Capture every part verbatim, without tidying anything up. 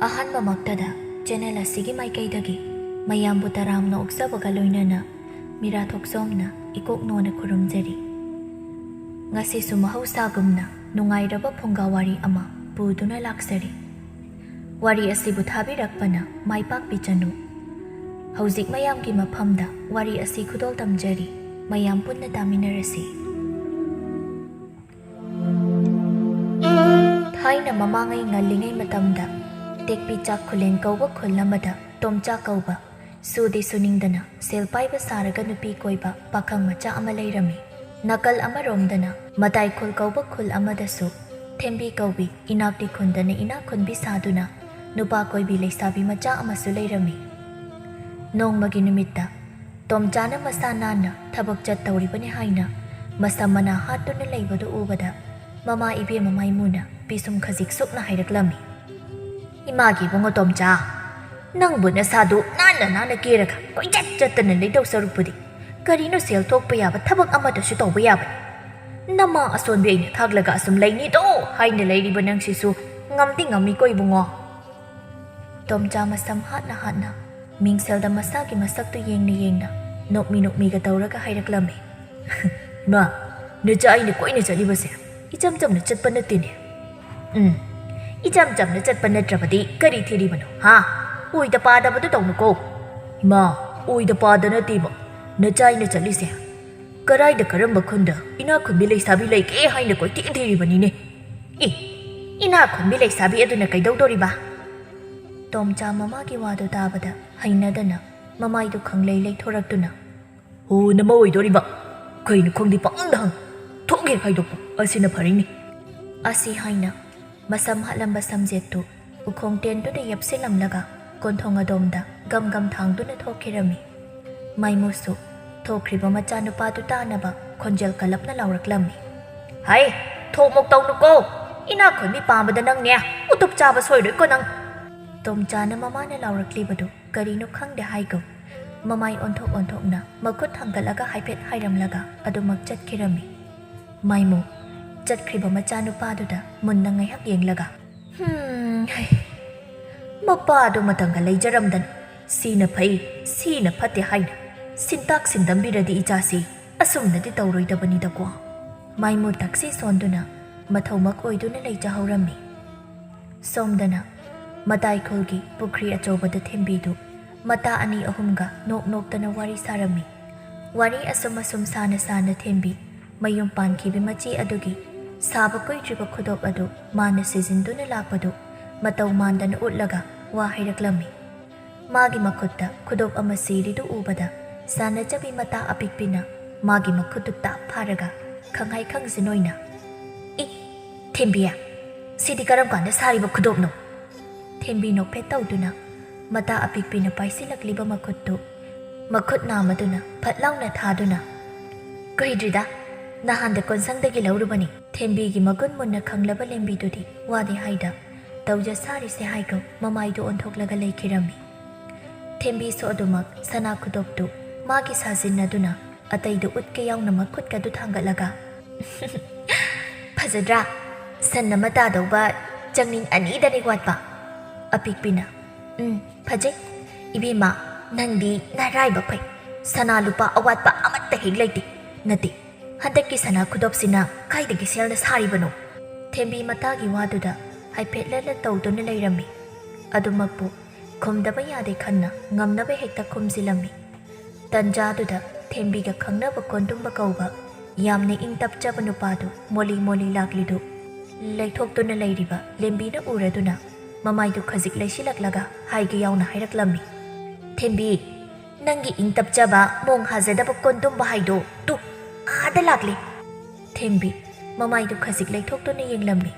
ꯑꯍꯥꯟꯕꯃꯛꯇꯗ channel ꯑꯁꯤꯒꯤ ꯃꯥꯏꯀꯩꯗꯒꯤ ꯃꯌꯥꯝꯕꯨ ꯇꯔꯥꯝꯅ ꯑꯣꯛꯆꯕꯒ ꯂꯣꯏꯅꯅ ꯃꯤꯔꯥ ꯊꯣꯛꯆꯣꯝꯅ ꯏꯀꯣꯛ ꯅꯣꯟꯅ ꯈꯨꯔꯨꯝꯖꯔꯤ꯫ ꯉꯁꯤꯁꯨ ꯃꯍꯧꯁꯥꯒꯨꯝꯅ ꯅꯨꯡꯉꯥꯏꯔꯕ ꯐꯨꯡꯒꯥ ꯋꯥꯔꯤ ꯑꯃ ꯄꯨꯗꯨꯅ ꯂꯥꯛꯆꯔꯤ꯫ ꯋꯥꯔꯤ ꯑꯁꯤꯕꯨ ꯊꯥꯕꯤꯔꯛꯄꯅ ꯃꯥꯏ ꯄꯥꯛꯄꯤꯆꯅꯨ꯫ ꯍꯧꯖꯤꯛ ꯃꯌꯥꯝꯒꯤ ꯃꯐꯝꯗ ꯋꯥꯔꯤ ꯑꯁꯤ ꯈꯨꯗꯣꯜ ꯇꯝꯖꯔꯤ꯫ ꯃꯌꯥꯝ ꯄꯨꯟꯅ ꯇꯥꯃꯤꯟꯅꯔꯁꯤ꯫ ꯊꯥꯏꯅ ꯃꯃꯥꯡꯉꯩ ꯉꯜꯂꯤꯉꯩ ꯃꯇꯝꯗ ꯇꯦꯛꯄꯤ ꯆꯥꯛ ꯈꯨꯂꯦꯟ ꯀꯧꯕ ꯈꯨꯜ ꯑꯃꯗ ꯇꯣꯝꯆꯥ ꯀꯧꯕ ꯁꯨꯗꯤ ꯁꯨꯅꯤꯡꯗꯅ ꯁꯦꯜ ꯄꯥꯏꯕ ꯁꯥꯔꯒ ꯅꯨꯄꯤ ꯀꯣꯏꯕ ꯄꯥꯈꯪ ꯃꯆꯥ ꯑꯃ ꯂꯩꯔꯝꯃꯤ꯫ ꯅꯥꯀꯜ ꯑꯃꯔꯣꯝꯗꯅ ꯃꯇꯥꯏ ꯈꯨꯜ ꯀꯧꯕ ꯈꯨꯜ ꯑꯃꯗꯁꯨ ꯊꯦꯝꯕꯤ ꯀꯧꯕꯤ ꯏꯅꯥꯛꯇꯤ ꯈꯨꯟꯗꯅ ꯏꯅꯥꯛ ꯈꯨꯟꯕꯤ ꯁꯥꯗꯨꯅ ꯅꯨꯄꯥ ꯀꯣꯏꯕꯤ ꯂꯩꯁꯥꯕꯤ ꯃꯆꯥ ꯑꯃꯁꯨ ꯂꯩꯔꯝꯃꯤ꯫ ꯅꯣꯡꯃꯒꯤ ꯅꯨꯃꯤꯠꯇ ꯇꯣꯝꯆꯥꯅ ꯃꯁꯥ ꯅꯥꯟꯅ ꯊꯕꯛ ꯆꯠꯇꯧꯔꯤꯕꯅꯤ ꯍꯥꯏꯅ ꯃꯁꯝ ꯃꯅꯥ ꯍꯥꯠꯇꯨꯅ ꯂꯩꯕꯗꯨ ꯎꯕꯗ ꯃꯃꯥ ꯏꯕꯦꯝꯃ ꯃꯥꯏꯃꯨꯅ ꯄꯤꯁꯨꯝ ꯈꯖꯤꯛ ꯁꯨꯛꯅ ꯍꯥꯏꯔꯛꯂꯝꯃꯤ꯫ "ꯏꯃꯥꯒꯤ ꯏꯕꯨꯡꯉꯣ ꯇꯣꯝꯆꯥ, ꯅꯪꯕꯨ ꯅꯁꯥꯗꯨ ꯅꯥꯟꯅ ꯅꯥꯟꯅ ꯀꯦꯔꯒ ꯀꯣꯏꯆꯠ ꯆꯠꯇꯅ ꯂꯩꯗꯧ ꯁꯔꯨꯛꯄꯨꯗꯤ ꯀꯔꯤꯅꯣ ꯁꯦꯜ ꯊꯣꯛꯄ ꯌꯥꯕ ꯊꯕꯛ ꯑꯃꯗꯁꯨ ꯇꯧꯕ ꯌꯥꯕꯅꯤ꯫ ꯅꯃꯥ ꯑꯁꯣꯟꯕꯤ ꯑꯩꯅ ꯊꯥꯛꯂꯒ ꯑꯁꯨꯝ ꯂꯩꯅꯤꯗꯣ ꯍꯥꯏꯅ ꯂꯩꯔꯤꯕ ꯅꯪꯁꯤꯁꯨ ꯉꯝꯗꯤ ꯉꯝꯃꯤꯀꯣ ꯏꯕꯨꯡꯉꯣ꯫" ꯇꯣꯝꯆꯥ ꯃꯁꯝ ꯍꯥꯠꯅ ꯍꯥꯠꯅ ꯃꯤꯡꯁꯦꯜꯗ ꯃꯁꯥꯒꯤ ꯃꯁꯛꯇꯨ ꯌꯦꯡꯅ ꯌꯦꯡꯅ ꯅꯣꯛꯃꯤ ꯅꯣꯛꯃꯤꯒ ꯇꯧꯔꯒ ꯍꯥꯏꯔꯛꯂꯝꯃꯤ꯫ "ꯏꯃꯥ, ꯅꯆꯥ ꯑꯩꯅ ꯀꯣꯏꯅ ꯆꯠꯂꯤꯕꯁꯦ ꯏꯆꯝ ꯆꯝꯅ ꯆꯠꯄ ꯅꯠꯇꯦꯅꯦ꯫" "ꯎꯝ, ꯏꯆꯝ ꯆꯝꯅ ꯆꯠꯄ ꯅꯠꯇ꯭ꯔꯕꯗꯤ ꯀꯔꯤ ꯊꯤꯔꯤꯕꯅꯣ, ꯍꯥ? ꯑꯣꯏꯗ ꯄꯥꯗꯕꯗꯨ ꯇꯧꯅꯨꯀꯣ꯫" "ꯏꯃꯥ, ꯑꯣꯏꯗ ꯄꯥꯗ ꯅꯠꯇꯦꯕ ꯅꯆꯥ ꯑꯩꯅ ꯆꯠꯂꯤꯁꯦ꯫ ꯀꯔꯥꯏꯗ ꯀꯔꯝꯕ ꯈꯨꯟꯗ ꯏꯅꯥꯛ ꯈꯨꯟꯕꯤ ꯂꯩꯁꯥꯕꯤ ꯂꯩꯒꯦ ꯍꯥꯏꯅ ꯀꯣꯏꯊꯤ ꯊꯤꯔꯤꯕꯅꯤꯅꯦ꯫" "ꯑꯦ, ꯏꯅꯥꯛ ꯈꯨꯟꯕꯤ ꯂꯩꯁꯥꯕꯤ ꯑꯗꯨꯅ ꯀꯩꯗꯧꯗꯣꯔꯤꯕ?" ꯇꯣꯝꯆꯥ ꯃꯃꯥꯒꯤ ꯋꯥꯗꯨ ꯇꯥꯕꯗ ꯍꯩꯅꯗꯅ ꯃꯃꯥꯏꯗꯨ ꯈꯪꯂꯩ ꯂꯩꯊꯣꯔꯛꯇꯨꯅ, "ꯍꯣ, ꯅꯃ ꯑꯣꯏꯗꯣꯔꯤꯕ? ꯀꯩꯅꯣ ꯈꯪꯗꯦ, ꯄꯪꯍꯪꯗ ꯍꯪ꯫ ꯊꯣꯛꯍꯦꯛ ꯍꯥꯏꯗꯣꯛꯄ ꯑꯁꯤꯅ ꯐꯔꯤꯅꯤ꯫" ꯑꯁꯤ ꯍꯥꯏꯅ ꯃꯁꯝ ꯍꯥꯠꯂꯝꯕ ꯁꯝꯖꯦꯠꯇꯨ ꯎꯈꯣꯡ ꯇꯦꯟꯗꯨꯗ ꯌꯦꯞꯁꯤꯜꯂꯝꯂꯒ ꯀꯣꯟꯊꯣꯡ ꯑꯗꯣꯝꯗ ꯒꯝ ꯒꯝ ꯊꯥꯡꯗꯨꯅ ꯊꯣꯛꯈꯤꯔꯝꯃꯤ꯫ ꯃꯥꯏꯃꯨꯁꯨ ꯊꯣꯛꯈ꯭ꯔꯤꯕ ꯃꯆꯥꯅꯨꯄꯥꯗꯨ ꯇꯥꯅꯕ ꯈꯣꯟꯖꯦꯜ ꯀꯜꯂꯞꯅ ꯂꯥꯎꯔꯛꯂꯝꯃꯤ꯫ "ꯍꯩ, ꯊꯣꯛꯃꯣꯛ ꯇꯧꯅꯨꯀꯣ꯫ ꯏꯅꯥꯛ ꯈꯨꯟꯕꯤ ꯄꯥꯝꯕꯗ ꯅꯪꯅꯦ ꯎꯇꯨꯞ ꯆꯥꯕ ꯁꯣꯏꯔꯣꯏꯀꯣ ꯅꯪ꯫" ꯇꯣꯝꯆꯥꯅ ꯃꯃꯥꯅ ꯂꯥꯎꯔꯛꯂꯤꯕꯗꯨ ꯀꯔꯤꯅꯣ ꯈꯪꯗꯦ ꯍꯥꯏꯒꯨꯝ ꯃꯃꯥꯏ ꯑꯣꯟꯊꯣꯛ ꯑꯣꯟꯊꯣꯛꯅ ꯃꯈꯨꯠ ꯊꯥꯡꯒꯠꯂꯒ ꯍꯥꯏꯐꯦꯠ ꯍꯥꯏꯔꯝꯂꯒ ꯑꯗꯨꯃꯛ ꯆꯠꯈꯤꯔꯝꯃꯤ꯫ ꯃꯥꯏꯃꯨ ꯆꯠꯈ꯭ꯔꯤꯕ ꯃꯆꯥꯅꯨꯄꯥꯗꯨꯗ ꯃꯨꯟꯅ ꯉꯥꯏꯍꯥꯛ ꯌꯦꯡꯂꯒ, "ꯍꯨꯝ, ꯍꯩ, ꯃꯄꯥꯗꯣ ꯃꯇꯝꯒ ꯂꯩꯖꯔꯝꯗꯅ ꯁꯤꯅ ꯐꯩ, ꯁꯤꯅ ꯐꯠꯇꯦ ꯍꯥꯏꯅ ꯁꯤꯟꯇꯥꯛ ꯁꯤꯟꯗꯝꯕꯤꯔꯗꯤ ꯏꯆꯥꯁꯤ ꯑꯁꯨꯝꯅꯗꯤ ꯇꯧꯔꯣꯏꯗꯕꯅꯤꯗꯀꯣ꯫ ꯃꯥꯏꯃꯨ ꯇꯛꯁꯤ ꯁꯣꯟꯗꯨꯅ ꯃꯊꯧꯃꯛ ꯑꯣꯏꯗꯨꯅ ꯂꯩꯖꯍꯧꯔꯝꯃꯤ꯫ ꯁꯣꯝꯗꯅ ꯃꯇꯥꯏꯈꯣꯜꯒꯤ ꯄꯨꯈ꯭ꯔꯤ ꯑꯆꯧꯕꯗ ꯊꯦꯝꯕꯤꯗꯨ ꯃꯇꯥ ꯑꯅꯤ ꯑꯍꯨꯝꯒ ꯅꯣꯛ ꯅꯣꯛꯇꯅ ꯋꯥꯔꯤ ꯁꯥꯔꯝꯃꯤ꯫ ꯋꯥꯔꯤ ꯑꯁꯨꯝ ꯑꯁꯨꯝ ꯁꯥꯅ ꯁꯥꯅ ꯊꯦꯝꯕꯤ ꯃꯌꯨꯝ ꯄꯥꯟꯈꯤꯕ ꯃꯆꯦ ꯑꯗꯨꯒꯤ ꯁꯥꯕ ꯀꯨꯏꯗ꯭ꯔꯤꯕ ꯈꯨꯗꯣꯞ ꯑꯗꯨ ꯃꯥꯅ ꯁꯤꯖꯤꯟꯗꯨꯅ ꯂꯥꯛꯄꯗꯨ ꯃꯇꯧ ꯃꯥꯟꯗꯅ ꯎꯠꯂꯒ ꯋꯥ ꯍꯥꯏꯔꯛꯂꯝꯃꯤ꯫ ꯃꯥꯒꯤ ꯃꯈꯨꯠꯇ ꯈꯨꯗꯣꯞ ꯑꯃ ꯁꯤꯔꯤꯗꯨ ꯎꯕꯗ ꯁꯥꯟꯅꯖꯕꯤ ꯃꯇꯥ ꯑꯄꯤꯛꯄꯤꯅ ꯃꯥꯒꯤ ꯃꯈꯨꯠꯇꯨ ꯇꯥꯞ ꯐꯥꯔꯒ ꯈꯪꯍꯥꯏ ꯈꯪꯖꯤꯟ ꯑꯣꯏꯅ, "ꯏ, ꯊꯦꯝꯕꯤ, ꯁꯤꯗꯤ ꯀꯔꯝ ꯀꯥꯟꯗ ꯁꯥꯔꯤꯕ ꯈꯨꯗꯣꯞꯅꯣ?" ꯊꯦꯝꯕꯤ ꯅꯣꯛꯐꯦꯠ ꯇꯧꯗꯨꯅ ꯃꯇꯥ ꯑꯄꯤꯛꯄꯤꯅ ꯄꯥꯏꯁꯤꯜꯂꯛꯂꯤꯕ ꯃꯈꯨꯠꯇꯨ ꯃꯈꯨꯠ ꯅꯥꯝꯃꯗꯨꯅ ꯐꯠ ꯂꯥꯎꯅ ꯊꯥꯗꯨꯅ, "ꯀꯨꯏꯗ꯭ꯔꯤꯗ, ꯅꯍꯥꯟꯗ ꯀꯣꯟꯁꯪꯗꯒꯤ ꯂꯧꯔꯨꯕꯅꯤ꯫" ꯊꯦꯝꯕꯤꯒꯤ ꯃꯒꯨꯟ ꯃꯨꯟꯅ ꯈꯪꯂꯕ ꯂꯦꯝꯕꯤꯗꯨꯗꯤ ꯋꯥꯗꯤ ꯍꯥꯏꯗ ꯇꯧꯖ ꯁꯥꯔꯤꯁꯦ ꯍꯥꯏꯒꯨꯝ ꯃꯃꯥꯏꯗꯨ ꯑꯣꯟꯊꯣꯛꯂꯒ ꯂꯩꯈꯤꯔꯝꯃꯤ꯫ ꯊꯦꯝꯕꯤꯁꯨ ꯑꯗꯨꯃꯛ ꯁꯅꯥ ꯈꯨꯗꯣꯞꯇꯨ ꯃꯥꯒꯤ ꯁꯥꯖꯤꯟꯅꯗꯨꯅ ꯑꯇꯩꯗꯨ ꯎꯠꯀꯦ ꯌꯥꯎꯅ ꯃꯈꯨꯠꯀꯗꯨ ꯊꯥꯡꯒꯠꯂꯒ, "ꯐꯖꯗ꯭ꯔꯥ? ꯁꯟ ꯑꯃ ꯇꯥꯗꯧꯕ ꯆꯪꯅꯤꯡ ꯑꯅꯤꯗꯅꯤ ꯋꯥꯠꯄ꯫" ꯑꯄꯤꯛꯄꯤꯅ, "ꯎꯝ, ꯐꯖꯩ꯫ ꯏꯕꯦꯝꯃ, ꯅꯪꯗꯤ ꯅꯔꯥꯏꯕꯛ ꯐꯩ꯫ ꯁꯅꯥ ꯂꯨꯄꯥ ꯑꯋꯥꯠꯄ ꯑꯃꯠꯇ ꯍꯦꯛ ꯂꯩꯇꯦ꯫ ꯅꯠꯇꯦ, ꯍꯟꯗꯛꯀꯤ ꯁꯅꯥ ꯈꯨꯗꯣꯞꯁꯤꯅ ꯀꯥꯏꯗꯒꯤ ꯁꯦꯜꯅ ꯁꯥꯔꯤꯕꯅꯣ?" ꯊꯦꯝꯕꯤ ꯃꯇꯥꯒꯤ ꯋꯥꯗꯨꯗ ꯍꯥꯏꯐꯦꯠ ꯂꯠꯂ ꯇꯧꯗꯨꯅ ꯂꯩꯔꯝꯃꯤ꯫ ꯑꯗꯨꯃꯛꯄꯨ ꯈꯨꯝꯗꯕ ꯌꯥꯗꯦ ꯈꯟꯅ ꯉꯝꯅꯕ ꯍꯦꯛꯇ ꯈꯨꯝꯖꯤꯜꯂꯝꯃꯤ꯫ ꯇꯟꯖꯥꯗꯨꯗ ꯊꯦꯝꯕꯤꯒ ꯈꯪꯅꯕ ꯀꯣꯟꯗꯨꯝꯕ ꯀꯧꯕ ꯌꯥꯝꯅ ꯏꯪ ꯇꯞꯆꯕ ꯅꯨꯄꯥꯗꯨ ꯃꯣꯂꯤ ꯃꯣꯂꯤ ꯂꯥꯛꯂꯤꯗꯨ ꯂꯩꯊꯣꯛꯇꯨꯅ ꯂꯩꯔꯤꯕ ꯂꯦꯝꯕꯤꯅ ꯎꯔꯗꯨꯅ ꯃꯃꯥꯏꯗꯨ ꯈꯖꯤꯛ ꯂꯩꯁꯤꯜꯂꯛꯂꯒ ꯍꯥꯏꯒꯦ ꯌꯥꯎꯅ ꯍꯥꯏꯔꯛꯂꯝꯃꯤ, "ꯊꯦꯝꯕꯤ, ꯅꯪꯒꯤ ꯏꯪ ꯇꯞꯆꯕ ꯃꯣꯡ ꯍꯥꯖꯗꯕ ꯀꯣꯟꯗꯨꯝꯕ ꯍꯥꯏꯗꯣ ꯇꯨ ꯑꯥꯗ ꯂꯥꯛꯂꯤ꯫" ꯊꯦꯝꯕꯤ ꯃꯃꯥꯏꯗꯨ ꯈꯖꯤꯛ ꯂꯩꯊꯣꯛꯇꯨꯅ ꯌꯦꯡꯂꯝꯃꯤ꯫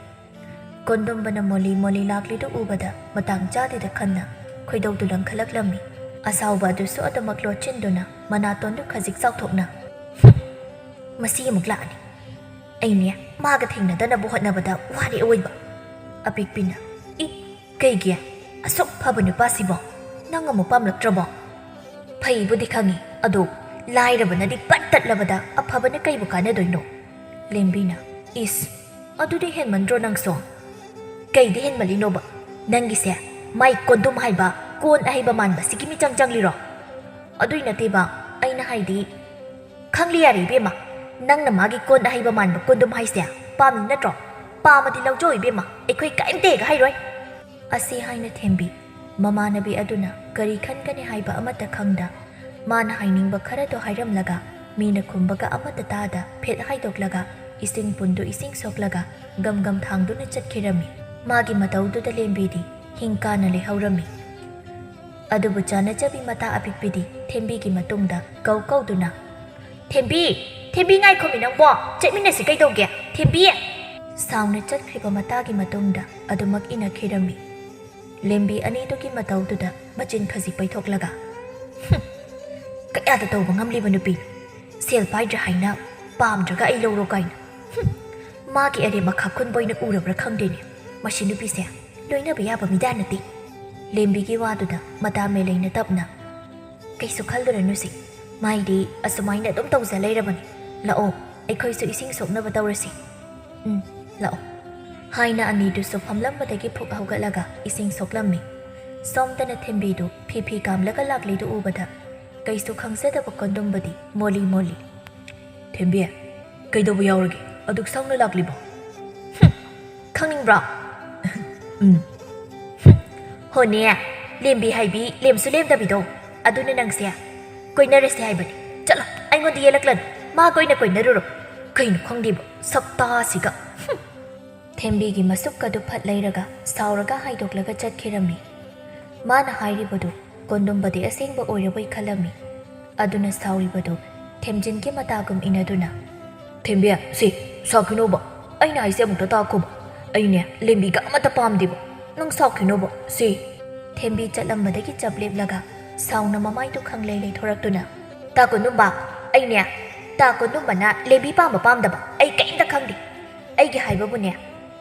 ꯀꯣꯟꯗꯨꯝꯕꯅ ꯃꯣꯂꯤ ꯃꯣꯂꯤ ꯂꯥꯛꯂꯤꯗꯨ ꯎꯕꯗ ꯃꯇꯥꯡ ꯆꯥꯗꯦꯗ ꯈꯟꯅ ꯈꯣꯏꯗꯧꯗꯨ ꯂꯪꯈꯠꯂꯛꯂꯝꯃꯤ꯫ ꯑꯁꯥꯎꯕ ꯑꯗꯨꯁꯨ ꯑꯗꯨꯃꯛ ꯂꯣꯠꯁꯤꯟꯗꯨꯅ ꯃꯅꯥꯇꯣꯟꯗꯨ ꯈꯖꯤꯛ ꯆꯥꯎꯊꯣꯛꯅ, "ꯍꯨꯝ, ꯃꯁꯤ ꯑꯃꯨꯛ ꯂꯥꯛꯑꯅꯤ꯫ ꯑꯩꯅꯦ ꯃꯥꯒ ꯊꯦꯡꯅꯗꯅꯕ ꯍꯣꯠꯅꯕꯗ ꯋꯥꯔꯦ ꯑꯑꯣꯏꯕ꯫" ꯑꯄꯤꯛꯄꯤꯅ, "ꯏ, ꯀꯩꯒꯤ? ꯑꯁꯨꯛ ꯐꯕ ꯅꯨꯄꯥꯁꯤꯕꯣ ꯅꯪ ꯑꯃꯨꯛ ꯄꯥꯝꯂꯛꯇ꯭ꯔꯕꯣ?" "ꯐꯩꯕꯨꯗꯤ ꯈꯪꯉꯤ, ꯑꯗꯣ ꯂꯥꯏꯔꯕꯅꯗꯤ ꯄꯠ ꯇꯠꯂꯕꯗ ꯑꯐꯕꯅ ꯀꯩꯕꯨ ꯀꯥꯟꯅꯗꯣꯏꯅꯣ?" ꯂꯦꯝꯕꯤꯅ, "ꯏꯁ, ꯑꯗꯨꯗꯤ ꯍꯦꯟꯃꯟꯗ꯭ꯔꯣ ꯅꯪꯁꯨ?" "ꯀꯩꯗꯤ ꯍꯦꯟꯃꯜꯂꯤꯅꯣꯕ? ꯅꯪꯒꯤꯁꯦ ꯃꯥꯏ ꯀꯣꯟꯗꯨꯝ ꯍꯥꯏꯕ ꯀꯣꯟ ꯑꯍꯩꯕ ꯃꯥꯟꯕꯁꯤꯒꯤ ꯃꯤꯆꯪ ꯆꯪꯂꯤꯔꯣ? ꯑꯗꯨꯏ ꯅꯠꯇꯦꯕ, ꯑꯩꯅ ꯍꯥꯏꯗꯤ, ꯈꯪꯂꯦ ꯌꯥꯔꯦ ꯏꯕꯦꯝꯃ, ꯅꯪꯅ ꯃꯥꯒꯤ ꯀꯣꯟ ꯑꯍꯩꯕ ꯃꯥꯟꯕ ꯀꯣꯟꯗꯨꯝ ꯍꯥꯏꯁꯦ ꯄꯥꯝꯃꯤ ꯅꯠꯇ꯭ꯔꯣ? ꯄꯥꯝꯃꯗꯤ ꯂꯧꯖꯧ ꯏꯕꯦꯝꯃ, ꯑꯩꯈꯣꯏ ꯀꯔꯤꯝꯇ ꯍꯦꯛ ꯍꯥꯏꯔꯣꯏ꯫ ꯑꯁꯤ ꯍꯥꯏꯅ ꯊꯦꯝꯕꯤ ꯃꯃꯥꯟꯅꯕꯤ ꯑꯗꯨꯅ ꯀꯔꯤ ꯈꯟꯒꯅꯤ ꯍꯥꯏꯕ ꯑꯃꯠꯇ ꯈꯪꯗ, ꯃꯥꯅ ꯍꯥꯏꯅꯤꯡꯕ ꯈꯔꯗꯣ ꯍꯥꯏꯔꯝꯂꯒ, ꯃꯤꯅ ꯈꯨꯝꯕꯒ ꯑꯃꯠꯇ ꯇꯥꯗ ꯐꯦꯠ ꯍꯥꯏꯗꯣꯛꯂꯒ, ꯏꯁꯤꯡ ꯄꯨꯟꯗꯨ ꯏꯁꯤꯡ ꯁꯣꯛꯂꯒ, ꯒꯝ ꯒꯝ ꯊꯥꯡꯗꯨꯅ ꯆꯠꯈꯤꯔꯝꯃꯤ꯫ ꯃꯥꯒꯤ ꯃꯇꯧꯗꯨꯗ ꯂꯦꯝꯕꯤꯗꯤ ꯍꯤꯡ ꯀꯥꯅ ꯂꯩꯍꯧꯔꯝꯃꯤ꯫ ꯑꯗꯨꯕꯨ ꯆꯥꯅꯖꯕꯤ ꯃꯇꯥ ꯑꯄꯤꯛꯄꯤꯗꯤ ꯊꯦꯝꯕꯤꯒꯤ ꯃꯇꯨꯡꯗ ꯀꯧ ꯀꯧꯗꯨꯅ, "ꯊꯦꯝꯕꯤ! ꯊꯦꯝꯕꯤ, ꯉꯥꯏꯈꯣꯃꯤ ꯅꯪꯕꯣ! ꯆꯠꯃꯤꯟꯅꯁꯤ ꯀꯩꯗꯧꯒꯦ? ꯊꯦꯝꯕꯤ!" ꯁꯥꯎꯅ ꯆꯠꯈ꯭ꯔꯤꯕ ꯃꯇꯥꯒꯤ ꯃꯇꯨꯡꯗ ꯑꯗꯨꯃꯛ ꯏꯟꯅꯈꯤꯔꯝꯃꯤ꯫ ꯂꯦꯝꯕꯤ ꯑꯅꯤꯗꯨꯒꯤ ꯃꯇꯧꯗꯨꯗ ꯃꯆꯤꯟ ꯈꯖꯤꯛ ꯄꯩꯊꯣꯛꯂꯒ, "ꯍꯨꯝ, ꯀꯌꯥꯗ ꯇꯧꯕ ꯉꯝꯂꯤꯕ ꯅꯨꯄꯤꯅꯣ? ꯁꯦꯜ ꯄꯥꯏꯗ꯭ꯔꯦ ꯍꯥꯏꯅ ꯄꯥꯝꯗ꯭ꯔꯒ ꯑꯩ ꯂꯧꯔꯣ ꯀꯥꯏꯅ꯫ ꯍꯨꯝ, ꯃꯥꯒꯤ ꯑꯔꯦꯝ ꯑꯈꯥ ꯈꯨꯟꯕ ꯑꯣꯏꯅ ꯎꯔꯕ꯭ꯔꯥ ꯈꯪꯗꯦꯅꯦ꯫ ꯃꯁꯤ ꯅꯨꯄꯤꯁꯦ ꯂꯣꯏꯅꯕ ꯌꯥꯕ ꯃꯤꯗꯥ ꯅꯠꯇꯦ꯫" ꯂꯦꯝꯕꯤꯒꯤ ꯋꯥꯗꯨꯗ ꯃꯇꯥ ꯃꯦꯂꯩꯅ ꯇꯞꯅ, "ꯀꯩꯁꯨ ꯈꯜꯂꯨꯔꯅꯨꯁꯤ, ꯃꯥꯏꯗꯤ ꯑꯁꯨꯃꯥꯏꯅ ꯑꯗꯨꯝ ꯇꯧꯖ ꯂꯩꯔꯕꯅꯤ꯫ ꯂꯥꯛꯑꯣ, ꯑꯩꯈꯣꯏꯁꯨ ꯏꯁꯤꯡ ꯁꯣꯛꯅꯕ ꯇꯧꯔꯁꯤ꯫ ꯎꯝ, ꯂꯥꯛꯑꯣ꯫" ꯍꯥꯏꯅ ꯑꯅꯤꯗꯨꯁꯨ ꯐꯝꯂꯝꯕꯗꯒꯤ ꯐꯨꯛ ꯍꯧꯒꯠꯂꯒ ꯏꯁꯤꯡ ꯁꯣꯛꯂꯝꯃꯤ꯫ ꯁꯣꯝꯗꯅ ꯊꯦꯝꯕꯤꯗꯨ ꯐꯤ ꯐꯤ ꯀꯥꯝꯂꯒ ꯂꯥꯛꯂꯤꯗꯨ ꯎꯕꯗ ꯀꯩꯁꯨ ꯈꯪꯖꯗꯕ ꯀꯣꯟꯗꯨꯝꯕꯗꯤ ꯃꯣꯜꯂꯤ ꯃꯣꯜꯂꯤ꯫ "ꯊꯦꯝꯕꯤ, ꯀꯩꯗꯧꯕ ꯌꯥꯎꯔꯒꯦ? ꯑꯗꯨꯛ ꯁꯥꯎꯅ ꯂꯥꯛꯂꯤꯕꯣ?" "ꯍꯨꯝ, ꯈꯪꯅꯤꯡꯕ꯭ꯔꯣ?" "ꯎꯝ꯫" "ꯍꯨꯝ, ꯍꯣꯅꯦ, ꯂꯦꯝꯕꯤ ꯍꯥꯏꯕꯤ ꯂꯦꯝꯁꯨ ꯂꯦꯝꯗꯕꯤꯗꯣ, ꯑꯗꯨꯅ ꯅꯪꯁꯦ ꯀꯣꯏꯅꯔꯁꯦ ꯍꯥꯏꯕꯅꯤ꯫ ꯆꯠꯂꯣ, ꯑꯩꯉꯣꯟꯗ ꯌꯦꯜꯂꯛꯂꯅꯨ, ꯃꯥꯒ ꯑꯣꯏꯅ ꯀꯣꯏꯅꯔꯨꯔꯣ꯫ ꯀꯩꯅꯣ ꯈꯪꯗꯦꯕ, ꯁꯛꯇꯥꯁꯤꯒ꯫ ꯍꯨꯝ꯫" ꯊꯦꯝꯕꯤꯒꯤ ꯃꯁꯨꯛ ꯑꯗꯨ ꯐꯠ ꯂꯩꯔꯒ ꯁꯥꯎꯔꯒ ꯍꯥꯏꯗꯣꯛꯂꯒ ꯆꯠꯈꯤꯔꯝꯃꯤ꯫ ꯃꯥꯅ ꯍꯥꯏꯔꯤꯕꯗꯨ ꯀꯣꯟꯗꯨꯝꯕꯗꯤ ꯑꯁꯦꯡꯕ ꯑꯣꯏꯔꯕꯣꯏ ꯈꯜꯂꯝꯃꯤ꯫ ꯑꯗꯨꯅ ꯁꯥꯎꯔꯤꯕꯗꯨ ꯊꯦꯝꯖꯤꯟꯒꯤ ꯃꯇꯥꯒꯨꯝ ꯏꯟꯅꯗꯨꯅ, "ꯊꯦꯝꯕꯤ, ꯁꯤ, ꯁꯥꯎꯈꯤꯅꯣꯕ꯫ ꯑꯩꯅ ꯍꯥꯏꯁꯦ ꯑꯃꯨꯛꯇ ꯇꯥꯈꯣꯕ꯫ ꯑꯩꯅꯦ ꯂꯦꯝꯕꯤꯒ ꯑꯃꯠꯇ ꯄꯥꯝꯗꯦꯕ꯫ ꯅꯪ ꯁꯥꯎꯈꯤꯅꯣꯕ, ꯁꯤ꯫" ꯊꯦꯝꯕꯤ ꯆꯠꯂꯝꯕꯗꯒꯤ ꯆꯞ ꯂꯦꯞꯂꯒ ꯁꯥꯎꯅ ꯃꯃꯥꯏꯗꯨ ꯈꯪꯂꯩ ꯂꯩꯊꯣꯔꯛꯇꯨꯅ, "ꯇꯥ ꯀꯣꯟꯗꯨꯝꯕ, ꯑꯩꯅꯦ, ꯇꯥ ꯀꯣꯟꯗꯨꯝꯕꯅ ꯂꯦꯝꯕꯤ ꯄꯥꯝꯕ ꯄꯥꯝꯗꯕ ꯑꯩ ꯀꯔꯤꯝꯇ ꯈꯪꯗꯦ꯫ ꯑꯩꯒꯤ ꯍꯥꯏꯕꯕꯨꯅꯦ,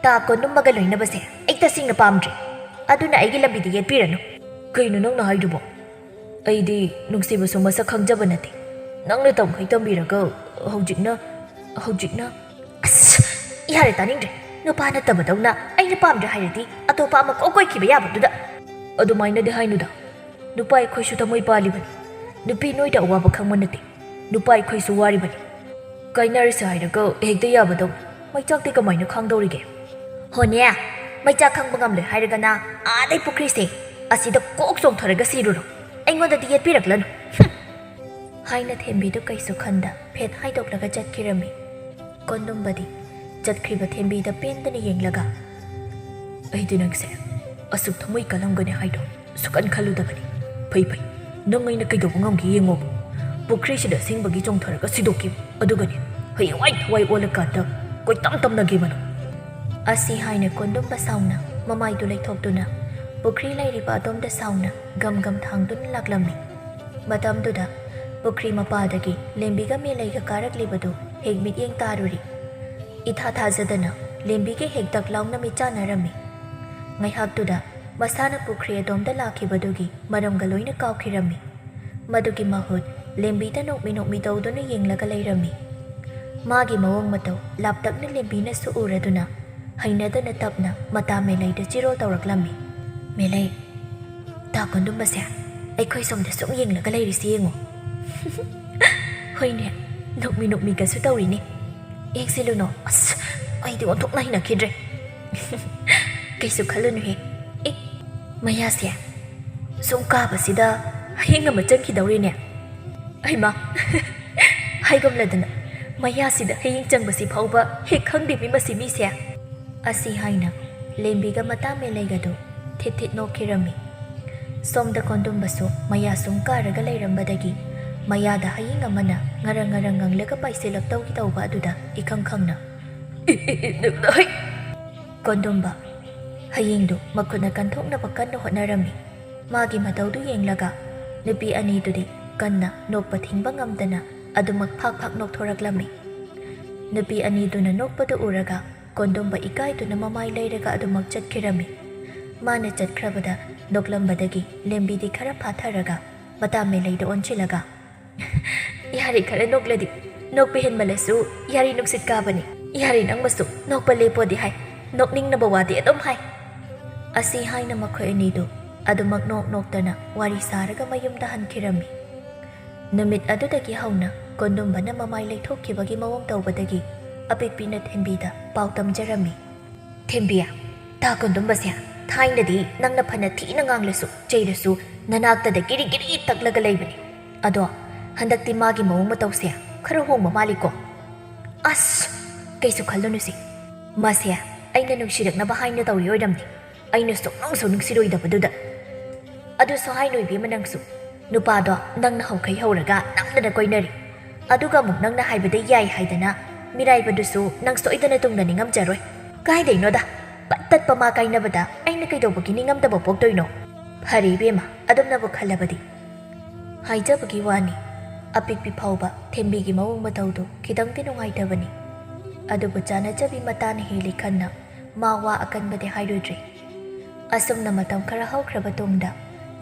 ꯇꯥ ꯀꯣꯟꯗꯨꯝꯕꯒ ꯂꯣꯏꯅꯕꯁꯦ ꯑꯩ ꯇꯁꯦꯡꯅ ꯄꯥꯝꯗ꯭ꯔꯦ꯫ ꯑꯗꯨꯅ ꯑꯩꯒꯤ ꯂꯝꯕꯤꯗ ꯌꯦꯠꯄꯤꯔꯅꯨ꯫" "ꯀꯩꯅꯣ ꯅꯪꯅ ꯍꯥꯏꯗꯨꯕꯣ? ꯑꯩꯗꯤ ꯅꯨꯡꯁꯤꯕꯁꯨ ꯃꯁꯛ ꯈꯪꯖꯕ ꯅꯠꯇꯦ꯫ ꯅꯪꯅ ꯇꯝꯈꯩ ꯇꯝꯕꯤꯔꯒ ꯍꯧꯖꯤꯛꯅ, ꯍꯧꯖꯤꯛꯅ..." "ꯑꯁ! ꯌꯥꯔꯦ, ꯇꯥꯅꯤꯡꯗ꯭ꯔꯦ꯫ ꯅꯨꯄꯥ ꯅꯠꯇꯕꯗꯧꯅ ꯑꯩꯅ ꯄꯥꯝꯗ꯭ꯔꯦ ꯍꯥꯏꯔꯗꯤ ꯑꯇꯣꯞꯄ ꯑꯃ ꯀꯣꯛ ꯀꯣꯏꯈꯤꯕ ꯌꯥꯕꯗꯨꯗ꯫ ꯑꯗꯨꯃꯥꯏꯅꯗꯤ ꯍꯥꯏꯅꯨꯗ꯫ ꯅꯨꯄꯥ ꯑꯩꯈꯣꯏꯁꯨ ꯊꯃꯣꯏ ꯄꯥꯜꯂꯤꯕꯅꯤ꯫ ꯅꯨꯄꯤ ꯅꯣꯏꯗ ꯑꯋꯥꯕ ꯈꯪꯕ ꯅꯠꯇꯦ꯫ ꯅꯨꯄꯥ ꯑꯩꯈꯣꯏꯁꯨ ꯋꯥꯔꯤꯕꯅꯤ꯫ ꯀꯥꯏꯅꯔꯁꯦ ꯍꯥꯏꯔꯒ ꯍꯦꯛꯇ ꯌꯥꯕꯗꯧꯅ ꯃꯩꯆꯥꯛꯇꯤ ꯀꯃꯥꯏꯅ ꯈꯥꯡꯗꯧꯔꯤꯒꯦ? ꯍꯣꯅꯦ, ꯃꯩꯆꯥꯛ ꯈꯪꯕ ꯉꯝꯂꯣꯏ ꯍꯥꯏꯔꯒꯅ ꯑꯥꯗꯩ ꯄꯨꯈ꯭ꯔꯤꯁꯦ ꯑꯁꯤꯗ ꯀꯣꯛ ꯆꯣꯡꯊꯔꯒ ꯁꯤꯔꯨꯔꯣ꯫ ꯑꯩꯉꯣꯟꯗꯗꯤ ꯌꯦꯠꯄꯤꯔꯛꯂꯅꯨ꯫ ꯍꯨꯝ꯫ ꯍꯥꯏꯅ ꯊꯦꯝꯕꯤꯗꯨ ꯀꯩꯁꯨ ꯈꯟꯗ ꯐꯦꯠ ꯍꯥꯏꯗꯣꯛꯂꯒ ꯆꯠꯈꯤꯔꯝꯃꯤ꯫ ꯀꯣꯟꯗꯨꯝꯕꯗꯤ ꯆꯠꯈ꯭ꯔꯤꯕ ꯊꯦꯝꯕꯤꯗ ꯄꯦꯟꯗꯅ ꯌꯦꯡꯂꯒ, "ꯑꯩꯗꯤ ꯅꯪꯁꯦ ꯑꯁꯨꯛ ꯊꯃꯣꯏ ꯀꯜꯂꯝꯒꯅꯤ ꯍꯥꯏꯗꯣ ꯁꯨꯛꯈꯟ ꯈꯜꯂꯨꯗꯕꯅꯤ꯫ ꯐꯩ ꯐꯩ, ꯅꯪ ꯑꯩꯅ ꯀꯩꯗꯧꯕ ꯉꯝꯒꯦ ꯌꯦꯡꯉꯣꯕ꯫ ꯄꯨꯈ꯭ꯔꯤꯁꯤꯗ ꯑꯁꯦꯡꯕꯒꯤ ꯆꯣꯡꯊꯔꯒ ꯁꯤꯗꯣꯛꯈꯤꯕ, ꯑꯗꯨꯒꯅꯦ ꯍꯌꯦꯡꯋꯥꯏ ꯊꯋꯥꯏ ꯑꯣꯜꯂꯀꯥꯟꯗ ꯀꯣꯏꯇꯝ ꯇꯝꯅꯒꯦꯕ ꯅꯪ꯫" ꯑꯁꯤ ꯍꯥꯏꯅ ꯀꯣꯟꯗꯨꯝꯕ ꯁꯥꯎꯅ ꯃꯃꯥꯏꯗꯨ ꯂꯩꯊꯣꯛꯇꯨꯅ ꯄꯨꯈ꯭ꯔꯤ ꯂꯩꯔꯤꯕ ꯑꯗꯣꯝꯗ ꯁꯥꯎꯅ ꯒꯝ ꯒꯝ ꯊꯥꯡꯗꯨꯅ ꯂꯥꯛꯂꯝꯃꯤ꯫ ꯃꯇꯝꯗꯨꯗ ꯄꯨꯈ꯭ꯔꯤ ꯃꯄꯥꯗꯒꯤ ꯂꯦꯝꯕꯤꯒ ꯃꯦꯂꯩꯒ ꯀꯥꯔꯛꯂꯤꯕꯗꯨ ꯍꯦꯛ ꯃꯤꯠꯌꯦꯡ ꯇꯥꯔꯨꯔꯤ꯫ ꯏꯊꯥ ꯊꯥꯖꯗꯅ ꯂꯦꯝꯕꯤꯒ ꯍꯦꯛ ꯗꯛ ꯂꯥꯎꯅ ꯃꯤꯠ ꯆꯥꯟꯅꯔꯝꯃꯤ꯫ ꯉꯥꯏꯍꯥꯛꯇꯨꯗ ꯃꯁꯥꯅ ꯄꯨꯈ꯭ꯔꯤ ꯑꯗꯣꯝꯗ ꯂꯥꯛꯈꯤꯕꯗꯨꯒꯤ ꯃꯔꯝꯒ ꯂꯣꯏꯅ ꯀꯥꯎꯈꯤꯔꯝꯃꯤ꯫ ꯃꯗꯨꯒꯤ ꯃꯍꯨꯠ ꯂꯦꯝꯕꯤꯗ ꯅꯣꯛꯃꯤ ꯅꯣꯛꯃꯤ ꯇꯧꯗꯨꯅ ꯌꯦꯡꯂꯒ ꯂꯩꯔꯝꯃꯤ꯫ ꯃꯥꯒꯤ ꯃꯑꯣꯡ ꯃꯇꯧ ꯂꯥꯞꯇꯛꯅ ꯂꯦꯝꯕꯤꯅꯁꯨ ꯎꯔꯗꯨꯅ ꯍꯩꯅꯗꯅ ꯇꯞꯅ ꯃꯇꯥ ꯃꯦꯂꯩꯗ ꯆꯤꯔꯣꯜ ꯇꯧꯔꯛꯂꯝꯃꯤ꯫ "ꯃꯦꯂꯩ, ꯇꯥ ꯀꯣꯟꯗꯨꯝꯕꯁꯦ ꯑꯩꯈꯣꯏ ꯁꯣꯝꯗ ꯁꯨꯝ ꯌꯦꯡꯂꯒ ꯂꯩꯔꯤꯁꯤ ꯌꯦꯡꯉꯨ꯫" "ꯍꯣꯏꯅꯦ, ꯅꯣꯛꯃꯤ ꯅꯣꯛꯃꯤꯒꯁꯨ ꯇꯧꯔꯤꯅꯦ꯫ ꯌꯦꯡꯁꯤꯜꯂꯨꯅꯣ, ꯑꯁ, ꯑꯩꯗꯤ ꯑꯣꯟꯊꯣꯛꯅ ꯍꯩꯅꯈꯤꯗ꯭ꯔꯦ꯫" "ꯀꯩꯁꯨ ꯈꯜꯂꯨꯅꯨꯍꯦ꯫ ꯑꯦ, ꯃꯌꯥꯁꯦ ꯁꯨꯝ ꯀꯥꯕꯁꯤꯗ ꯍꯌꯦꯡ ꯑꯃ ꯆꯪꯈꯤꯗꯧꯔꯤꯅꯦ꯫ ꯑꯩꯃ, ꯍꯥꯏꯒꯝꯂꯗꯅ ꯃꯌꯥꯁꯤꯗ ꯍꯌꯦꯡ ꯆꯪꯕꯁꯤ ꯐꯥꯎꯕ ꯍꯦꯛ ꯈꯪꯗꯦꯃꯤ ꯃꯁꯤ ꯃꯤꯁꯦ꯫" ꯑꯁꯤ ꯍꯥꯏꯅ ꯂꯦꯝꯕꯤꯒ ꯃꯇꯥ ꯃꯦꯂꯩꯒꯗꯨ ꯊꯤꯠ ꯊꯤꯠ ꯅꯣꯛꯈꯤꯔꯝꯃꯤ꯫ ꯁꯣꯝꯗ ꯀꯣꯟꯗꯨꯝꯕꯁꯨ ꯃꯌꯥ ꯁꯨꯝ ꯀꯥꯔꯒ ꯂꯩꯔꯝꯕꯗꯒꯤ ꯃꯌꯥꯗ ꯍꯌꯤꯡ ꯑꯃꯅ ꯉꯔꯪ ꯉꯔꯪ ꯉꯪꯂꯒ ꯄꯥꯏꯁꯤꯜꯂꯛꯇꯧꯒꯤ ꯇꯧꯕ ꯑꯗꯨꯗ ꯏꯈꯪ ꯈꯪꯅ, "ꯏ, ꯏ, ꯏ, ꯅꯪꯅ ꯍꯩ!" ꯀꯣꯟꯗꯨꯝꯕ ꯍꯌꯤꯡꯗꯨ ꯃꯈꯨꯠꯅ ꯀꯟꯊꯣꯛꯅꯕ ꯀꯟꯅ ꯍꯣꯠꯅꯔꯝꯃꯤ꯫ ꯃꯥꯒꯤ ꯃꯇꯧꯗꯨ ꯌꯦꯡꯂꯒ ꯅꯨꯄꯤ ꯑꯅꯤꯗꯨꯗꯤ ꯀꯟꯅ ꯅꯣꯛꯄ ꯊꯤꯡꯕ ꯉꯝꯗꯅ ꯑꯗꯨꯃꯛ ꯐꯥꯛ ꯐꯥꯛ ꯅꯣꯛꯊꯣꯔꯛꯂꯝꯃꯤ꯫ ꯅꯨꯄꯤ ꯑꯅꯤꯗꯨꯅ ꯅꯣꯛꯄꯗꯨ ꯎꯔꯒ ꯀꯣꯟꯗꯨꯝꯕ ꯏꯀꯥꯏꯗꯨꯅ ꯃꯃꯥꯏ ꯂꯩꯔꯒ ꯑꯗꯨꯃꯛ ꯆꯠꯈꯤꯔꯝꯃꯤ꯫ ꯃꯥꯅ ꯆꯠꯈ꯭ꯔꯕꯗ ꯅꯣꯛꯂꯝꯕꯗꯒꯤ ꯂꯦꯝꯕꯤꯗꯤ ꯈꯔ ꯐꯥꯊꯔꯒ ꯃꯇꯥ ꯃꯦꯂꯩꯗ ꯑꯣꯟꯁꯤꯜꯂꯒ, "ꯌꯥꯔꯦ, ꯈꯔ ꯅꯣꯛꯂꯗꯤ꯫ ꯅꯣꯛꯄ ꯍꯦꯟꯃꯜꯂꯁꯨ ꯌꯥꯔꯤ ꯅꯨꯡꯁꯤꯠ ꯀꯥꯕꯅꯤ꯫ ꯌꯥꯔꯦ, ꯅꯪꯃꯁꯨ ꯅꯣꯛꯄ ꯂꯦꯞꯄꯣꯗꯤ ꯍꯥꯏ꯫ ꯅꯣꯛꯅꯤꯡꯅꯕ ꯋꯥꯗꯤ ꯑꯗꯨꯝ ꯍꯥꯏ꯫" ꯑꯁꯤ ꯍꯥꯏꯅ ꯃꯈꯣꯏ ꯑꯅꯤꯗꯨ ꯑꯗꯨꯃꯛ ꯅꯣꯛ ꯅꯣꯛꯇꯅ ꯋꯥꯔꯤ ꯁꯥꯔꯒ ꯃꯌꯨꯝꯗ ꯍꯟꯈꯤꯔꯝꯃꯤ꯫ ꯅꯨꯃꯤꯠ ꯑꯗꯨꯗꯒꯤ ꯍꯧꯅ ꯀꯣꯟꯗꯨꯝꯕꯅ ꯃꯃꯥꯏ ꯂꯩꯊꯣꯛꯈꯤꯕꯒꯤ ꯃꯑꯣꯡ ꯇꯧꯕꯗꯒꯤ ꯑꯄꯤꯛꯄꯤꯅ ꯊꯦꯝꯕꯤꯗ ꯄꯥꯎ ꯇꯝꯖꯔꯝꯃꯤ꯫ "ꯊꯦꯝꯕꯤ, ꯇꯥ ꯀꯣꯟꯗꯨꯝꯕꯁꯦ ꯊꯥꯏꯅꯗꯤ ꯅꯪꯅ ꯐꯅ ꯊꯤꯅ ꯉꯥꯡꯂꯁꯨ ꯆꯩꯔꯁꯨ ꯅꯅꯥꯛꯇꯗ ꯒꯤꯔꯤ ꯒꯤꯔꯤ ꯇꯛꯂꯒ ꯂꯩꯕꯅꯤ꯫ ꯑꯗꯣ ꯍꯟꯗꯛꯇꯤ ꯃꯥꯒꯤ ꯃꯑꯣꯡ ꯃꯇꯧꯁꯦ ꯈꯔ ꯍꯣꯡꯕ ꯃꯥꯜꯂꯤꯀꯣ?" "ꯑꯁ, ꯀꯩꯁꯨ ꯈꯜꯂꯨꯅꯨꯁꯦ꯫ ꯃꯥꯁꯦ ꯑꯩꯅ ꯅꯨꯡꯁꯤꯔꯛꯅꯕ ꯍꯥꯏꯅ ꯇꯧꯔꯤ ꯑꯣꯏꯔꯝꯅꯤ꯫ ꯑꯩꯅ ꯁꯨꯡꯅꯨꯡꯁꯨ ꯅꯨꯡꯁꯤꯔꯣꯏꯗꯕꯗꯨꯗ꯫ ꯑꯗꯨꯁꯨ ꯍꯥꯏꯅꯨ ꯏꯕꯦꯝꯃ ꯅꯪꯁꯨ꯫ ꯅꯨꯄꯥꯗꯣ ꯅꯪꯅ ꯍꯧꯈꯩ ꯍꯧꯔꯒ ꯅꯝꯗꯅ ꯀꯣꯏꯅꯔꯤ꯫ ꯑꯗꯨꯒ ꯑꯃꯨꯛ ꯅꯪꯅ ꯍꯥꯏꯕꯗ ꯌꯥꯏ ꯍꯥꯏꯗꯅ ꯃꯤꯔꯥꯏꯕꯗꯨꯁꯨ ꯅꯪ ꯁꯣꯏꯗꯅ ꯇꯨꯡꯗ ꯅꯤꯡꯉꯝꯖꯔꯣꯏ꯫ ꯀꯥꯏꯗꯩꯅꯣꯗ, ꯄꯠ ꯇꯠꯄ ꯃꯥ ꯀꯥꯏꯅꯕꯗ ꯑꯩꯅ ꯀꯩꯗꯧꯕꯒꯤ ꯅꯤꯡꯉꯝꯗꯕ ꯄꯣꯛꯇꯣꯏꯅꯣ? ꯐꯔꯦ ꯏꯕꯦꯝꯃ, ꯑꯗꯨꯝꯅꯕꯨ ꯈꯜꯂꯕꯗꯤ꯫" ꯍꯥꯏꯖꯕꯒꯤ ꯋꯥꯅꯤ꯫ ꯑꯄꯤꯛꯄꯤ ꯐꯥꯎꯕ ꯊꯦꯝꯕꯤꯒꯤ ꯃꯑꯣꯡ ꯃꯇꯧꯗꯨ ꯈꯤꯇꯪꯗꯤ ꯅꯨꯡꯉꯥꯏꯇꯕꯅꯤ꯫ ꯑꯗꯨꯕꯨ ꯆꯥꯅꯖꯕꯤ ꯃꯇꯥꯅ ꯍꯦꯜꯂꯤ ꯈꯟꯅ ꯃꯥ ꯋꯥ ꯑꯀꯟꯕꯗꯤ ꯍꯥꯏꯔꯨꯗ꯭ꯔꯦ꯫ ꯑꯁꯨꯝꯅ ꯃꯇꯝ ꯈꯔ ꯍꯧꯈ꯭ꯔꯕ ꯇꯨꯡꯗ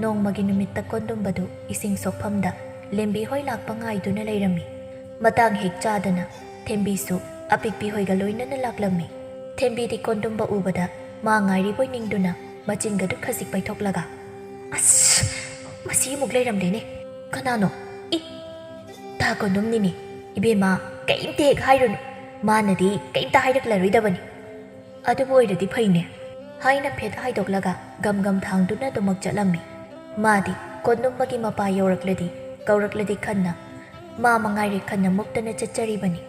ꯅꯣꯡꯃꯒꯤ ꯅꯨꯃꯤꯠꯇ ꯀꯣꯟꯗꯨꯝꯕꯗꯨ ꯏꯁꯤꯡ ꯁꯣꯛꯐꯝꯗ ꯂꯦꯝꯕꯤ ꯍꯣꯏ ꯂꯥꯛꯄ ꯉꯥꯏꯗꯨꯅ ꯂꯩꯔꯝꯃꯤ꯫ ꯃꯇꯥꯡ ꯍꯦꯛ ꯆꯥꯗꯅ ꯊꯦꯝꯕꯤꯁꯨ ꯑꯄꯤꯛꯄꯤ ꯍꯣꯏꯒ ꯂꯣꯏꯅꯅ ꯂꯥꯛꯂꯝꯃꯤ꯫ ꯊꯦꯝꯕꯤꯗꯤ ꯀꯣꯟꯗꯨꯝꯕ ꯎꯕꯗ ꯃꯥ ꯉꯥꯏꯔꯤꯕꯣꯏ ꯅꯤꯡꯗꯨꯅ ꯃꯆꯤꯟꯒꯗꯨ ꯈꯖꯤꯛ ꯄꯩꯊꯣꯛꯂꯒ, "ꯑꯁ, ꯃꯁꯤ ꯑꯃꯨꯛ ꯂꯩꯔꯝꯂꯦꯅꯦ꯫ ꯀꯅꯥꯅꯣ? ꯏ, ꯇꯥ ꯀꯣꯟꯗꯨꯝꯅꯤꯅꯦ꯫ ꯏꯕꯦꯝꯃ, ꯀꯩꯝꯇ ꯍꯦꯛ ꯍꯥꯏꯔꯨꯅꯨ꯫ ꯃꯥꯅꯗꯤ ꯀꯩꯝꯇ ꯍꯥꯏꯔꯛꯂꯔꯣꯏꯗꯕꯅꯤ꯫ ꯑꯗꯨꯕꯨ ꯑꯣꯏꯔꯗꯤ ꯐꯩꯅꯦ," ꯍꯥꯏꯅ ꯐꯦꯠ ꯍꯥꯏꯗꯣꯛꯂꯒ ꯒꯝ ꯒꯝ ꯊꯥꯡꯗꯨꯅ ꯑꯗꯨꯃꯛ ꯆꯠꯂꯝꯃꯤ꯫ ꯃꯥꯗꯤ ꯀꯣꯟꯗꯨꯝꯕꯒꯤ ꯃꯄꯥ ꯌꯧꯔꯛꯂꯗꯤ ꯀꯧꯔꯛꯂꯗꯤ ꯈꯟꯅ ꯃꯥ ꯃꯉꯥꯏꯔꯦ ꯈꯟꯅ ꯃꯨꯛꯇꯅ ꯆꯠꯆꯔꯤꯕꯅꯤ꯫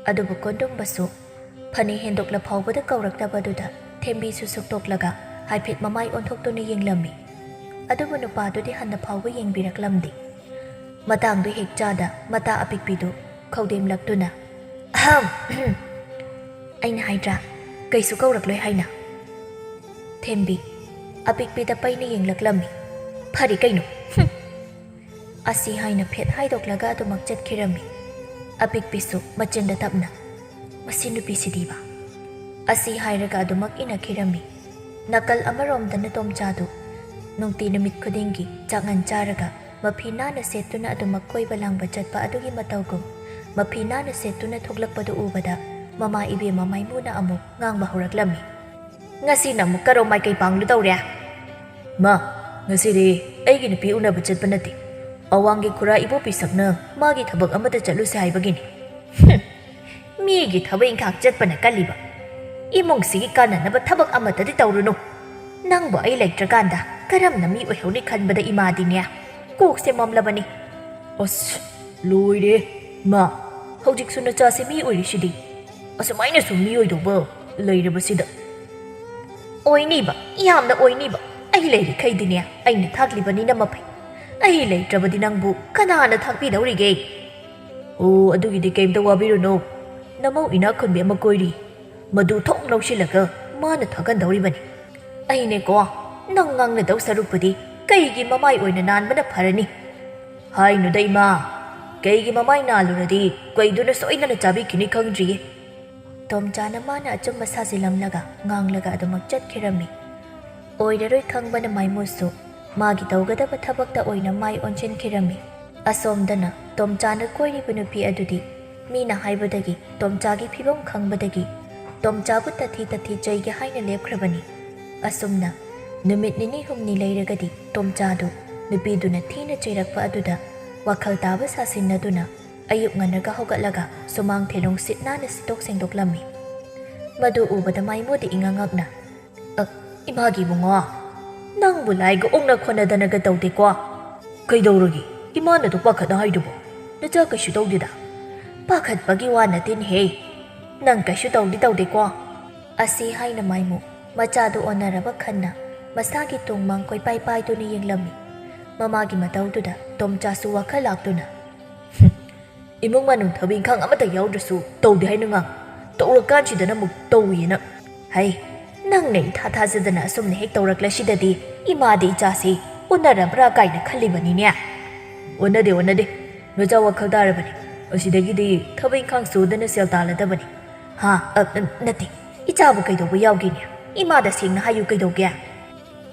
ꯑꯗꯨꯕꯨ ꯀꯣꯟꯗꯨꯝꯕꯁꯨ ꯐꯅꯦꯛ ꯍꯦꯟꯗꯣꯛꯂ ꯐꯥꯎꯕꯗ ꯀꯧꯔꯛꯇꯕꯗꯨꯗ ꯊꯦꯝꯕꯤꯁꯨ ꯁꯨꯛꯇꯣꯛꯂꯒ ꯍꯥꯏꯐꯦꯠ ꯃꯃꯥꯏ ꯑꯣꯟꯊꯣꯛꯇꯨꯅ ꯌꯦꯡꯂꯝꯃꯤ꯫ ꯑꯗꯨꯕꯨ ꯅꯨꯄꯥꯗꯨꯗꯤ ꯍꯟꯅ ꯐꯥꯎꯕ ꯌꯦꯡꯕꯤꯔꯛꯂꯝꯗꯦ꯫ ꯃꯇꯥꯡꯗꯨ ꯍꯦꯛ ꯆꯥꯗ ꯃꯇꯥ ꯑꯄꯤꯛꯄꯤꯗꯨ ꯈꯧꯗꯦꯝꯂꯛꯇꯨꯅ, "ꯑꯍꯝ, ꯑꯍꯝ꯫ ꯑꯩꯅ ꯍꯥꯏꯗ꯭ꯔꯥ, ꯀꯩꯁꯨ ꯀꯧꯔꯛꯂꯣꯏ ꯍꯥꯏꯅ?" ꯊꯦꯝꯕꯤ ꯑꯄꯤꯛꯄꯤꯗ ꯄꯩꯅ ꯌꯦꯡꯂꯛꯂꯝꯃꯤ꯫ "ꯐꯔꯦ ꯀꯩꯅꯣ, ꯍꯨꯝ!" ꯑꯁꯤ ꯍꯥꯏꯅ ꯐꯦꯠ ꯍꯥꯏꯗꯣꯛꯂꯒ ꯑꯗꯨꯃꯛ ꯆꯠꯈꯤꯔꯝꯃꯤ꯫ ꯑꯄꯤꯛꯄꯤꯁꯨ ꯃꯆꯤꯟꯗ ꯇꯞꯅ, "ꯃꯁꯤ ꯅꯨꯄꯤꯁꯤꯗꯤꯕ!" ꯑꯁꯤ ꯍꯥꯏꯔꯒ ꯑꯗꯨꯃꯛ ꯏꯟꯅꯈꯤꯔꯝꯃꯤ꯫ ꯅꯥꯀꯜ ꯑꯃꯔꯣꯝꯗꯅ ꯇꯣꯝꯆꯥꯗꯨ ꯅꯨꯡꯇꯤ ꯅꯨꯃꯤꯠ ꯈꯨꯗꯤꯡꯒꯤ ꯆꯥꯛꯉꯟ ꯆꯥꯔꯒ ꯃꯐꯤ ꯅꯥꯟꯅ ꯁꯦꯠꯇꯨꯅ ꯑꯗꯨꯃꯛ ꯀꯣꯏꯕ ꯂꯥꯡꯕ ꯆꯠꯄ ꯑꯗꯨꯒꯤ ꯃꯇꯧꯒꯨꯝ ꯃꯐꯤ ꯅꯥꯟꯅ ꯁꯦꯠꯇꯨꯅ ꯊꯣꯛꯂꯛꯄꯗꯨ ꯎꯕꯗ ꯃꯃꯥ ꯏꯕꯦꯝꯃ ꯃꯥꯏꯃꯨꯅ ꯑꯃꯨꯛ ꯉꯥꯡꯕ ꯍꯧꯔꯛꯂꯝꯃꯤ꯫ "ꯉꯁꯤꯅ ꯑꯃꯨꯛ ꯀꯔꯣꯝ ꯃꯥꯏꯀꯩ ꯄꯥꯡꯂꯨ ꯇꯧꯔꯦ?" ꯃꯥ, ꯉꯁꯤꯗꯤ ꯑꯩꯒꯤ ꯅꯨꯄꯤ ꯎꯅꯕ ꯆꯠꯄ ꯅꯠꯇꯦ꯫ ꯑꯋꯥꯡꯒꯤ ꯈꯨꯔꯥ ꯏꯕꯣꯕꯤꯁꯛꯅ ꯃꯥꯒꯤ ꯊꯕꯛ ꯑꯃꯗ ꯆꯠꯂꯨꯁꯦ ꯍꯥꯏꯕꯒꯤꯅꯤ꯫ ꯍꯨꯝ, ꯃꯤꯒꯤ ꯊꯕꯛ ꯏꯪꯈꯥꯡ ꯆꯠꯄꯅ ꯀꯜꯂꯤꯕ꯫ ꯏꯃꯨꯡꯁꯤꯒꯤ ꯀꯥꯟꯅꯅꯕ ꯊꯕꯛ ꯑꯃꯠꯇꯗꯤ ꯇꯧꯔꯨꯅꯨ꯫ ꯅꯪꯕꯨ ꯑꯩ ꯂꯩꯇ꯭ꯔꯀꯥꯟꯗ ꯀꯔꯝꯅ ꯃꯤ ꯑꯣꯏꯍꯧꯅꯤ ꯈꯟꯕꯗ ꯏꯃꯥꯗꯤꯅꯦ ꯀꯣꯛꯁꯦ ꯃꯝꯂꯕꯅꯤ꯫ ꯑꯁ, ꯂꯣꯏꯔꯦ꯫ ꯃꯥ, ꯍꯧꯖꯤꯛꯁꯨ ꯅꯆꯥꯁꯦ ꯃꯤ ꯑꯣꯏꯔꯤꯁꯤꯗꯤ꯫ ꯑꯁꯨꯃꯥꯏꯅꯁꯨ ꯃꯤ ꯑꯣꯏꯗꯧꯕ ꯂꯩꯔꯕꯁꯤꯗ꯫ ꯑꯣꯏꯅꯤꯕ, ꯌꯥꯝꯅ ꯑꯣꯏꯅꯤꯕ꯫ ꯑꯩ ꯂꯩꯔꯤꯈꯩꯗꯤꯅꯦ, ꯑꯩꯅ ꯊꯥꯛꯂꯤꯕꯅꯤꯅ ꯃꯐꯩ꯫ ꯑꯩ ꯂꯩꯇ꯭ꯔꯕꯗꯤ ꯅꯪꯕꯨ ꯀꯅꯥꯅ ꯊꯥꯛꯄꯤꯗꯧꯔꯤꯒꯦ? ꯑꯣ, ꯑꯗꯨꯒꯤꯗꯤ ꯀꯩꯝꯇ ꯋꯥꯕꯤꯔꯨꯅꯨ꯫ ꯅꯃꯧ ꯏꯅꯥꯛ ꯈꯨꯟꯕꯤ ꯑꯃ ꯀꯣꯏꯔꯤ꯫ ꯃꯗꯨ ꯊꯣꯛ ꯂꯧꯁꯤꯜꯂꯒ ꯃꯥꯅ ꯊꯥꯛꯍꯟꯗꯧꯔꯤꯕꯅꯤ꯫ ꯑꯩꯅꯦꯀꯣ, ꯅꯪ ꯉꯥꯡꯅꯗꯧ ꯁꯔꯨꯛꯄꯨꯗꯤ ꯀꯩꯒꯤ ꯃꯃꯥꯏ ꯑꯣꯏꯅ ꯅꯥꯟꯕꯅ ꯐꯔꯅꯤ? ꯍꯥꯏꯅꯨꯗ ꯏꯃꯥ, ꯀꯩꯒꯤ ꯃꯃꯥꯏ ꯅꯥꯜꯂꯨꯔꯗꯤ ꯀꯩꯗꯨꯅ ꯁꯣꯏꯗꯅ ꯆꯥꯕꯤꯈꯤꯅꯤ ꯈꯪꯗ꯭ꯔꯤꯌꯦ꯫ ꯇꯣꯝꯆꯥꯅ ꯃꯥꯅ ꯑꯆꯨꯝꯕ ꯁꯥꯖꯤꯜꯂꯝꯂꯒ ꯉꯥꯡꯂꯒ ꯑꯗꯨꯃꯛ ꯆꯠꯈꯤꯔꯝꯃꯤ꯫ ꯑꯣꯏꯔꯔꯣꯏ ꯈꯪꯕꯅ ꯃꯥꯏꯃꯨꯁꯨ ꯃꯥꯒꯤ ꯇꯧꯒꯗꯕ ꯊꯕꯛꯇ ꯑꯣꯏꯅ ꯃꯥꯏ ꯑꯣꯟꯁꯤꯟꯈꯤꯔꯝꯃꯤ꯫ ꯑꯁꯣꯝꯗꯅ ꯇꯣꯝꯆꯥꯅ ꯀꯣꯏꯔꯤꯕ ꯅꯨꯄꯤ ꯑꯗꯨꯗꯤ ꯃꯤꯅ ꯍꯥꯏꯕꯗꯒꯤ ꯇꯣꯝꯆꯥꯒꯤ ꯐꯤꯕꯝ ꯈꯪꯕꯗꯒꯤ ꯇꯣꯝꯆꯥꯕꯨ ꯇꯊꯤ ꯇꯊꯤ ꯆꯩꯒꯦ ꯍꯥꯏꯅ ꯂꯦꯞꯈ꯭ꯔꯕꯅꯤ꯫ ꯑꯁꯨꯝꯅ ꯅꯨꯃꯤꯠ ꯅꯤꯅꯤ ꯍꯨꯝꯅꯤ ꯂꯩꯔꯒꯗꯤ ꯇꯣꯝꯆꯥꯗꯨ ꯅꯨꯄꯤꯗꯨꯅ ꯊꯤꯅ ꯆꯩꯔꯛꯄ ꯑꯗꯨꯗ ꯋꯥꯈꯜ ꯇꯥꯕ ꯁꯥꯁꯤꯟꯅꯗꯨꯅ ꯑꯌꯨꯛ ꯉꯟꯅꯒ ꯍꯧꯒꯠꯂꯒ ꯁꯨꯃꯥꯡ ꯊꯦꯂꯣꯡ ꯁꯤꯠ ꯅꯥꯟꯅ ꯁꯤꯠꯇꯣꯛ ꯁꯦꯡꯗꯣꯛꯂꯝꯃꯤ꯫ ꯃꯗꯨ ꯎꯕꯗ ꯃꯥꯏꯃꯨꯗꯤ ꯏꯉꯛ ꯉꯛꯅ, "ꯑ, ꯏꯃꯥꯒꯤ ꯏꯕꯨꯡꯉꯣ, ꯅꯪꯕꯨ ꯂꯥꯏꯒ ꯑꯣꯛꯅ ꯈꯣꯠꯅꯗꯅꯒ ꯇꯧꯗꯦꯀꯣ? ꯀꯩꯗꯧꯔꯒꯦ? ꯏꯃꯥꯅ ꯑꯗꯨ ꯄꯥꯈꯠꯅ ꯍꯥꯏꯗꯨꯕꯨ? ꯅꯆꯥ ꯀꯩꯁꯨ ꯇꯧꯗꯦꯗ?" "ꯄꯥꯈꯠꯄꯒꯤ ꯋꯥ ꯅꯠꯇꯦꯅꯦꯍꯦ꯫ ꯅꯪ ꯀꯩꯁꯨ ꯇꯧꯗꯤ ꯇꯧꯗꯦꯀꯣ?" ꯑꯁꯤ ꯍꯥꯏꯅ ꯃꯥꯏꯃꯨ ꯃꯆꯥꯗꯨ ꯑꯣꯟꯅꯔꯕ ꯈꯟꯅ ꯃꯁꯥꯒꯤ ꯇꯣꯡꯃꯥꯡ ꯀꯣꯏꯄꯥꯏ ꯄꯥꯏꯗꯨꯅ ꯌꯦꯡꯂꯝꯃꯤ꯫ ꯃꯃꯥꯒꯤ ꯃꯇꯧꯗꯨꯗ ꯇꯣꯝꯆꯥꯁꯨ ꯋꯥꯈꯜ ꯂꯥꯛꯇꯨꯅ, "ꯍꯨꯝ, ꯏꯃꯨꯡ ꯃꯅꯨꯡ ꯊꯕꯛ ꯏꯪꯈꯥꯡ ꯑꯃꯠꯇ ꯌꯥꯎꯗ꯭ꯔꯁꯨ ꯇꯧꯗꯦ ꯍꯥꯏꯅ ꯉꯥꯡ, ꯇꯧꯔꯀꯥꯟꯁꯤꯗꯅ ꯑꯃꯨꯛ ꯇꯧꯏꯅ꯫ ꯍꯩ, ꯅꯪꯅ ꯏꯊꯥ ꯊꯥꯖꯗꯅ ꯑꯁꯨꯝꯅ ꯍꯦꯛ ꯇꯧꯔꯛꯂꯁꯤꯗꯗꯤ ꯏꯃꯥꯗꯤ ꯏꯆꯥꯁꯤ ꯑꯣꯟꯅꯔꯕ꯭ꯔꯥ ꯀꯥꯏꯅ ꯈꯜꯂꯤꯕꯅꯤꯅꯦ?" "ꯑꯣꯟꯅꯗꯦ, ꯑꯣꯟꯅꯗꯦ꯫ ꯅꯆꯥ ꯋꯥꯈꯜ ꯇꯥꯔꯕꯅꯤ꯫ ꯑꯁꯤꯗꯒꯤꯗꯤ ꯊꯕꯛ ꯏꯪꯈꯥꯡ ꯁꯨꯗꯅ ꯁꯦꯜ ꯇꯥꯜꯂꯗꯕꯅꯤ꯫ ꯍꯥ, ꯑ, ꯑ, ꯅꯠꯇꯦ, ꯏꯆꯥꯕꯨ ꯀꯩꯗꯧꯕ ꯌꯥꯎꯒꯦꯅꯦ? ꯏꯃꯥꯗ ꯁꯦꯡꯅ ꯍꯥꯏꯌꯨ ꯀꯩꯗꯧꯒꯦ?"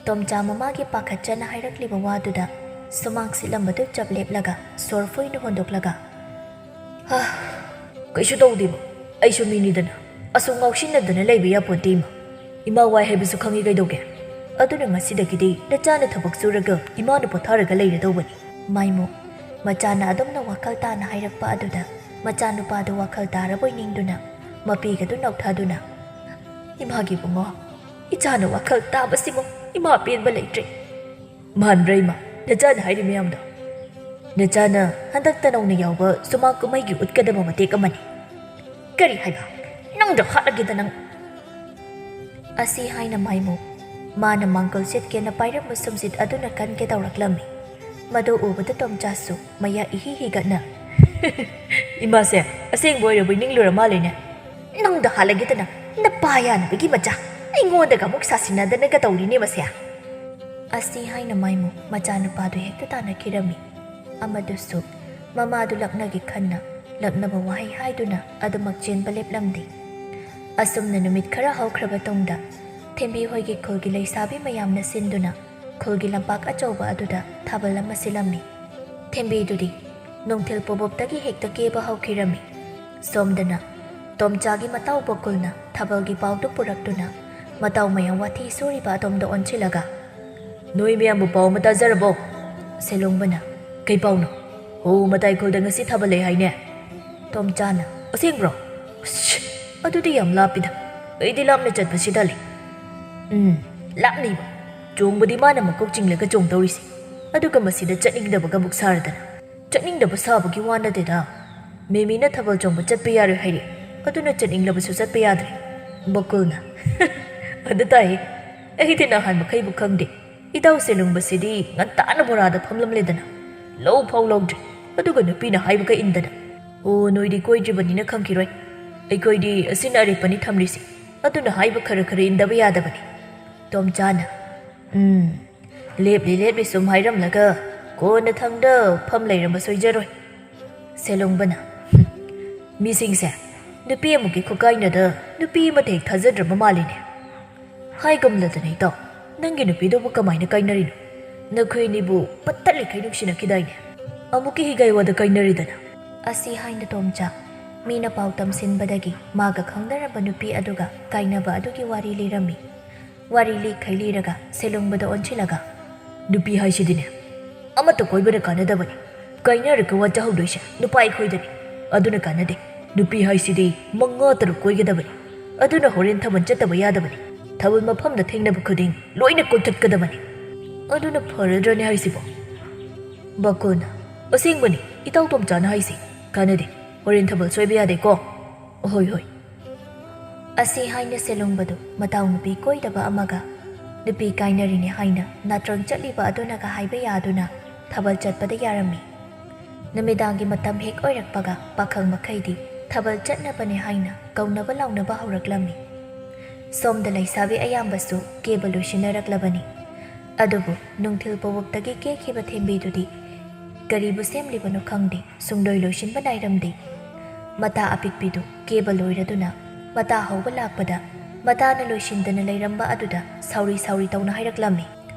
ꯇꯣꯝꯆꯥ ꯃꯃꯥꯒꯤ ꯄꯥꯈꯠꯆꯅ ꯍꯥꯏꯔꯛꯂꯤꯕ ꯋꯥꯗꯨꯗ ꯁꯨꯃꯥꯡ ꯁꯤꯠꯂꯝꯕꯗꯨ ꯆꯞ ꯂꯦꯞꯂꯒ ꯁꯣꯔ ꯐꯣꯏꯅ ꯍꯣꯟꯗꯣꯛꯂꯒ, "ꯍꯥ, ꯀꯩꯁꯨ ꯇꯧꯗꯦꯕ꯫ ꯑꯩꯁꯨ ꯃꯤꯅꯤꯗꯅ꯫ ꯑꯁꯨꯛ ꯉꯥꯎꯁꯤꯟꯅꯗꯅ ꯂꯩꯕ ꯌꯥꯄꯣꯠꯇꯦ ꯏꯃꯥ꯫ ꯏꯃꯥ ꯋꯥꯏ ꯍꯥꯏꯕꯁꯨ ꯈꯪꯉꯤ ꯀꯩꯗꯧꯒꯦ? ꯑꯗꯨꯅ ꯉꯁꯤꯗꯒꯤꯗꯤ ꯅꯆꯥꯅ ꯊꯕꯛ ꯁꯨꯔꯒ ꯏꯃꯥꯅ ꯄꯣꯊꯥꯔꯒ ꯂꯩꯔꯗꯧꯕꯅꯤ꯫ ꯃꯥꯏꯃꯨ, ꯃꯆꯥꯅ ꯑꯗꯨꯝꯅ ꯋꯥꯈꯜ ꯇꯥꯅ ꯍꯥꯏꯔꯛꯄ ꯑꯗꯨꯗ ꯃꯆꯥꯅꯨꯄꯥꯗꯨ ꯋꯥꯈꯜ ꯇꯥꯔꯕꯣꯏ ꯅꯤꯡꯗꯨꯅ ꯃꯄꯤꯒꯗꯨ ꯅꯣꯛꯊꯗꯨꯅ, "ꯏꯃꯥꯒꯤ ꯏꯕꯨꯡꯉꯣ, ꯏꯆꯥꯅ ꯋꯥꯈꯜ ꯇꯥꯕꯁꯤꯃꯨꯛ ꯏꯃꯥ ꯄꯦꯟꯕ ꯂꯩꯇ꯭ꯔꯦ꯫ ꯃꯥꯟꯕ꯭ꯔꯥ ꯏꯃꯥ, ꯅꯆꯥꯅ ꯍꯥꯏꯔꯤ ꯃꯌꯥꯝꯗꯣ? ꯅꯆꯥꯅ ꯍꯟꯗꯛꯇ ꯅꯧꯅ ꯌꯥꯎꯕ ꯁꯨꯃꯥꯡ ꯀꯨꯝꯍꯩꯒꯤ ꯎꯠꯀꯗꯕ ꯃꯇꯦꯛ ꯑꯃꯅꯤ꯫ ꯀꯔꯤ ꯍꯥꯏꯕ? ꯅꯪꯗ ꯍꯥꯠꯂꯒꯦꯗ ꯅꯪ!" ꯑꯁꯤ ꯍꯥꯏꯅ ꯃꯥꯏꯃꯨ, ꯃꯥꯅ ꯃꯥꯡꯒꯜ ꯁꯦꯠꯀꯦꯅ ꯄꯥꯏꯔꯝꯕ ꯁꯨꯝꯖꯤꯠ ꯑꯗꯨꯅ ꯀꯟꯒꯦ ꯇꯧꯔꯛꯂꯝꯃꯤ꯫ ꯃꯗꯨ ꯎꯕꯗ ꯇꯣꯝꯆꯥꯁꯨ ꯃꯌꯥ ꯏꯍꯤ ꯍꯤꯒꯠꯅ, "ꯏꯃꯥꯁꯦ ꯑꯁꯦꯡꯕ ꯑꯣꯏꯔꯕꯣꯏ ꯅꯤꯡꯂꯨꯔ ꯃꯥꯜꯂꯦꯅꯦ꯫ ꯅꯪꯗ ꯍꯥꯠꯂꯒꯦꯗꯅ ꯅꯄꯥ ꯌꯥꯅꯕꯒꯤ ꯃꯆꯥ, ꯑꯩꯉꯣꯟꯗꯒ ꯑꯃꯨꯛ ꯁꯥꯁꯤꯟꯅꯗꯅꯒ ꯇꯧꯔꯤꯅꯦ ꯃꯁꯦ!" ꯑꯁꯤ ꯍꯥꯏꯅ ꯃꯥꯏꯃꯨ ꯃꯆꯥꯅꯨꯄꯥꯗꯨ ꯍꯦꯛꯇ ꯇꯥꯟꯅꯈꯤꯔꯝꯃꯤ꯫ ꯑꯃꯗꯨꯁꯨ ꯃꯃꯥꯗꯨ ꯂꯛꯅꯒꯦ ꯈꯟꯅ ꯂꯛꯅꯕ ꯋꯥꯍꯩ ꯍꯥꯏꯗꯨꯅ ꯑꯗꯨꯃꯛ ꯆꯦꯟꯕ ꯂꯦꯞꯂꯝꯗꯦ꯫ ꯑꯁꯨꯝꯅ ꯅꯨꯃꯤꯠ ꯈꯔ ꯍꯧꯈ꯭ꯔꯕ ꯇꯨꯡꯗ ꯊꯦꯝꯕꯤ ꯍꯣꯏꯒꯤ ꯈꯨꯜꯒꯤ ꯂꯩꯁꯥꯕꯤ ꯃꯌꯥꯝꯅ ꯁꯤꯟꯗꯨꯅ ꯈꯨꯜꯒꯤ ꯂꯝꯄꯥꯛ ꯑꯆꯧꯕ ꯑꯗꯨꯗ ꯊꯥꯕꯜ ꯑꯃ ꯁꯤꯜꯂꯝꯃꯤ꯫ ꯊꯦꯝꯕꯤꯗꯨꯗꯤ ꯅꯨꯡꯊꯤꯜ ꯄꯣꯕꯣꯞꯇꯒꯤ ꯍꯦꯛꯇ ꯀꯦꯕ ꯍꯧꯈꯤꯔꯝꯃꯤ꯫ ꯁꯣꯝꯗꯅ ꯇꯣꯝꯆꯥꯒꯤ ꯃꯇꯥꯎ ꯕꯣꯀꯨꯜꯅ ꯊꯥꯕꯜꯒꯤ ꯄꯥꯎꯗꯨ ꯄꯨꯔꯛꯇꯨꯅ ꯃꯇꯥꯎ ꯃꯌꯥꯝ ꯋꯥꯊꯤ ꯁꯨꯔꯤꯕ ꯑꯗꯣꯝꯗ ꯑꯣꯟꯁꯤꯜꯂꯒ, "ꯅꯣꯏ ꯃꯌꯥꯝꯕꯨ ꯄꯥꯎ ꯑꯃ ꯇꯥꯖꯔꯕꯣ?" ꯁꯦꯂꯣꯡꯕꯅ, "ꯀꯩ ꯄꯥꯎꯅꯣ? ꯍꯣ, ꯃꯇꯥꯏ ꯈꯨꯜꯗ ꯉꯁꯤ ꯊꯥꯕꯜ ꯂꯩ ꯍꯥꯏꯅꯦ?" ꯇꯣꯝꯆꯥꯅ, "ꯑꯁꯦꯡꯕ꯭ꯔꯣ? ꯑꯁ, ꯑꯗꯨꯗꯤ ꯌꯥꯝ ꯂꯥꯞꯄꯤꯗ꯫ ꯑꯩꯗꯤ ꯂꯥꯞꯅ ꯆꯠꯄꯁꯤꯗ ꯂꯩ꯫" "ꯎꯝ, ꯂꯥꯞꯅꯤꯕ꯫ ꯆꯣꯡꯕꯗꯤ ꯃꯥꯅ ꯃꯀꯣꯛ ꯆꯤꯡꯂꯒ ꯆꯣꯡꯗꯧꯔꯤꯁꯦ, ꯑꯗꯨꯒ ꯃꯁꯤꯗ ꯆꯠꯅꯤꯡꯗꯕꯒ ꯑꯃꯨꯛ ꯁꯥꯔꯗꯅ꯫" "ꯆꯠꯅꯤꯡꯗꯕ ꯁꯥꯕꯒꯤ ꯋꯥ ꯅꯠꯇꯦꯗ꯫ ꯃꯦꯃꯤꯅ ꯊꯥꯕꯜ ꯆꯣꯡꯕ ꯆꯠꯄ ꯌꯥꯔꯣꯏ ꯍꯥꯏꯔꯦ, ꯑꯗꯨꯅ ꯆꯠꯅꯤꯡꯂꯕꯁꯨ ꯆꯠꯄ ꯌꯥꯗ꯭ꯔꯦ꯫" ꯕꯣꯀꯨꯜꯅ, "ꯑꯗꯨ ꯇꯥꯏꯌꯦ꯫ ꯑꯩꯗꯤ ꯅꯍꯥꯟ ꯃꯈꯩꯕꯨ ꯈꯪꯗꯦ꯫ ꯏꯇꯥꯎ ꯁꯦꯂꯨꯡꯕꯁꯤꯗꯤ ꯉꯟꯇꯥꯅ ꯕꯣꯔꯥꯗ ꯐꯝꯂꯝꯂꯦꯗꯅ, ꯂꯧ ꯐꯥꯎ ꯂꯧꯗ꯭ꯔꯦ꯫ ꯑꯗꯨꯒ ꯅꯨꯄꯤꯅ ꯍꯥꯏꯕꯒ ꯏꯟꯗꯅ꯫ ꯑꯣ, ꯅꯣꯏꯗꯤ ꯀꯣꯏꯗ꯭ꯔꯤꯕꯅꯤꯅ ꯈꯪꯈꯤꯔꯣꯏ꯫ ꯑꯩꯈꯣꯏꯗꯤ ꯑꯁꯤꯅ ꯑꯔꯦꯞꯄꯅꯤ ꯊꯝꯂꯤꯁꯤ꯫ ꯑꯗꯨꯅ ꯍꯥꯏꯕ ꯈꯔ ꯈꯔ ꯏꯟꯗꯕ ꯌꯥꯗꯕꯅꯤ꯫" ꯇꯣꯝꯆꯥꯅ, "ꯎꯝ, ꯂꯦꯞꯂꯤ ꯂꯦꯞꯂꯤ ꯁꯨꯝ ꯍꯥꯏꯔꯝꯂꯒ ꯀꯣꯟꯅ ꯊꯪꯗ ꯐꯝ ꯂꯩꯔꯝꯕ ꯁꯣꯏꯖꯔꯣꯏ꯫" ꯁꯦꯂꯣꯡꯕꯅ, "ꯍꯨꯝ, ꯃꯤꯁꯤꯡꯁꯦ ꯅꯨꯄꯤ ꯑꯃꯨꯛꯀꯤ ꯈꯨꯀꯥꯏꯅꯗ ꯅꯨꯄꯤ ꯑꯃꯗ ꯍꯦꯛ ꯊꯥꯖꯗ꯭ꯔꯕ ꯃꯥꯜꯂꯤꯅꯦ꯫ ꯍꯥꯏꯒꯨꯝꯂꯗꯅ ꯏꯇꯥꯎ, ꯅꯪꯒꯤ ꯅꯨꯄꯤꯗꯨꯕꯨ ꯀꯃꯥꯏꯅ ꯀꯥꯏꯅꯔꯤꯅꯣ? ꯅꯈꯣꯏ ꯑꯅꯤꯕꯨ ꯄꯠꯇꯠꯂꯤꯈꯩ ꯅꯨꯡꯁꯤꯅꯈꯤꯗꯥꯏꯅꯦ? ꯑꯃꯨꯛꯀꯤ ꯍꯤꯒꯥꯏ ꯋꯥꯗ ꯀꯥꯏꯅꯔꯤꯗꯅ꯫" ꯑꯁꯤ ꯍꯥꯏꯅ ꯇꯣꯝꯆꯥ ꯃꯤꯅ ꯄꯥꯎ ꯇꯝꯁꯤꯟꯕꯗꯒꯤ ꯃꯥꯒ ꯈꯪꯅꯔꯝꯕ ꯅꯨꯄꯤ ꯑꯗꯨꯒ ꯀꯥꯏꯅꯕ ꯑꯗꯨꯒꯤ ꯋꯥꯔꯤ ꯂꯤꯔꯝꯃꯤ꯫ ꯋꯥꯔꯤ ꯂꯤꯈꯩ ꯂꯤꯔꯒ ꯁꯦꯂꯨꯡꯕꯗ ꯑꯣꯟꯁꯤꯜꯂꯒ, "ꯅꯨꯄꯤ ꯍꯥꯏꯁꯤꯗꯤꯅꯦ, ꯑꯃꯠꯇ ꯀꯣꯏꯕꯅ ꯀꯥꯟꯅꯗꯕꯅꯤ꯫ ꯀꯥꯏꯅꯔꯒ ꯋꯥꯖꯍꯧꯗꯣꯏꯁꯦ ꯅꯨꯄꯥ ꯑꯩꯈꯣꯏꯗꯅꯤ꯫ ꯑꯗꯨꯅ ꯀꯥꯟꯅꯗꯦ꯫ ꯅꯨꯄꯤ ꯍꯥꯏꯁꯤꯗꯤ ꯃꯉꯥ ꯇꯔꯨꯛ ꯀꯣꯏꯒꯗꯕꯅꯤ꯫ ꯑꯗꯨꯅ ꯍꯣꯔꯦꯟ ꯊꯥꯕꯜ ꯆꯠꯇꯕ ꯌꯥꯗꯕꯅꯤ꯫ ꯊꯥꯕꯜ ꯃꯐꯝꯗ ꯊꯦꯡꯅꯕ ꯈꯨꯗꯤꯡ ꯂꯣꯏꯅ ꯀꯣꯏꯊꯠꯀꯗꯕꯅꯤ꯫ ꯑꯗꯨꯅ ꯐꯔꯗ꯭ꯔꯅꯦ ꯍꯥꯏꯁꯤꯕꯣ?" ꯕꯀꯨꯅ, "ꯑꯁꯦꯡꯕꯅꯤ, ꯏꯇꯥꯎ ꯇꯣꯝꯆꯥꯅ ꯍꯥꯏꯁꯤ꯫ ꯀꯥꯟꯅꯗꯦ꯫ ꯍꯣꯔꯦꯟ ꯊꯥꯕꯜ ꯁꯣꯏꯕ ꯌꯥꯗꯦꯀꯣ꯫ ꯍꯣꯏ, ꯍꯣꯏ꯫" ꯑꯁꯤ ꯍꯥꯏꯅ ꯁꯦꯂꯨꯡꯕꯗꯨ ꯃꯇꯥꯎ ꯅꯨꯄꯤ ꯀꯣꯏꯗꯕ ꯑꯃꯒ ꯅꯨꯄꯤ ꯀꯥꯏꯅꯔꯤꯅꯦ ꯍꯥꯏꯅ ꯅꯥꯇ꯭ꯔꯪ ꯆꯠꯂꯤꯕ ꯑꯗꯨꯅꯒ ꯍꯥꯏꯕ ꯌꯥꯗꯨꯅ ꯊꯥꯕꯜ ꯆꯠꯄꯗ ꯌꯥꯔꯝꯃꯤ꯫ ꯅꯨꯃꯤꯗꯥꯡꯒꯤ ꯃꯇꯝ ꯍꯦꯛ ꯑꯣꯏꯔꯛꯄꯒ ꯄꯥꯈꯪ ꯃꯈꯩꯗꯤ ꯊꯥꯕꯜ ꯆꯠꯅꯕꯅꯦ ꯍꯥꯏꯅ ꯀꯧꯅꯕ ꯂꯥꯎꯅꯕ ꯍꯧꯔꯛꯂꯝꯃꯤ꯫ ꯁꯣꯝꯗ ꯂꯩꯁꯥꯕꯤ ꯑꯌꯥꯝꯕꯁꯨ ꯀꯦꯕ ꯂꯣꯏꯁꯤꯟꯅꯔꯛꯂꯕꯅꯤ꯫ ꯑꯗꯨꯕꯨ ꯅꯨꯡꯊꯤꯜ ꯄꯣꯕꯣꯞꯇꯒꯤ ꯀꯦꯈꯤꯕ ꯊꯦꯝꯕꯤꯗꯨꯗꯤ ꯀꯔꯤꯕꯨ ꯁꯦꯝꯂꯤꯕꯅꯣ ꯈꯪꯗꯦ, ꯁꯨꯡꯂꯣꯏ ꯂꯣꯏꯁꯤꯟꯕ ꯅꯥꯏꯔꯝꯗꯦ꯫ ꯃꯇꯥ ꯑꯄꯤꯛꯄꯤꯗꯨ ꯀꯦꯕ ꯂꯣꯏꯔꯗꯨꯅ ꯃꯇꯥ ꯍꯧꯕ ꯂꯥꯛꯄꯗ ꯃꯇꯥꯅ ꯂꯣꯏꯁꯤꯟꯗꯅ ꯂꯩꯔꯝꯕ ꯑꯗꯨꯗ ꯁꯥꯎꯔꯤ ꯁꯥꯎꯔꯤ ꯇꯧꯅ ꯍꯥꯏꯔꯛꯂꯝꯃꯤ꯫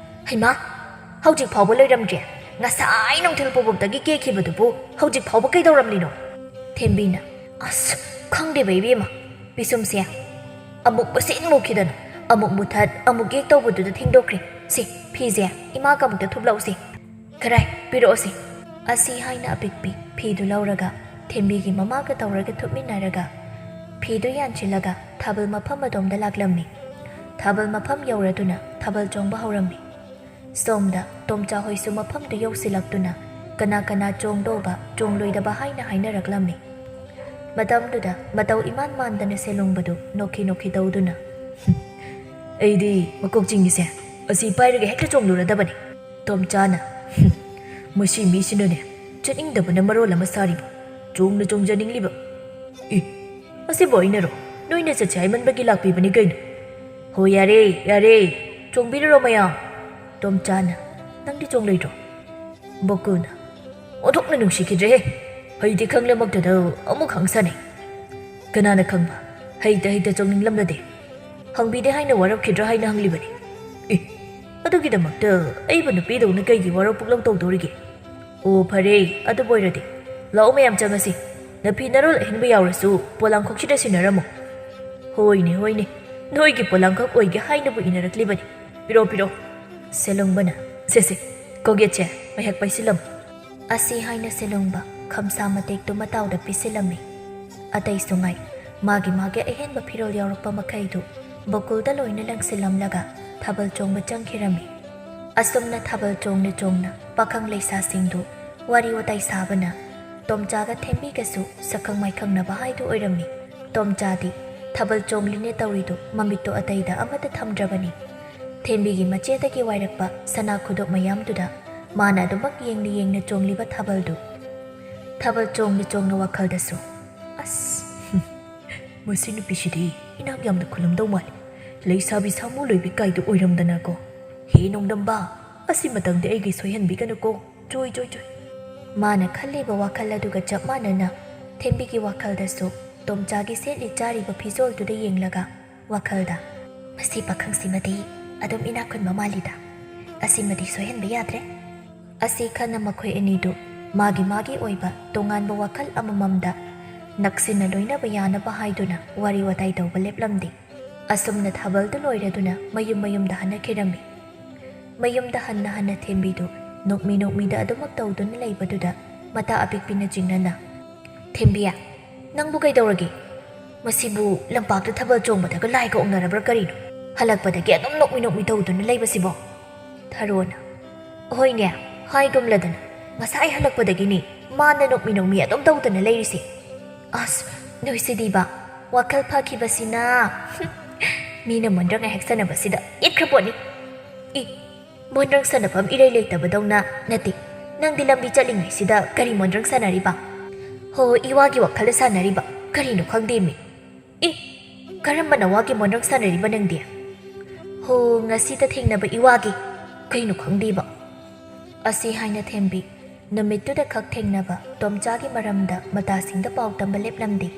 "ꯍꯩꯃꯥ, ꯍꯧꯖꯤꯛ ꯐꯥꯎꯕ ꯂꯣꯏꯔꯝꯗ꯭ꯔꯦ? ꯉꯁꯥꯏ ꯅꯨꯡꯊꯤꯜ ꯄꯣꯕꯣꯞꯇꯒꯤ ꯀꯦꯈꯤꯕꯗꯨꯕꯨ ꯍꯧꯖꯤꯛ ꯐꯥꯎꯕ ꯀꯩꯗꯧꯔꯝꯂꯤꯅꯣ?" ꯊꯦꯝꯕꯤꯅ, "ꯑꯁ, ꯈꯪꯗꯦꯕ ꯏꯕꯦꯝꯃ, ꯄꯤꯁꯨꯝꯁꯦ ꯑꯃꯨꯛ ꯃꯨꯁꯤꯟ ꯃꯨꯈꯤꯗꯅ ꯑꯃꯨꯛ ꯃꯨꯊꯠ ꯑꯃꯨꯛ ꯌꯦꯛ ꯇꯧꯕꯗꯨꯗ ꯊꯦꯡꯗꯣꯛꯈ꯭ꯔꯦ꯫ ꯁꯤ ꯐꯤꯁꯦ ꯏꯃꯥꯒ ꯑꯃꯨꯛꯇ ꯊꯨꯞꯂꯛꯎꯁꯦ꯫ ꯈꯔꯥꯏ, ꯄꯤꯔꯛꯑꯣꯁꯦ꯫" ꯑꯁꯤ ꯍꯥꯏꯅ ꯑꯄꯤꯛꯄꯤ ꯐꯤꯗꯨ ꯂꯧꯔꯒ ꯊꯦꯝꯕꯤꯒꯤ ꯃꯃꯥꯒ ꯇꯧꯔꯒ ꯊꯨꯞꯃꯤꯟꯅꯔꯒ ꯐꯤꯗꯨ ꯌꯥꯟꯁꯤꯜꯂꯒ ꯊꯥꯕꯜ ꯃꯐꯝ ꯑꯗꯣꯝꯗ ꯂꯥꯛꯂꯝꯃꯤ꯫ ꯊꯥꯕꯜ ꯃꯐꯝ ꯌꯧꯔꯗꯨꯅ ꯊꯥꯕꯜ ꯆꯣꯡꯕ ꯍꯧꯔꯝꯃꯤ꯫ ꯁꯣꯝꯗ ꯇꯣꯝꯆꯥ ꯍꯣꯏꯁꯨ ꯃꯐꯝꯗꯨ ꯌꯧꯁꯤꯜꯂꯛꯇꯨꯅ ꯀꯅꯥ ꯀꯅꯥ ꯆꯣꯡꯗꯧꯕ, ꯆꯣꯡꯂꯣꯏꯗꯕ ꯍꯥꯏꯅ ꯍꯥꯏꯅꯔꯛꯂꯝꯃꯤ꯫ ꯃꯇꯝꯗꯨꯗ ꯃꯇꯧ ꯏꯃꯥꯟ ꯃꯥꯟꯗꯅ ꯁꯦꯂꯨꯡꯕꯗꯨ ꯅꯣꯛꯈꯤ ꯅꯣꯛꯈꯤ ꯇꯧꯗꯨꯅ, "ꯑꯩꯗꯤ ꯃꯀꯣꯛ ꯆꯤꯡꯉꯤꯁꯦ ꯑꯁꯤ ꯄꯥꯏꯔꯒ ꯍꯦꯛꯇ ꯆꯣꯡꯂꯨꯔꯗꯕꯅꯤ꯫" ꯇꯣꯝꯆꯥꯅ, "ꯃꯁꯤ ꯃꯤꯁꯤꯅꯅꯦ ꯆꯠꯅꯤꯡꯗꯕꯅ ꯃꯔꯣꯜ ꯑꯃ ꯁꯥꯔꯤꯕ, ꯆꯣꯡꯅ ꯆꯣꯡꯖꯅꯤꯡꯂꯤꯕ꯫ ꯏ, ꯑꯁꯤꯕꯨ ꯑꯩꯅꯔꯣ? ꯅꯣꯏꯅ ꯆꯠꯁꯦ ꯍꯥꯏꯃꯟꯕꯒꯤ ꯂꯥꯛꯄꯤꯕꯅꯤ ꯀꯩꯅꯣ꯫ ꯍꯣ, ꯌꯥꯔꯦ, ꯌꯥꯔꯦ, ꯆꯣꯡꯕꯤꯔꯨꯔꯣ ꯃꯌꯥꯝ꯫" ꯇꯣꯝꯆꯥꯅ, "ꯅꯪꯗꯤ ꯆꯣꯡꯂꯣꯏꯗ꯭ꯔꯣ?" ꯕꯣꯀꯨꯅ, "ꯑꯣꯟꯊꯣꯛꯅ ꯅꯨꯡꯁꯤꯈꯤꯗ꯭ꯔꯦꯍꯦ꯫ ꯍꯩꯗꯤ ꯈꯪꯂꯃꯛꯇꯗ ꯑꯃꯨꯛ ꯈꯪꯁꯥꯅꯩ꯫ ꯀꯅꯥꯅ ꯈꯪꯕ, ꯍꯩꯇ ꯍꯩꯇ ꯆꯣꯡꯅꯤꯡꯂꯝꯂꯗꯤ꯫ ꯍꯪꯕꯤꯗꯦ ꯍꯥꯏꯅ ꯋꯥꯔꯧꯈꯤꯗ꯭ꯔꯥ ꯍꯥꯏꯅ ꯍꯪꯂꯤꯕꯅꯤ꯫ ꯑꯦ, ꯑꯗꯨꯒꯤꯗꯃꯛꯇ ꯑꯩꯕꯨ ꯅꯨꯄꯤꯗꯧꯅ ꯀꯩꯒꯤ ꯋꯥꯔꯧ ꯄꯨꯛꯂꯧ ꯇꯧꯗꯧꯔꯤꯒꯦ? ꯑꯣ, ꯐꯔꯦ, ꯑꯗꯨꯕꯨ ꯑꯣꯏꯔꯗꯤ ꯂꯥꯛꯑꯣ, ꯃꯌꯥꯝ ꯆꯪꯉꯁꯤ꯫ ꯅꯐꯤ ꯅꯔꯣꯜ ꯑꯍꯦꯟꯕ ꯌꯥꯎꯔꯁꯨ ꯄꯣꯂꯥꯡꯈꯣꯛꯁꯤꯗ ꯁꯤꯟꯅꯔꯝꯃꯣ꯫ ꯍꯣꯏꯅꯦ, ꯍꯣꯏꯅꯦ, ꯅꯣꯏꯒꯤ ꯄꯣꯂꯥꯡꯈꯛ ꯑꯣꯏꯒꯦ ꯍꯥꯏꯅꯕꯨ ꯏꯅꯔꯛꯂꯤꯕꯅꯤ꯫ ꯄꯤꯔꯣ, ꯄꯤꯔꯣ꯫ ꯁꯦꯂꯣꯡꯕꯅ, "ꯁꯦ, ꯁꯦ, ꯀꯣꯛꯌꯦꯠꯁꯦ ꯃꯍꯦꯛ ꯄꯥꯏꯁꯤꯜꯂꯝꯃꯨ"꯫ ꯑꯁꯤ ꯍꯥꯏꯅ ꯁꯦꯂꯣꯡꯕ ꯈꯝꯁꯥ ꯃꯇꯦꯛꯇꯨ ꯃꯇꯥꯎꯗ ꯄꯤꯁꯤꯜꯂꯝꯃꯤ꯫ ꯑꯇꯩꯁꯨ ꯉꯥꯏ, ꯃꯥꯒꯤ ꯃꯥꯒꯤ ꯑꯍꯦꯟꯕ ꯐꯤꯔꯣꯜ ꯌꯥꯎꯔꯛꯄ ꯃꯈꯩꯗꯨ ꯕꯣꯀꯨꯜꯗ ꯂꯣꯏꯅ ꯂꯪꯁꯤꯜꯂꯝꯂꯒ ꯊꯥꯕꯜ ꯆꯣꯡꯕ ꯆꯪꯈꯤꯔꯝꯃꯤ꯫ ꯑꯁꯨꯝꯅ ꯊꯥꯕꯜ ꯆꯣꯡꯅ ꯆꯣꯡꯅ ꯄꯥꯈꯪ ꯂꯩꯁꯥꯁꯤꯡꯗꯨ ꯋꯥꯔꯤ ꯋꯥꯇꯥꯏ ꯁꯥꯕꯅ ꯇꯣꯝꯆꯥꯒ ꯊꯦꯝꯕꯤꯒꯁꯨ ꯁꯛꯈꯪ ꯃꯥꯏꯈꯪꯅꯕ ꯍꯥꯏꯗꯨ ꯑꯣꯏꯔꯝꯃꯤ꯫ ꯇꯣꯝꯆꯥꯗꯤ ꯊꯥꯕꯜ ꯆꯣꯡꯂꯤꯅꯦ ꯇꯧꯔꯤꯗꯨ ꯃꯃꯤꯠꯇꯣ ꯑꯇꯩꯗ ꯑꯃꯠꯇ ꯊꯝꯗ꯭ꯔꯕꯅꯤ꯫ ꯊꯦꯝꯕꯤꯒꯤ ꯃꯆꯦꯗꯒꯤ ꯋꯥꯏꯔꯛꯄ ꯁꯅꯥ ꯈꯨꯗꯣꯞ ꯃꯌꯥꯝꯗꯨꯗ ꯃꯥꯅ ꯑꯗꯨꯃꯛ ꯌꯦꯡꯅ ꯌꯦꯡꯅ ꯆꯣꯡꯂꯤꯕ ꯊꯥꯕꯜꯗꯨ꯫ ꯊꯥꯕꯜ ꯆꯣꯡꯅ ꯆꯣꯡꯅ ꯋꯥꯈꯜꯗꯁꯨ, "ꯑꯁ, ꯃꯁꯤ ꯅꯨꯄꯤꯁꯤꯗꯤ ꯏꯅꯥꯛ ꯌꯥꯝꯅ ꯈꯨꯜꯂꯝꯗꯧ ꯃꯥꯜꯂꯤ꯫ ꯂꯩꯁꯥꯕꯤ ꯁꯥꯃꯨ ꯂꯣꯏꯕꯤ ꯀꯥꯏꯗꯨ ꯑꯣꯏꯔꯝꯗꯅꯀꯣ꯫ ꯍꯦ ꯅꯣꯡꯗꯝꯕ, ꯑꯁꯤ ꯃꯇꯪꯗꯤ ꯑꯩꯒꯤ ꯁꯣꯏꯍꯟꯕꯤꯒꯅꯨꯀꯣ꯫ ꯆꯣꯏ, ꯆꯣꯏ, ꯆꯣꯏ"꯫ ꯃꯥꯅ ꯈꯜꯂꯤꯕ ꯋꯥꯈꯜ ꯑꯗꯨꯒ ꯆꯞ ꯃꯥꯟꯅꯅ ꯊꯦꯝꯕꯤꯒꯤ ꯋꯥꯈꯜꯗꯁꯨ ꯇꯣꯝꯆꯥꯒꯤ ꯁꯦꯠꯂꯤ ꯆꯥꯔꯤꯕ ꯐꯤꯖꯣꯜꯗꯨꯗ ꯌꯦꯡꯂꯒ ꯋꯥꯈꯜꯗ, "ꯃꯁꯤ ꯄꯥꯈꯪꯁꯤꯃꯗꯤ ꯑꯗꯨꯝ ꯏꯅꯥꯛ ꯈꯨꯟꯕ ꯃꯥꯜꯂꯤꯗ꯫ ꯑꯁꯤꯃꯗꯤ ꯁꯣꯏꯍꯟꯕ ꯌꯥꯗ꯭ꯔꯦ"꯫ ꯑꯁꯤ ꯈꯟꯅ ꯃꯈꯣꯏ ꯑꯅꯤꯗꯨ ꯃꯥꯒꯤ ꯃꯥꯒꯤ ꯑꯣꯏꯕ ꯇꯣꯉꯥꯟꯕ ꯋꯥꯈꯜ ꯑꯃꯃꯝꯗ ꯅꯛꯁꯤꯟꯅ ꯂꯣꯏꯅꯕ ꯌꯥꯅꯕ ꯍꯥꯏꯗꯨꯅ ꯋꯥꯔꯤ ꯋꯥꯇꯥꯏ ꯇꯧꯕ ꯂꯦꯞꯂꯝꯗꯦ꯫ ꯑꯁꯨꯝꯅ ꯊꯥꯕꯜꯗꯨ ꯂꯣꯏꯔꯗꯨꯅ ꯃꯌꯨꯝ ꯃꯌꯨꯝꯗ ꯍꯟꯅꯈꯤꯔꯝꯃꯤ꯫ ꯃꯌꯨꯝꯗ ꯍꯟꯅ ꯍꯟꯅ ꯊꯦꯝꯕꯤꯗꯨ ꯅꯣꯛꯃꯤ ꯅꯣꯛꯃꯤꯗ ꯑꯗꯨꯃꯛ ꯇꯧꯗꯨꯅ ꯂꯩꯕꯗꯨꯗ ꯃꯇꯥ ꯑꯄꯤꯛꯄꯤꯅ ꯆꯤꯡꯅꯅ, "ꯊꯦꯝꯕꯤ, ꯅꯪꯕꯨ ꯀꯩꯗꯧꯔꯒꯦ? ꯃꯁꯤꯕꯨ ꯂꯝꯄꯥꯛꯇ ꯊꯥꯕꯜ ꯆꯣꯡꯕꯗꯒ ꯂꯥꯏꯒ ꯑꯣꯛꯅꯔꯕ꯭ꯔꯥ ꯀꯔꯤꯅꯣ? ꯍꯜꯂꯛꯄꯗꯒꯤ ꯑꯗꯨꯝ ꯅꯣꯛꯃꯤ ꯅꯣꯛꯃꯤ ꯇꯧꯗꯨꯅ ꯂꯩꯕꯁꯤꯕꯣ?" ꯊꯔꯣꯅ, "ꯍꯣꯏꯅꯦ, ꯍꯥꯏꯒꯨꯝꯂꯗꯅ ꯉꯁꯥꯏ ꯍꯜꯂꯛꯄꯗꯒꯤꯅꯤ ꯃꯥꯅ ꯅꯣꯛꯃꯤ ꯅꯣꯛꯃꯤ ꯑꯗꯨꯝ ꯇꯧꯗꯅ ꯂꯩꯔꯤꯁꯦ꯫ ꯑꯁ, ꯅꯣꯏꯁꯤꯗꯤꯕ, ꯋꯥꯈꯜ ꯐꯈꯤꯕꯁꯤꯅ꯫ ꯃꯤꯅ ꯃꯣꯟꯗ꯭ꯔꯪ ꯉꯥꯏꯍꯥꯛ ꯁꯥꯟꯅꯕꯁꯤꯗ ꯏꯠꯈ꯭ꯔ ꯄꯣꯠꯅꯤ꯫ ꯏ, ꯃꯣꯟꯗ꯭ꯔꯪ ꯁꯥꯟꯅꯐꯝ ꯏꯔꯩ ꯂꯩꯇꯕꯗꯧꯅ꯫ ꯅꯠꯇꯦ, ꯅꯪꯗꯤ ꯂꯝꯕꯤ ꯆꯠꯂꯤꯉꯩꯁꯤꯗ ꯀꯔꯤ ꯃꯣꯟꯗ꯭ꯔꯪ ꯁꯥꯟꯅꯔꯤꯕ? ꯍꯣ, ꯏꯋꯥꯒꯤ ꯋꯥꯈꯜꯗ ꯁꯥꯟꯅꯔꯤꯕ, ꯀꯔꯤꯅꯣ ꯈꯪꯗꯦꯃꯤ꯫ ꯏ, ꯀꯔꯝꯕ ꯅꯋꯥꯒꯤ ꯃꯣꯟꯗ꯭ꯔꯪ ꯁꯥꯟꯅꯔꯤꯕ ꯅꯪꯗꯤ? ꯍꯣ, ꯉꯁꯤꯇ ꯊꯦꯡꯅꯕ ꯏꯋꯥꯒꯤ, ꯀꯩꯅꯣ ꯈꯪꯗꯦꯕ"꯫ ꯑꯁꯤ ꯍꯥꯏꯅ ꯊꯦꯝꯕꯤ ꯅꯨꯃꯤꯠꯇꯨꯗ ꯈꯛ ꯊꯦꯡꯅꯕ ꯇꯣꯝꯆꯥꯒꯤ ꯃꯔꯝꯗ ꯃꯇꯥꯁꯤꯡꯗ ꯄꯥꯎ ꯇꯝꯕ ꯂꯦꯞꯂꯝꯗꯦ꯫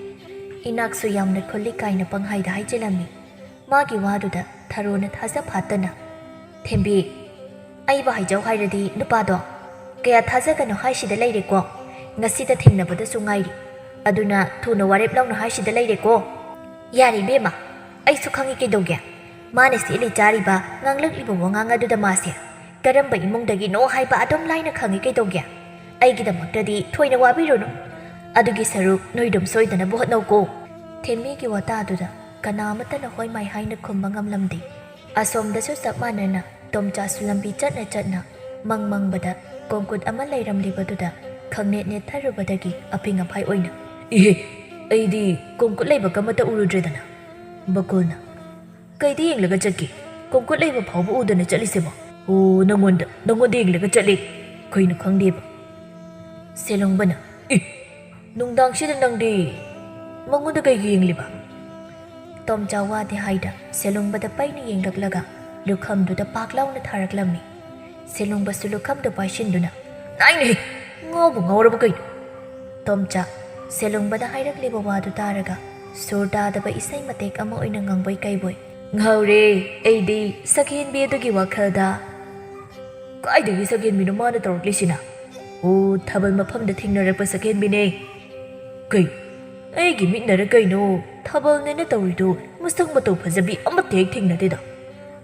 "ꯏꯅꯥꯛꯁꯨ ꯌꯥꯝꯅ ꯈꯨꯜꯂꯤ" ꯀꯥꯏꯅ ꯄꯪꯍꯥꯏꯗ ꯍꯥꯏꯖꯤꯜꯂꯝꯃꯤ꯫ ꯃꯥꯒꯤ ꯋꯥꯗꯨꯗ ꯊꯔꯣꯅ ꯊꯥꯖ ꯐꯥꯠꯇꯅ, "ꯊꯦꯝꯕꯤ, ꯑꯩꯕꯨ ꯍꯥꯏꯖꯧ ꯍꯥꯏꯔꯗꯤ ꯅꯨꯄꯥꯗꯣ ꯀꯌꯥ ꯊꯥꯖꯒꯅꯣ ꯍꯥꯏꯁꯤꯗ ꯂꯩꯔꯦꯀꯣ꯫ ꯉꯁꯤꯗ ꯊꯦꯡꯅꯕꯗꯁꯨ ꯉꯥꯏꯔꯤ꯫ ꯑꯗꯨꯅ ꯊꯨꯅ ꯋꯥꯔꯦꯞ ꯂꯧꯅ ꯍꯥꯏꯁꯤꯗ ꯂꯩꯔꯦꯀꯣ꯫ ꯌꯥꯔꯦ ꯏꯕꯦꯝꯃ, ꯑꯩꯁꯨ ꯈꯪꯉꯤ ꯀꯩꯗꯧꯒꯦ? ꯃꯥꯅ ꯁꯦꯠꯂꯤ ꯆꯥꯔꯤꯕ, ꯉꯥꯡꯂꯛꯂꯤꯕ ꯋꯥꯉꯥꯡ ꯑꯗꯨꯗ ꯃꯥꯁꯦ ꯀꯔꯝꯕ ꯏꯃꯨꯡꯗꯒꯤꯅꯣ ꯍꯥꯏꯕ ꯑꯗꯨꯝ ꯂꯥꯏꯅ ꯈꯪꯉꯤ ꯀꯩꯗꯧꯒꯦ? ꯑꯩꯒꯤꯗꯃꯛꯇꯗꯤ ꯊꯣꯏꯅ ꯋꯥꯕꯤꯔꯨꯅꯨ꯫ ꯑꯗꯨꯒꯤ ꯁꯔꯨꯛ ꯅꯣꯏꯗꯨꯝ ꯁꯣꯏꯗꯅꯕ ꯍꯣꯠꯅꯧꯀꯣ꯫ ꯊꯦꯝꯃꯤꯒꯤ ꯋꯥꯇꯥ ꯑꯗꯨꯗ ꯀꯅꯥ ꯑꯃꯠꯇꯅ ꯍꯣꯏ ꯃꯥꯏ ꯍꯥꯏꯅ ꯈꯨꯝꯕ ꯉꯝꯂꯝꯗꯦ꯫ ꯑꯁꯣꯝꯗꯁꯨ ꯆꯞ ꯃꯥꯟꯅꯅ ꯇꯣꯝꯆꯥꯁꯨ ꯂꯝꯕꯤ ꯆꯠꯅ ꯆꯠꯅ ꯃꯪ ꯃꯪꯕꯗ ꯀꯣꯡꯀꯨꯠ ꯑꯃ ꯂꯩꯔꯝꯂꯤꯕꯗꯨꯗ ꯈꯪꯅꯦꯠ ꯅꯦꯠꯊꯔꯨꯕꯗꯒꯤ ꯑꯐꯤꯡ ꯑꯐꯥꯏ ꯑꯣꯏꯅ, "ꯏꯍꯦ, ꯑꯩꯗꯤ ꯀꯣꯡꯀꯨꯠ ꯂꯩꯕꯒ ꯑꯃꯠꯇ ꯎꯔꯨꯗ꯭ꯔꯦꯗꯅ, ꯕꯀꯨꯜꯅ꯫ ꯀꯩꯗ ꯌꯦꯡꯂꯒ ꯆꯠꯀꯦ? ꯀꯣꯡꯀꯨꯠ ꯂꯩꯕ ꯐꯥꯎꯕ ꯎꯗꯅ ꯆꯠꯂꯤꯁꯤꯕꯣ?" "ꯑꯣ, ꯅꯪꯉꯣꯟꯗ, ꯅꯪꯉꯣꯟꯗ ꯌꯦꯡꯂꯒ ꯆꯠꯂꯤ꯫ ꯀꯩꯅꯣ ꯈꯪꯗꯦꯕ꯫" ꯁꯦꯂꯨꯡꯕꯅ, "ꯏ, ꯅꯨꯡꯗꯥꯡꯁꯤꯗ ꯅꯪꯗꯤ ꯃꯉꯣꯟꯗ ꯀꯩꯒꯤ ꯌꯦꯡꯂꯤꯕ?" ꯇꯣꯝꯆꯥ ꯋꯥꯗꯤ ꯍꯥꯏꯗ ꯁꯦꯂꯨꯡꯕꯗ ꯄꯩꯅ ꯌꯦꯡꯂꯛꯂꯒ ꯂꯨꯈꯝꯗꯨꯗ ꯄꯥꯛ ꯂꯥꯎꯅ ꯊꯥꯔꯛꯂꯝꯃꯤ꯫ ꯁꯦꯂꯨꯡꯕꯁꯨ ꯂꯨꯈꯝꯗꯨ ꯄꯥꯏꯁꯤꯟꯗꯨꯅ, "ꯅꯥꯏꯅꯦꯍꯦ! ꯉꯥꯎꯕꯨ ꯉꯥꯎꯔꯕ ꯀꯩꯅꯣ?" ꯇꯣꯝꯆꯥ ꯁꯦꯂꯨꯡꯕꯗ ꯍꯥꯏꯔꯛꯂꯤꯕ ꯋꯥꯗꯨ ꯇꯥꯔꯒ ꯁꯨꯔ ꯇꯥꯗꯕ ꯏꯁꯩ ꯃꯇꯦꯛ ꯑꯃ ꯑꯣꯏꯅ ꯉꯪꯕꯣꯏ ꯀꯩꯕꯣꯏ, "ꯉꯥꯎꯔꯦ ꯑꯩꯗꯤ ꯁꯛꯍꯦꯟꯕꯤ ꯑꯗꯨꯒꯤ ꯋꯥꯈꯜꯗ꯫" "ꯀꯥꯏꯗꯒꯤ ꯁꯛꯍꯦꯟꯕꯤꯅꯣ ꯃꯥꯅ ꯇꯧꯔꯛꯂꯤꯁꯤꯅ?" "ꯑꯣ, ꯊꯥꯕꯜ ꯃꯐꯝꯗ ꯊꯦꯡꯅꯔꯛꯄ ꯁꯛꯍꯦꯟꯕꯤꯅꯦ꯫" "ꯀꯩ? ꯑꯩꯒꯤ ꯃꯤꯠꯅꯔ ꯀꯩꯅꯣ ꯊꯥꯕꯜꯅꯦꯅ ꯇꯧꯔꯤꯗꯣ? ꯃꯁꯛ ꯃꯇꯧ ꯐꯖꯕꯤ ꯑꯃꯠꯇ ꯍꯦꯛ ꯊꯦꯡꯅꯗꯦꯗ꯫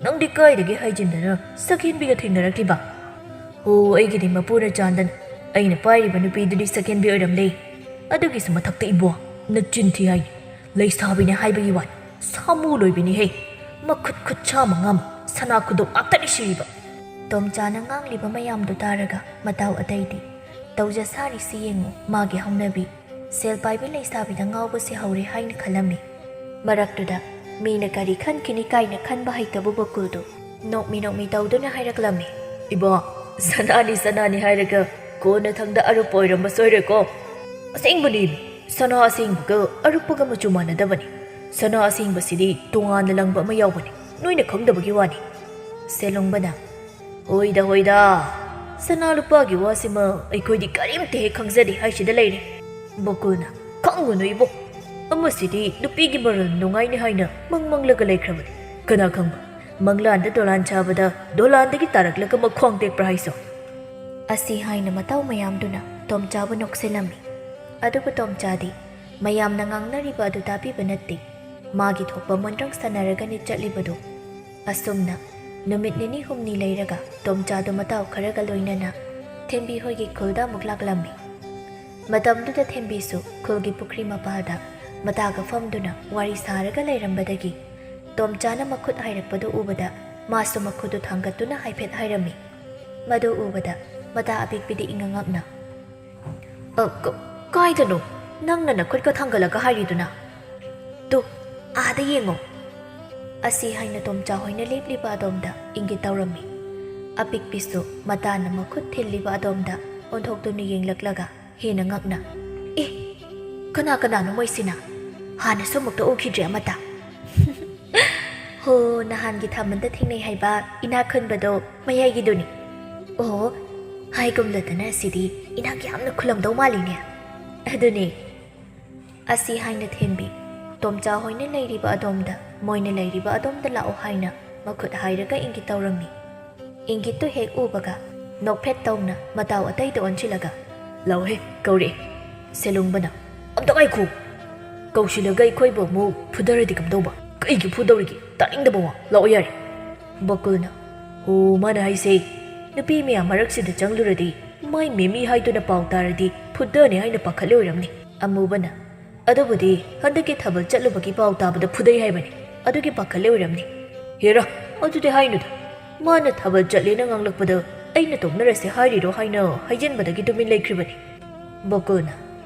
ꯅꯪꯗꯤ ꯀꯥꯏꯗꯒꯤ ꯍꯥꯏꯖꯤꯟꯗꯅ ꯁꯛꯍꯦꯟꯕꯤꯒ ꯊꯦꯡꯅꯔꯛꯂꯤꯕ?" "ꯑꯣ, ꯑꯩꯒꯤꯗꯤ ꯃꯄꯨꯅ ꯆꯥꯟꯗꯅ ꯑꯩꯅ ꯄꯥꯏꯔꯤꯕ ꯅꯨꯄꯤꯗꯨꯗꯤ ꯁꯛꯍꯦꯟꯕꯤ ꯑꯣꯏꯔꯝꯂꯦ꯫ ꯑꯗꯨꯒꯤꯁꯨ ꯃꯊꯛꯇ ꯏꯕꯣ, ꯅꯆꯤꯟ ꯊꯤ ꯍꯥꯏꯅꯤ꯫ ꯂꯩꯁꯥꯕꯤꯅꯦ ꯍꯥꯏꯕꯒꯤ ꯋꯥꯅꯤ, ꯁꯥꯃꯨ ꯂꯣꯏꯕꯤꯅꯤꯍꯦ꯫ ꯃꯈꯨꯠ ꯈꯨꯠꯁꯥ ꯃꯉꯥꯃ ꯁꯅꯥ ꯈꯨꯗꯣꯞ ꯉꯥꯛꯇꯅꯤ ꯁꯤꯔꯤꯕ꯫" ꯇꯣꯝꯆꯥꯅ ꯉꯥꯡꯂꯤꯕ ꯃꯌꯥꯝꯗꯨ ꯇꯥꯔꯒ ꯃꯇꯥꯎ ꯑꯇꯩꯗꯤ, "ꯇꯧꯖ ꯁꯥꯔꯤꯁꯤ ꯌꯦꯡꯉꯨ, ꯃꯥꯒꯤ ꯍꯧꯅꯕꯤ, ꯁꯦꯜ ꯄꯥꯏꯕꯤ ꯂꯩꯁꯥꯕꯤꯗ ꯉꯥꯎꯕꯁꯦ ꯍꯧꯔꯦ" ꯍꯥꯏꯅ ꯈꯜꯂꯝꯃꯤ꯫ ꯃꯔꯛꯇꯨꯗ ꯃꯤꯅ ꯀꯔꯤ ꯈꯟꯈꯤꯅꯤ ꯀꯥꯏꯅ ꯈꯟꯕ ꯍꯩꯇꯕ ꯕꯀꯨꯜꯗꯨ ꯅꯣꯛꯃꯤ ꯅꯣꯛꯃꯤ ꯇꯧꯗꯨꯅ ꯍꯥꯏꯔꯛꯂꯝꯃꯤ꯫ "ꯏꯕꯣ, ꯁꯅꯥꯅꯤ ꯁꯅꯥꯅꯤ ꯍꯥꯏꯔꯒ ꯀꯣꯟꯅꯊꯪꯗ ꯑꯔꯨꯞꯄ ꯑꯣꯏꯔꯝꯕ ꯁꯣꯏꯔꯣꯏꯀꯣ꯫ ꯑꯁꯦꯡꯕꯅꯤ, ꯁꯅꯥ ꯑꯁꯦꯡꯕꯒ ꯑꯔꯨꯞꯄꯒ ꯃꯆꯨ ꯃꯥꯟꯅꯗꯕꯅꯤ꯫ ꯁꯅꯥ ꯑꯁꯦꯡꯕꯁꯤꯗꯤ ꯇꯣꯉꯥꯟꯅ ꯂꯪꯕ ꯑꯃ ꯌꯥꯎꯕꯅꯤ, ꯅꯣꯏꯅ ꯈꯪꯗꯕꯒꯤ ꯋꯥꯅꯤ꯫" ꯁꯦꯂꯨꯡꯕꯅ, "ꯍꯣꯏꯗ ꯍꯣꯏꯗ, ꯁꯅꯥ ꯂꯨꯄꯥꯒꯤ ꯋꯥꯁꯤꯃ ꯑꯩꯈꯣꯏꯗꯤ ꯀꯔꯤꯝꯇ ꯍꯦꯛ ꯈꯪꯖꯗꯦ ꯍꯥꯏꯁꯤꯗ ꯂꯩꯔꯦ꯫" ꯕꯀꯨꯜꯅ, "ꯈꯪꯉꯨꯅꯨ ꯏꯕꯣ, ꯑꯃꯁꯤꯗꯤ ꯅꯨꯄꯤꯒꯤ ꯃꯔꯜ ꯅꯨꯡꯉꯥꯏꯅꯤ ꯍꯥꯏꯅ ꯃꯪ ꯃꯪꯂꯒ ꯂꯩꯈ꯭ꯔꯕꯅꯤ꯫ ꯀꯅꯥ ꯈꯪꯕ, ꯃꯪꯂꯥꯟꯗ ꯗꯣꯂꯥꯟ ꯁꯥꯕꯗ ꯗꯣꯂꯥꯟꯗꯒꯤ ꯇꯥꯔꯛꯂꯒ ꯃꯈꯣꯡ ꯇꯦꯛꯄ꯭ꯔꯥ ꯍꯥꯏꯁꯨ?" ꯑꯁꯤ ꯍꯥꯏꯅ ꯃꯇꯥꯎ ꯃꯌꯥꯝꯗꯨꯅ ꯇꯣꯝꯆꯥꯕꯨ ꯅꯣꯛꯁꯤꯜꯂꯝꯃꯤ꯫ ꯑꯗꯨꯕꯨ ꯇꯣꯝꯆꯥꯗꯤ ꯃꯌꯥꯝꯅ ꯉꯥꯡꯅꯔꯤꯕ ꯑꯗꯨ ꯇꯥꯕꯤꯕ ꯅꯠꯇꯦ꯫ ꯃꯥꯒꯤ ꯊꯣꯛꯄ ꯃꯣꯟꯗ꯭ꯔꯪ ꯁꯥꯟꯅꯔꯒꯅꯤ ꯆꯠꯂꯤꯕꯗꯨ꯫ ꯑꯁꯨꯝꯅ ꯅꯨꯃꯤꯠ ꯅꯤꯅꯤ ꯍꯨꯝꯅꯤ ꯂꯩꯔꯒ ꯇꯣꯝꯆꯥꯗꯨ ꯃꯇꯥꯎ ꯈꯔꯒ ꯂꯣꯏꯅꯅ ꯊꯦꯝꯕꯤ ꯍꯣꯏꯒꯤ ꯈꯨꯜꯗ ꯑꯃꯨꯛ ꯂꯥꯛꯂꯝꯃꯤ꯫ ꯃꯇꯝꯗꯨꯗ ꯊꯦꯝꯕꯤꯁꯨ ꯈꯨꯜꯒꯤ ꯄꯨꯈ꯭ꯔꯤ ꯃꯄꯥꯗ ꯃꯇꯥꯒ ꯐꯝꯗꯨꯅ ꯋꯥꯔꯤ ꯁꯥꯔꯒ ꯂꯩꯔꯝꯕꯗꯒꯤ ꯇꯣꯝꯆꯥꯅ ꯃꯈꯨꯠ ꯍꯥꯏꯔꯛꯄꯗꯨ ꯎꯕꯗ ꯃꯥꯁꯨ ꯃꯈꯨꯠꯇꯨ ꯊꯥꯡꯒꯠꯇꯨꯅ ꯍꯥꯏꯐꯦꯠ ꯍꯥꯏꯔꯝꯃꯤ꯫ ꯃꯗꯨ ꯎꯕꯗ ꯃꯇꯥ ꯑꯄꯤꯛꯄꯤꯗꯤ ꯏꯉꯛꯉꯛꯅ, "ꯑ, ꯀ-, ꯀꯥꯏꯗꯅꯣ ꯅꯪꯅ ꯅꯈꯨꯠꯀ ꯊꯥꯡꯒꯠꯂꯒ ꯍꯥꯏꯔꯤꯗꯨꯅ?" "ꯇꯨ, ꯑꯥꯗ ꯌꯦꯡꯉꯣ," ꯑꯁꯤ ꯍꯥꯏꯅ ꯇꯣꯝꯆꯥ ꯍꯣꯏꯅ ꯂꯦꯞꯂꯤꯕ ꯑꯗꯣꯝꯗ ꯏꯪꯒꯤꯠ ꯇꯧꯔꯝꯃꯤ꯫ ꯑꯄꯤꯛꯄꯤꯁꯨ ꯃꯇꯥꯅ ꯃꯈꯨꯠ ꯊꯤꯜꯂꯤꯕ ꯑꯗꯣꯝꯗ ꯑꯣꯟꯊꯣꯛꯇꯨꯅ ꯌꯦꯡꯂꯛꯂꯒ ꯍꯦꯟꯅ ꯉꯛꯅ, "ꯑꯦ, ꯀꯅꯥ ꯀꯅꯥꯅꯣ ꯃꯣꯏꯁꯤꯅ? ꯍꯥꯟꯅꯁꯨ ꯑꯃꯨꯛꯇ ꯎꯈꯤꯗ꯭ꯔꯦ ꯑꯃꯠꯇ꯫" "ꯍꯣ, ꯅꯍꯥꯟꯒꯤ ꯊꯥꯕꯜꯗ ꯊꯦꯡꯅꯩ ꯍꯥꯏꯕ ꯏꯅꯥꯛ ꯈꯨꯟꯕꯗꯣ ꯃꯌꯥꯏꯒꯤꯗꯨꯅꯤ꯫ ꯑꯣ, ꯍꯥꯏꯒꯨꯝꯂꯗꯅ ꯑꯁꯤꯗꯤ ꯏꯅꯥꯛ ꯌꯥꯝꯅ ꯈꯨꯜꯂꯝꯗꯧ ꯃꯥꯜꯂꯤꯅꯦ꯫" "ꯑꯗꯨꯅꯦ," ꯑꯁꯤ ꯍꯥꯏꯅ ꯊꯦꯝꯕꯤ ꯇꯣꯝꯆꯥ ꯍꯣꯏꯅ ꯂꯩꯔꯤꯕ ꯑꯗꯣꯝꯗ, ꯃꯣꯏꯅ ꯂꯩꯔꯤꯕ ꯑꯗꯣꯝꯗ ꯂꯥꯛꯑꯣ ꯍꯥꯏꯅ ꯃꯈꯨꯠ ꯍꯥꯏꯔꯒ ꯏꯪꯒꯤꯠ ꯇꯧꯔꯝꯃꯤ꯫ ꯏꯪꯒꯤꯠꯇꯨ ꯍꯦꯛ ꯎꯕꯒ ꯅꯣꯛꯐꯦꯠ ꯇꯧꯅ ꯃꯇꯥꯎ ꯑꯇꯩꯗ ꯑꯣꯟꯁꯤꯜꯂꯒ, "ꯂꯥꯛꯑꯣꯍꯦ, ꯀꯧꯔꯛꯑꯦ꯫" ꯁꯦꯂꯨꯡꯕꯅ, "ꯑꯝꯇ ꯉꯥꯏꯈꯣ! ꯀꯧꯁꯤꯜꯂꯒ ꯑꯩꯈꯣꯏꯕꯨ ꯑꯃꯨꯛ ꯐꯨꯗꯔꯗꯤ ꯀꯝꯗꯧꯕ?" "ꯀꯩꯒꯤ ꯐꯨꯗꯧꯔꯤꯒꯦ? ꯇꯥꯅꯤꯡꯗꯕ ꯋꯥ꯫ ꯂꯥꯛꯑꯣ ꯌꯥꯔꯦ꯫" ꯕꯀꯨꯜꯅ, "ꯍꯣ, ꯃꯥꯅ ꯍꯥꯏꯁꯦ, ꯅꯨꯄꯤ ꯃꯌꯥꯝ ꯃꯔꯛꯁꯤꯗ ꯆꯪꯂꯨꯔꯗꯤ ꯃꯥꯏ ꯃꯦꯃꯤ ꯍꯥꯏꯗꯨꯅ ꯄꯥꯎ ꯇꯥꯔꯗꯤ ꯐꯨꯗꯅꯤ ꯍꯥꯏꯅ ꯄꯥꯈꯠꯂꯦ ꯑꯣꯏꯔꯝꯅꯤ꯫" ꯑꯃꯨꯕꯅ, "ꯑꯗꯨꯕꯨꯗꯤ ꯍꯟꯗꯛꯀꯤ ꯊꯥꯕꯜ ꯆꯠꯂꯨꯕꯒꯤ ꯄꯥꯎ ꯇꯥꯕꯗ ꯐꯨꯗꯩ ꯍꯥꯏꯕꯅꯤ꯫ ꯑꯗꯨꯒꯤ ꯄꯥꯈꯠꯂꯦ ꯑꯣꯏꯔꯝꯅꯤ꯫" "ꯍꯦꯔꯥ, ꯑꯗꯨꯗꯤ ꯍꯥꯏꯅꯨꯗ꯫ ꯃꯥꯅ ꯊꯥꯕꯜ ꯆꯠꯂꯦꯅ ꯉꯥꯡꯂꯛꯄꯗ ꯑꯩꯅ ꯇꯣꯛꯅꯔꯁꯦ ꯍꯥꯏꯔꯤꯔꯣ ꯍꯥꯏꯅ ꯍꯥꯏꯖꯤꯟꯕꯗꯒꯤ ꯇꯨꯃꯤꯟ ꯂꯩꯈ꯭ꯔꯤꯕꯅꯤ꯫" ꯕꯀꯨꯜꯅ,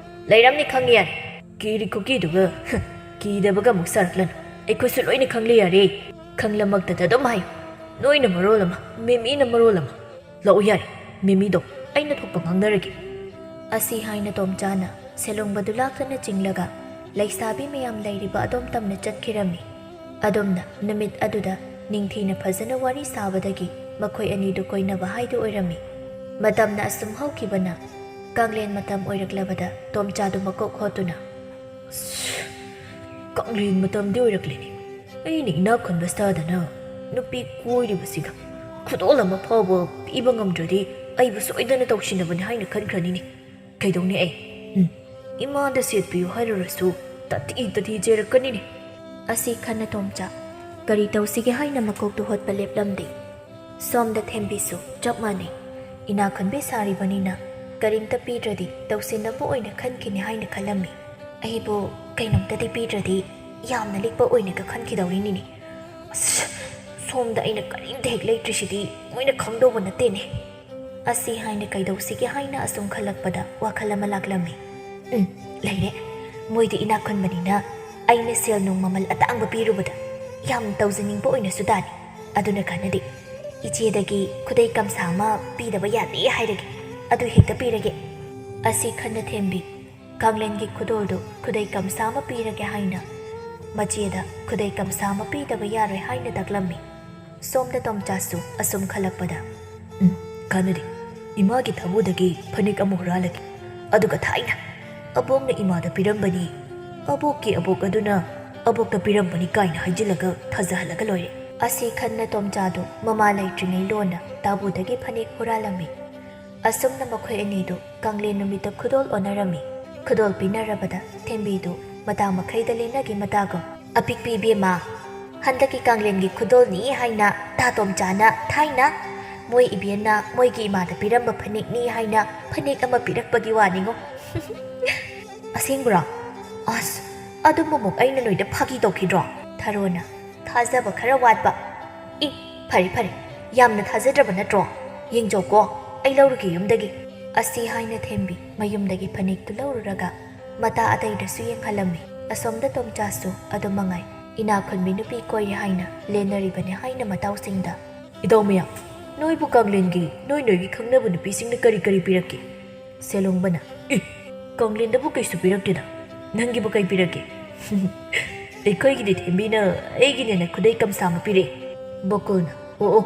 "ꯂꯩꯔꯝꯅꯤ, ꯈꯪꯉꯦ ꯌꯥꯔꯦ꯫ ꯀꯤꯔꯤ ꯈꯨꯀꯤꯗꯨꯒ, ꯍ, ꯀꯤꯗꯕꯒ ꯑꯃꯨꯛ ꯁꯥꯔꯛꯂꯅꯨ꯫ ꯑꯩꯈꯣꯏꯁꯨ ꯂꯣꯏꯅ ꯈꯪꯂꯦ ꯌꯥꯔꯦ꯫ ꯈꯪꯂꯃꯛꯇꯗ ꯑꯗꯨꯝ ꯍꯥꯏ꯫ ꯅꯣꯏꯅ ꯃꯔꯣꯜ ꯑꯃ, ꯃꯦꯃꯤꯅ ꯃꯔꯣꯜ ꯑꯃ꯫ ꯂꯥꯛꯑꯣ ꯌꯥꯔꯦ, ꯃꯦꯃꯤꯗꯣ ꯑꯩꯅ ꯊꯣꯛꯄ ꯉꯥꯡꯅꯔꯒꯦ꯫" ꯑꯁꯤ ꯍꯥꯏꯅ ꯇꯣꯝꯆꯥꯅ ꯁꯦꯂꯣꯡꯕꯗꯨ ꯂꯥꯛꯇꯅ ꯆꯤꯡꯂꯒ ꯂꯩꯁꯥꯕꯤ ꯃꯌꯥꯝ ꯂꯩꯔꯤꯕ ꯑꯗꯣꯝ ꯇꯝꯅ ꯆꯠꯈꯤꯔꯝꯃꯤ꯫ ꯑꯗꯣꯝꯅ ꯅꯨꯃꯤꯠ ꯑꯗꯨꯗ ꯅꯤꯡꯊꯤꯅ ꯐꯖꯅ ꯋꯥꯔꯤ ꯁꯥꯕꯗꯒꯤ ꯃꯈꯣꯏ ꯑꯅꯤꯗꯨ ꯀꯣꯏꯅꯕ ꯍꯥꯏꯗꯨ ꯑꯣꯏꯔꯝꯃꯤ꯫ ꯃꯇꯝꯅ ꯑꯁꯨꯝ ꯍꯧꯈꯤꯕꯅ ꯀꯥꯡꯂꯦꯟ ꯃꯇꯝ ꯑꯣꯏꯔꯛꯂꯕꯗ ꯇꯣꯝꯆꯥꯗꯨ ꯃꯀꯣꯛ ꯍꯣꯠꯇꯨꯅ, "ꯑꯁ, ꯀꯥꯡꯂꯦꯟ ꯃꯇꯝꯗꯤ ꯑꯣꯏꯔꯛꯂꯦꯅꯦ꯫ ꯑꯩꯅ ꯏꯅꯥꯛ ꯈꯨꯟꯕ ꯁꯥꯗꯅ ꯅꯨꯄꯤ ꯀꯣꯏꯔꯤꯕꯁꯤꯒ ꯈꯨꯗꯣꯜ ꯑꯃ ꯐꯥꯎꯕ ꯄꯤꯕ ꯉꯝꯗ꯭ꯔꯗꯤ ꯑꯩꯕꯨ ꯁꯣꯏꯗꯅ ꯇꯧꯁꯤꯟꯅꯕꯅꯤ ꯍꯥꯏꯅ ꯈꯟꯈ꯭ꯔꯅꯤꯅꯦ꯫ ꯀꯩꯗꯧꯅꯤ ꯑꯩ? ꯎꯝ, ꯏꯃꯥꯗ ꯁꯦꯠꯄꯤꯌꯨ ꯍꯥꯏꯔꯨꯔꯁꯨ ꯇꯥꯊꯤ ꯇꯥꯊꯤ ꯆꯦꯔꯛꯀꯅꯤꯅꯦ꯫" ꯑꯁꯤ ꯈꯟꯅ ꯇꯣꯝꯆꯥ ꯀꯔꯤ ꯇꯧꯁꯤꯒꯦ ꯍꯥꯏꯅ ꯃꯀꯣꯛꯇꯨ ꯍꯣꯠꯄ ꯂꯦꯞꯂꯝꯗꯦ꯫ ꯁꯣꯝꯗ ꯊꯦꯝꯕꯤꯁꯨ ꯆꯞ ꯃꯥꯟꯅꯩ꯫ ꯏꯅꯥꯛ ꯈꯨꯟꯕꯤ ꯁꯥꯔꯤꯕꯅꯤꯅ ꯀꯔꯤꯝꯇ ꯄꯤꯗ꯭ꯔꯗꯤ ꯇꯧꯁꯤꯟꯅꯕ ꯑꯣꯏꯅ ꯈꯟꯈꯤꯅꯤ ꯍꯥꯏꯅ ꯈꯜꯂꯝꯃꯤ꯫ ꯑꯩꯕꯨ ꯀꯩꯅꯣꯝꯇꯗꯤ ꯄꯤꯗ꯭ꯔꯗꯤ ꯌꯥꯝꯅ ꯂꯤꯛꯄ ꯑꯣꯏꯅꯒ ꯈꯟꯈꯤꯗꯧꯔꯤꯅꯤꯅꯦ꯫ ꯑꯁ, ꯁꯣꯝꯗ ꯑꯩꯅ ꯀꯔꯤꯝꯇ ꯍꯦꯛ ꯂꯩꯇ꯭ꯔꯤꯁꯤꯗꯤ ꯃꯣꯏꯅ ꯈꯪꯗꯧꯕ ꯅꯠꯇꯦꯅꯦ꯫ ꯑꯁꯤ ꯍꯥꯏꯅ ꯀꯩꯗꯧꯁꯤꯒꯦ ꯍꯥꯏꯅ ꯑꯁꯨꯝ ꯈꯜꯂꯛꯄꯗ ꯋꯥꯈꯜ ꯑꯃ ꯂꯥꯛꯂꯝꯃꯤ꯫ ꯎꯝ, ꯂꯩꯔꯦ꯫ ꯃꯣꯏꯗꯤ ꯏꯅꯥꯛ ꯈꯨꯟꯕꯅꯤꯅ ꯑꯩꯅ ꯁꯦꯜ ꯅꯨꯡ ꯃꯃꯜ ꯑꯇꯥꯡꯕ ꯄꯤꯔꯨꯕꯗ ꯌꯥꯝ ꯇꯧꯖꯅꯤꯡꯕ ꯑꯣꯏꯅꯁꯨ ꯇꯥꯅꯤ꯫ ꯑꯗꯨꯅ ꯀꯥꯟꯅꯗꯦ꯫ ꯏꯆꯦꯗꯒꯤ ꯈꯨꯗꯩ ꯀꯝꯁꯥ ꯑꯃ ꯄꯤꯗꯕ ꯌꯥꯗꯦ ꯍꯥꯏꯔꯒꯦ꯫ ꯑꯗꯨ ꯍꯦꯛꯇ ꯄꯤꯔꯒꯦ꯫ ꯑꯁꯤ ꯈꯟꯅ ꯊꯦꯝꯕꯤ ꯀꯥꯡꯂꯦꯟꯒꯤ ꯈꯨꯗꯣꯜꯗꯨ ꯈꯨꯗꯩ ꯀꯝꯁꯥ ꯑꯃ ꯄꯤꯔꯒꯦ ꯍꯥꯏꯅ ꯃꯆꯦꯗ ꯈꯨꯗꯩ ꯀꯝꯁꯥ ꯑꯃ ꯄꯤꯗꯕ ꯌꯥꯔꯣꯏ ꯍꯥꯏꯅ ꯇꯥꯛꯂꯝꯃꯤ꯫ ꯁꯣꯝꯗ ꯇꯣꯝꯆꯥꯁꯨ ꯑꯁꯨꯝ ꯈꯜꯂꯛꯄꯗ, "ꯎꯝ, ꯀꯥꯟꯅꯗꯦ꯫ ꯏꯃꯥꯒꯤ ꯊꯃꯨꯗꯒꯤ ꯐꯅꯦꯛ ꯑꯃ ꯍꯨꯔꯥꯜꯂꯒꯦ꯫ ꯑꯗꯨꯒ ꯊꯥꯏꯅ ꯑꯕꯣꯛꯅ ꯏꯃꯥꯗ ꯄꯤꯔꯝꯕꯅꯤ꯫ ꯑꯕꯣꯛꯀꯤ ꯑꯕꯣꯛ ꯑꯗꯨꯅ ꯑꯕꯣꯛꯇ ꯄꯤꯔꯝꯕꯅꯤ" ꯀꯥꯏꯅ ꯍꯥꯏꯖꯤꯜꯂꯒ ꯊꯥꯖꯍꯜꯂꯒ ꯂꯣꯏꯔꯦ꯫ ꯑꯁꯤ ꯈꯟꯅ ꯇꯣꯝꯆꯥꯗꯨ ꯃꯃꯥ ꯂꯩꯇ꯭ꯔꯤꯉꯩ ꯂꯣꯟꯅ ꯇꯥꯕꯨꯗꯒꯤ ꯐꯅꯦꯛ ꯍꯨꯔꯥꯜꯂꯝꯃꯤ꯫ ꯑꯁꯨꯝꯅ ꯃꯈꯣꯏ ꯑꯅꯤꯗꯨ ꯀꯥꯡꯂꯦꯟ ꯅꯨꯃꯤꯠꯇ ꯈꯨꯗꯣꯜ ꯑꯣꯟꯅꯔꯝꯃꯤ꯫ ꯈꯨꯗꯣꯜ ꯄꯤꯅꯔꯕꯗ ꯊꯦꯝꯕꯤꯗꯨ ꯃꯇꯥ ꯃꯈꯩꯗ ꯂꯦꯟꯅꯒꯤ ꯃꯇꯥꯒꯨꯝ, "ꯑꯄꯤꯛꯄꯤ ꯏꯕꯦꯝꯃ, ꯍꯟꯗꯛꯀꯤ ꯀꯥꯡꯂꯦꯟꯒꯤ ꯈꯨꯗꯣꯜꯅꯤ" ꯍꯥꯏꯅ ꯇꯥ ꯇꯣꯝꯆꯥꯅ ꯊꯥꯏꯅ ꯃꯣꯏ ꯏꯕꯦꯟꯅ ꯃꯣꯏꯒꯤ ꯏꯃꯥꯗ ꯄꯤꯔꯝꯕ ꯐꯅꯦꯛꯅꯤ ꯍꯥꯏꯅ ꯐꯅꯦꯛ ꯑꯃ ꯄꯤꯔꯛꯄꯒꯤ ꯋꯥꯅꯤꯉꯣ꯫ "ꯑꯁꯦꯡꯕ꯭ꯔꯣ? ꯑꯁ, ꯑꯗꯨꯝꯕꯃꯨꯛ ꯑꯩꯅ ꯅꯣꯏꯗ ꯐꯥꯒꯤ ꯇꯧꯈꯤꯗ꯭ꯔꯣ?" ꯊꯔꯣꯅ, "ꯊꯥꯖꯕ ꯈꯔ ꯋꯥꯠꯄ꯫ ꯏ, ꯐꯔꯦ ꯐꯔꯦ, ꯌꯥꯝꯅ ꯊꯥꯖꯗ꯭ꯔꯕ ꯅꯠꯇ꯭ꯔꯣ? ꯌꯦꯡꯖꯧꯀꯣ, ꯑꯩ ꯂꯧꯔꯨꯒꯦ ꯌꯨꯝꯗꯒꯤ"꯫ ꯑꯁꯤ ꯍꯥꯏꯅ ꯊꯦꯝꯕꯤ ꯃꯌꯨꯝꯗꯒꯤ ꯐꯅꯦꯛꯇꯨ ꯂꯧꯔꯨꯔꯒ ꯃꯇꯥ ꯑꯇꯩꯗꯁꯨ ꯌꯦꯡꯍꯜꯂꯝꯃꯤ꯫ ꯑꯁꯣꯝꯗ ꯇꯣꯝꯆꯥꯁꯨ ꯑꯗꯨ ꯃꯉꯥꯏ꯫ ꯏꯅꯥꯛ ꯈꯨꯟꯕꯤ ꯅꯨꯄꯤ ꯀꯣꯏꯔꯦ ꯍꯥꯏꯅ ꯂꯦꯟꯅꯔꯤꯕꯅꯤ ꯍꯥꯏꯅ ꯃꯇꯥꯎꯁꯤꯡꯗ, "ꯏꯇꯥꯎ ꯃꯌꯥꯝ, ꯅꯣꯏꯕꯨ ꯀꯥꯡꯂꯦꯟꯒꯤ ꯅꯣꯏ ꯅꯣꯏꯒꯤ ꯈꯪꯅꯕ ꯅꯨꯄꯤꯁꯤꯡꯅ ꯀꯔꯤ ꯀꯔꯤ ꯄꯤꯔꯛꯀꯦ?" ꯁꯦꯂꯣꯡꯕꯅ, "ꯏ, ꯀꯥꯡꯂꯦꯟꯗꯕꯨ ꯀꯩꯁꯨ ꯄꯤꯔꯛꯇꯦꯗ꯫ ꯅꯪꯒꯤꯕꯨ ꯀꯩ ꯄꯤꯔꯛꯀꯦ?" "ꯑꯩꯈꯣꯏꯒꯤꯗꯤ ꯊꯦꯝꯕꯤꯅ ꯑꯩꯒꯤꯅꯦꯅ ꯈꯨꯗꯩ ꯀꯝꯁꯥ ꯑꯃ ꯄꯤꯔꯛꯑꯦ"꯫ ꯕꯣꯀꯨꯜꯅ, "ꯑꯣ ꯑꯣ,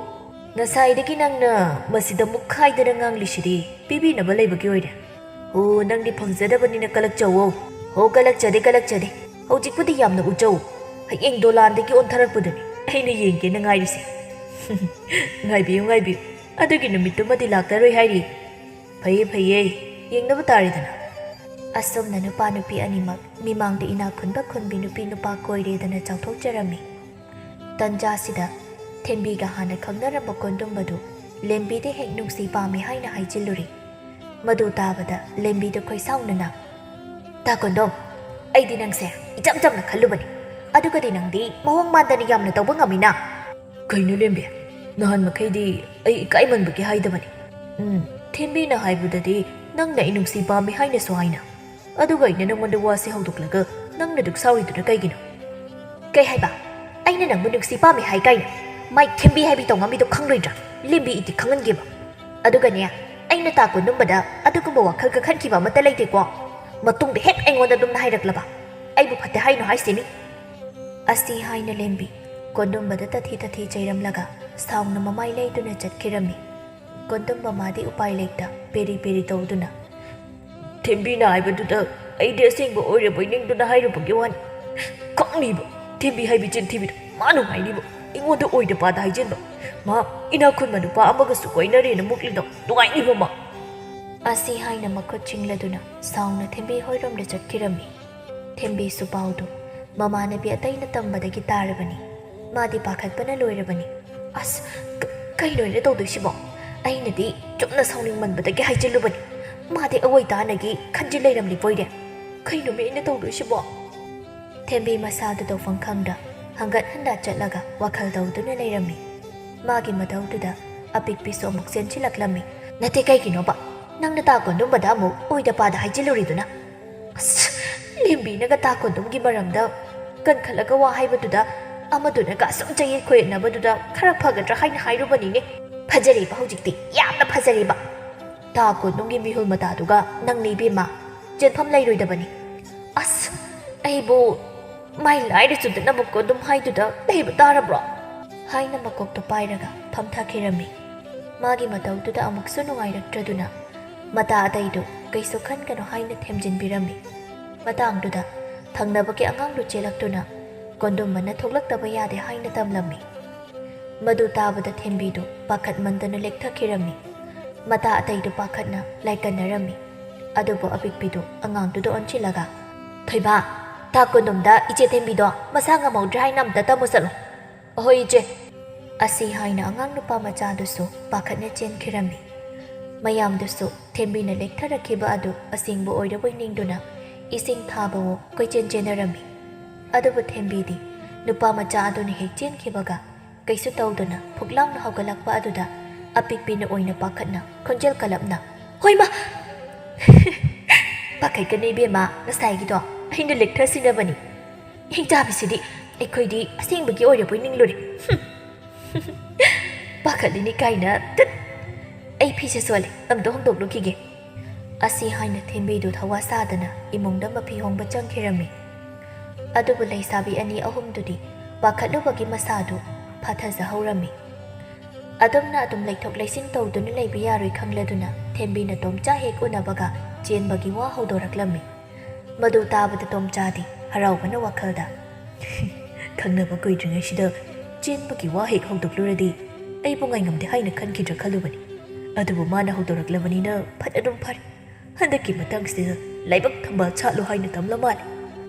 ꯉꯁꯥꯏꯗꯒꯤ ꯅꯪꯅ ꯃꯁꯤꯗ ꯃꯨꯛꯈꯥꯏꯗꯅ ꯉꯥꯡꯂꯤꯁꯤꯗꯤ ꯄꯤꯕꯤꯅꯕ ꯂꯩꯕꯒꯤ ꯑꯣꯏꯔꯦ꯫ ꯑꯣ, ꯅꯪꯗꯤ ꯐꯪꯖꯗꯕꯅꯤꯅ ꯀꯂꯛꯆꯧꯋꯣ꯫ ꯍꯣ, ꯀꯂꯛꯆꯗꯦ, ꯀꯂꯛꯆꯗꯦ꯫ ꯍꯧꯖꯤꯛꯄꯨꯗꯤ ꯌꯥꯝꯅ ꯎꯠꯆꯧ꯫ ꯍꯌꯦꯡ ꯗꯣꯂꯥꯟꯗꯒꯤ ꯑꯣꯟꯊꯔꯛꯄꯗꯨꯅꯤ ꯑꯩꯅ ꯌꯦꯡꯒꯦꯅ ꯉꯥꯏꯔꯤꯁꯦ"꯫ "ꯉꯥꯏꯕꯤꯌꯨ, ꯉꯥꯏꯕꯤꯌꯨ꯫ ꯑꯗꯨꯒꯤ ꯅꯨꯃꯤꯠꯇꯨꯃꯗꯤ ꯂꯥꯛꯂꯔꯣꯏ ꯍꯥꯏꯔꯤ"꯫ "ꯐꯩꯌꯦ, ꯐꯩꯌꯦ꯫ ꯌꯦꯡꯅꯕ ꯇꯥꯔꯦꯗꯅ"꯫ ꯑꯁꯨꯝꯅ ꯅꯨꯄꯥ ꯅꯨꯄꯤ ꯑꯅꯤꯃꯛ ꯃꯤꯃꯥꯡꯗ ꯏꯅꯥꯛ ꯈꯨꯟꯕ ꯈꯨꯟꯕꯤ ꯅꯨꯄꯤ ꯅꯨꯄꯥ ꯀꯣꯏꯔꯦꯗꯅ ꯆꯥꯎꯊꯣꯛꯆꯔꯝꯃꯤ꯫ ꯇꯟꯖꯥꯁꯤꯗ ꯊꯦꯝꯕꯤꯒ ꯍꯥꯟꯅ ꯈꯪꯅꯔꯝꯕ ꯀꯣꯟꯗꯨꯝꯕꯗꯨ ꯂꯦꯝꯕꯤꯗ ꯍꯦꯛ ꯅꯨꯡꯁꯤ ꯄꯥꯝꯃꯤ ꯍꯥꯏꯅ ꯍꯥꯏꯖꯤꯜꯂꯨꯔꯤ꯫ ꯃꯗꯨ ꯇꯥꯕꯗ ꯂꯦꯝꯕꯤꯗ ꯈꯣꯏꯁꯥꯎꯅꯅ, "ꯇꯥ ꯀꯣꯟꯗꯣꯝ, ꯑꯩꯗꯤ ꯅꯪꯁꯦ ꯏꯆꯝ ꯆꯝꯅ ꯈꯜꯂꯨꯕꯅꯤ, ꯑꯗꯨꯒꯗꯤ ꯅꯪꯗꯤ ꯃꯑꯣꯡ ꯃꯥꯟꯗꯅ ꯌꯥꯝꯅ ꯇꯧꯕ ꯉꯝꯃꯤꯅ!" "ꯀꯩꯅꯣ ꯂꯦꯝꯕꯤ, ꯅꯍꯥꯟ ꯃꯈꯩꯗꯤ ꯑꯩ ꯏꯀꯥꯏꯃꯟꯕꯒꯤ ꯍꯥꯏꯗꯕꯅꯤ꯫ ꯎꯝ, ꯊꯦꯝꯕꯤꯅ ꯍꯥꯏꯕꯗꯗꯤ ꯅꯪꯅ ꯑꯩ ꯅꯨꯡꯁꯤ ꯄꯥꯝꯃꯤ ꯍꯥꯏꯅꯁꯨ ꯍꯥꯏꯅ꯫ ꯑꯗꯨꯒ ꯑꯩꯅ ꯅꯪꯉꯣꯟꯗ ꯋꯥꯁꯤ ꯍꯧꯗꯣꯛꯂꯒ ꯅꯪꯅ ꯑꯗꯨꯛ ꯁꯥꯎꯔꯤꯗꯨꯅ ꯀꯩꯒꯤꯅꯣ?" "ꯀꯩ ꯍꯥꯏꯕ? ꯑꯩꯅ ꯅꯪꯕꯨ ꯅꯨꯡꯁꯤ ꯄꯥꯝꯃꯤ ꯍꯥꯏ ꯀꯥꯏꯅ? ꯃꯥꯏ ꯊꯦꯝꯕꯤ ꯍꯥꯏꯕꯤ ꯇꯧꯉꯝꯃꯤꯗꯣ ꯈꯪꯂꯣꯏꯗ꯭ꯔꯥ? ꯂꯦꯝꯕꯤ ꯏꯗꯤ ꯈꯪꯍꯟꯒꯦꯕ꯫ ꯑꯗꯨꯒꯅꯦ, ꯑꯩꯅ ꯇꯥ ꯀꯣꯟꯗꯨꯝꯕꯗ ꯑꯗꯨꯒꯨꯝꯕ ꯋꯥꯈꯜꯒ ꯈꯟꯈꯤꯕ ꯑꯃꯠꯇ ꯂꯩꯇꯦꯀꯣ꯫ ꯃꯇꯨꯡꯗ ꯍꯦꯛ ꯑꯩꯉꯣꯟꯗ ꯑꯗꯨꯝꯅ ꯍꯥꯏꯔꯛꯂꯕ, ꯑꯩꯕꯨ ꯐꯠꯇꯦ ꯍꯥꯏꯅꯣ ꯍꯥꯏꯁꯤꯅꯤ?" ꯑꯁꯤ ꯍꯥꯏꯅ ꯂꯦꯝꯕꯤ ꯀꯣꯟꯗꯨꯝꯕꯗ ꯇꯊꯤ ꯇꯊꯤ ꯆꯩꯔꯝꯂꯒ ꯁꯥꯎꯅ ꯃꯃꯥꯏ ꯂꯩꯗꯨꯅ ꯆꯠꯈꯤꯔꯝꯃꯤ꯫ ꯀꯣꯟꯗꯨꯝꯕ ꯃꯥꯗꯤ ꯎꯄꯥꯏ ꯂꯩꯇ ꯄꯦꯔꯤ ꯄꯦꯔꯤ ꯇꯧꯗꯨꯅ, "ꯊꯦꯝꯕꯤꯅ ꯍꯥꯏꯕꯗꯨꯗ ꯑꯩꯗꯤ ꯑꯁꯦꯡꯕ ꯑꯣꯏꯔꯕꯣꯏ ꯅꯤꯡꯗꯨꯅ ꯍꯥꯏꯔꯨꯕꯒꯤ ꯋꯥꯅꯤ꯫ ꯈꯪꯅꯤꯕ, ꯊꯦꯝꯕꯤ ꯍꯥꯏꯕꯤ ꯆꯤꯟꯊꯤꯕꯤꯗꯣ ꯃꯥ ꯅꯨꯡꯉꯥꯏꯅꯤꯕ, ꯑꯩꯉꯣꯟꯗ ꯑꯣꯏꯗ ꯄꯥꯗ ꯍꯥꯏꯖꯤꯟꯕ꯫ ꯃꯥ ꯏꯅꯥꯛ ꯈꯨꯟꯕ ꯅꯨꯄꯥ ꯑꯃꯒꯁꯨ ꯀꯣꯏꯅꯔꯦꯅ ꯃꯨꯛꯂꯤꯗꯣ ꯅꯨꯡꯉꯥꯏꯅꯤꯕ ꯃꯥ!" ꯑꯁꯤ ꯍꯥꯏꯅ ꯃꯈꯨꯠ ꯆꯤꯡꯂꯗꯨꯅ ꯁꯥꯎꯅ ꯊꯦꯝꯕꯤ ꯍꯣꯏꯔꯣꯝꯗ ꯆꯠꯈꯤꯔꯝꯃꯤ꯫ ꯊꯦꯝꯕꯤꯁꯨ ꯄꯥꯎꯗꯨ ꯃꯃꯥꯟꯅꯕꯤ ꯑꯇꯩꯅ ꯇꯝꯕꯗꯒꯤ ꯇꯥꯔꯕꯅꯤ꯫ ꯃꯥꯗꯤ ꯄꯥꯈꯠꯄꯅ ꯂꯣꯏꯔꯕꯅꯤ꯫ "ꯑꯁ, ꯀ-, ꯀꯩꯅꯣ ꯑꯩꯅ ꯇꯧꯗꯣꯏꯁꯤꯕꯣ? ꯑꯩꯅꯗꯤ ꯆꯨꯝꯅ ꯁꯥꯎꯅꯤꯡꯃꯟꯕꯗꯒꯤ ꯍꯥꯏꯖꯤꯜꯂꯨꯕꯅꯤ꯫ ꯃꯥꯗꯤ ꯑꯑꯣꯏ ꯇꯥꯅꯒꯤ ꯈꯟꯖꯤꯜ ꯂꯩꯔꯝꯂꯤꯕꯣꯏꯔꯦ꯫ ꯀꯩꯅꯣꯃꯤ ꯑꯩꯅ ꯇꯧꯗꯣꯏꯁꯤꯕꯣ?" ꯊꯦꯝꯕꯤ ꯃꯁꯥꯗꯨ ꯇꯧꯐꯝ ꯈꯪꯗ ꯍꯪꯒꯠ ꯍꯟꯗ ꯆꯠꯂꯒ ꯋꯥꯈꯜ ꯇꯧꯗꯨꯅ ꯂꯩꯔꯝꯃꯤ꯫ ꯃꯥꯒꯤ ꯃꯇꯧꯗꯨꯗ ꯑꯄꯤꯛꯄꯤꯁꯨ ꯑꯃꯨꯛ ꯆꯦꯟꯁꯤꯜꯂꯛꯂꯝꯃꯤ꯫ "ꯅꯠꯇꯦ, ꯀꯩꯒꯤꯅꯣꯕ ꯅꯪꯅ ꯇꯥ ꯀꯣꯟꯗꯨꯝꯕꯗ ꯑꯃꯨꯛ ꯑꯣꯏꯗ ꯄꯥꯗ ꯍꯥꯏꯖꯤꯜꯂꯨꯔꯤꯗꯨꯅ?" "ꯑꯁ, ꯂꯦꯝꯕꯤꯅꯒ ꯇꯥ ꯀꯣꯟꯗꯨꯝꯒꯤ ꯃꯔꯝꯗ ꯀꯟꯈꯠꯂꯒ ꯋꯥ ꯍꯥꯏꯕꯗꯨꯗ ꯑꯃꯗꯨꯅꯒ ꯑꯁꯨꯝ ꯆꯌꯦꯠ ꯈꯣꯏꯌꯦꯠꯅꯕꯗꯨꯗ ꯈꯔ ꯐꯒꯗ꯭ꯔꯥ ꯍꯥꯏꯅ ꯍꯥꯏꯔꯨꯕꯅꯤꯅꯦ꯫ ꯐꯖꯔꯦꯕ ꯍꯧꯖꯤꯛꯇꯤ, ꯌꯥꯝꯅ ꯐꯖꯔꯦꯕ꯫ ꯇꯥ ꯀꯣꯟꯗꯨꯝꯒꯤ ꯃꯤꯍꯨꯜ ꯃꯇꯥꯗꯨꯒ ꯅꯪꯅꯦ ꯏꯕꯦꯝꯃ, ꯆꯦꯟꯐꯝ ꯂꯩꯔꯣꯏꯗꯕꯅꯤ꯫ ꯑꯁ, ꯑꯩꯕꯨ ꯃꯥꯏ ꯂꯥꯏꯔ ꯆꯨꯗꯅꯕ ꯀꯣꯟꯗꯨꯝ ꯍꯥꯏꯗꯨꯗ ꯂꯩꯕ ꯇꯥꯔꯕ꯭ꯔꯣ?" ꯍꯥꯏꯅ ꯃꯀꯣꯛꯇꯣ ꯄꯥꯏꯔꯒ ꯐꯝꯊꯈꯤꯔꯝꯃꯤ꯫ ꯃꯥꯒꯤ ꯃꯇꯧꯗꯨꯗ ꯑꯃꯨꯛꯁꯨ ꯅꯨꯡꯉꯥꯏꯔꯛꯇ꯭ꯔꯗꯨꯅ ꯃꯇꯥ ꯑꯇꯩꯗꯨ ꯀꯩꯁꯨ ꯈꯟꯒꯅꯨ ꯍꯥꯏꯅ ꯊꯦꯝꯖꯤꯟꯕꯤꯔꯝꯃꯤ꯫ ꯃꯇꯥꯡꯗꯨꯗ ꯊꯪꯅꯕꯒꯤ ꯑꯉꯥꯡꯗꯨ ꯆꯦꯜꯂꯛꯇꯨꯅ ꯀꯣꯟꯗꯨꯝꯕꯅ ꯊꯣꯛꯂꯛꯇꯕ ꯌꯥꯗꯦ ꯍꯥꯏꯅ ꯇꯝꯂꯝꯃꯤ꯫ ꯃꯗꯨ ꯇꯥꯕꯗ ꯊꯦꯝꯕꯤꯗꯨ ꯄꯥꯈꯠꯃꯟꯗꯅ ꯂꯦꯛꯊꯈꯤꯔꯝꯃꯤ꯫ ꯃꯇꯥ ꯑꯇꯩꯗꯨ ꯄꯥꯈꯠꯅ ꯂꯥꯏꯀꯟꯅꯔꯝꯃꯤ꯫ ꯑꯗꯨꯕꯨ ꯑꯄꯤꯛꯄꯤꯗꯨ ꯑꯉꯥꯡꯗꯨꯗ ꯑꯣꯟꯁꯤꯜꯂꯒ, "ꯊꯣꯏꯕ, ꯇꯥ ꯀꯣꯟꯗꯣꯝꯗ ꯏꯆꯦ ꯊꯦꯝꯕꯤꯗꯣ ꯃꯁꯥ ꯉꯝꯍꯧꯗ꯭ꯔꯦ ꯍꯥꯏꯅ ꯑꯝꯇ ꯇꯝꯃꯨ ꯆꯠꯂꯣ꯫" "ꯑꯍꯣꯏ ꯏꯆꯦ꯫" ꯑꯁꯤ ꯍꯥꯏꯅ ꯑꯉꯥꯡ ꯅꯨꯄꯥ ꯃꯆꯥꯗꯨꯁꯨ ꯄꯥꯈꯠꯅ ꯆꯦꯟꯈꯤꯔꯝꯃꯤ꯫ ꯃꯌꯥꯝꯗꯨꯁꯨ ꯊꯦꯝꯕꯤꯅ ꯂꯦꯛꯊꯔꯛꯈꯤꯕ ꯑꯗꯨ ꯑꯁꯦꯡꯕ ꯑꯣꯏꯔꯕꯣꯏ ꯅꯤꯡꯗꯨꯅ ꯏꯁꯤꯡ ꯊꯥꯕꯋꯣ ꯀꯣꯏꯆꯦꯟ ꯆꯦꯟꯅꯔꯝꯃꯤ꯫ ꯑꯗꯨꯕꯨ ꯊꯦꯝꯕꯤꯗꯤ ꯅꯨꯄꯥ ꯃꯆꯥ ꯑꯗꯨꯅ ꯍꯦꯛ ꯆꯦꯟꯈꯤꯕꯒ ꯀꯩꯁꯨ ꯇꯧꯗꯅ ꯐꯨꯛ ꯂꯥꯎꯅ ꯍꯧꯒꯠꯂꯛꯄ ꯑꯗꯨꯗ ꯑꯄꯤꯛꯄꯤꯅ ꯑꯣꯏꯅ ꯄꯥꯈꯠꯅ ꯈꯣꯟꯖꯦꯜ ꯀꯜꯂꯞꯅ, "ꯍꯣꯏꯃ!" "ꯄꯥꯈꯠꯀꯅꯨ ꯏꯕꯦꯝꯃ, ꯉꯁꯥꯏꯒꯤꯗꯣ ꯑꯩꯅ ꯂꯦꯛꯊꯁꯤꯟꯅꯕꯅꯤ꯫ ꯍꯤꯡꯆꯥꯕꯤꯁꯤꯗꯤ ꯑꯩꯈꯣꯏꯗꯤ ꯑꯁꯦꯡꯕꯒꯤ ꯑꯣꯏꯔꯕꯣꯏ ꯅꯤꯡꯂꯨꯔꯦ꯫ ꯍꯨꯝ꯫ ꯄꯥꯈꯠꯂꯤꯅꯤ ꯀꯥꯏꯅ, ꯇꯠ! ꯑꯩ ꯐꯤꯁꯦ ꯁꯣꯜꯂꯦ, ꯑꯝꯇ ꯍꯣꯡꯗꯣꯛꯂꯨꯈꯤꯒꯦ꯫" ꯑꯁꯤ ꯍꯥꯏꯅ ꯊꯦꯝꯕꯤꯗꯨ ꯊꯋꯥ ꯁꯥꯗꯅ ꯏꯃꯨꯡꯗ ꯃꯐꯤ ꯍꯣꯡꯕ ꯆꯪꯈꯤꯔꯝꯃꯤ꯫ ꯑꯗꯨꯕꯨ ꯂꯩꯁꯥꯕꯤ ꯑꯅꯤ ꯑꯍꯨꯝꯗꯨꯗꯤ ꯄꯥꯈꯠꯂꯨꯕꯒꯤ ꯃꯁꯥꯗꯨ ꯐꯥꯊꯖꯍꯧꯔꯝꯃꯤ꯫ ꯑꯗꯨꯝꯅ ꯑꯗꯨꯝ ꯂꯩꯊꯣꯛ ꯂꯩꯁꯤꯟ ꯇꯧꯗꯨꯅ ꯂꯩꯕ ꯌꯥꯔꯣꯏ ꯈꯪꯂꯗꯨꯅ ꯊꯦꯝꯕꯤꯅ ꯇꯣꯝꯆꯥ ꯍꯦꯛ ꯎꯅꯕꯒ ꯆꯦꯟꯕꯒꯤ ꯋꯥ ꯍꯧꯗꯣꯔꯛꯂꯝꯃꯤ꯫ ꯃꯗꯨ ꯇꯥꯕꯗ ꯇꯣꯝꯆꯥꯗꯤ ꯍꯔꯥꯎꯕꯅ ꯋꯥꯈꯜꯗ, "ꯈꯪꯅꯕ ꯀꯨꯏꯗ꯭ꯔꯤꯉꯩꯁꯤꯗ ꯆꯦꯟꯕꯒꯤ ꯋꯥ ꯍꯦꯛ ꯍꯧꯗꯣꯛꯂꯨꯔꯗꯤ ꯑꯩꯕꯨ ꯉꯥꯏꯉꯝꯗꯦ ꯍꯥꯏꯅ ꯈꯟꯈꯤꯗ꯭ꯔꯥ ꯈꯜꯂꯨꯕꯅꯤ꯫ ꯑꯗꯨꯕꯨ ꯃꯥꯅ ꯍꯧꯗꯣꯔꯛꯂꯕꯅꯤꯅ ꯐꯠ ꯑꯗꯨꯝ ꯐꯔꯦ꯫ ꯍꯟꯗꯛꯀꯤ ꯃꯇꯥꯡꯁꯤꯗ ꯂꯥꯏꯕꯛ ꯊꯝꯕꯥꯜ ꯁꯥꯠꯂꯨ ꯍꯥꯏꯅ ꯇꯝꯂ ꯃꯥꯜꯂꯦ꯫"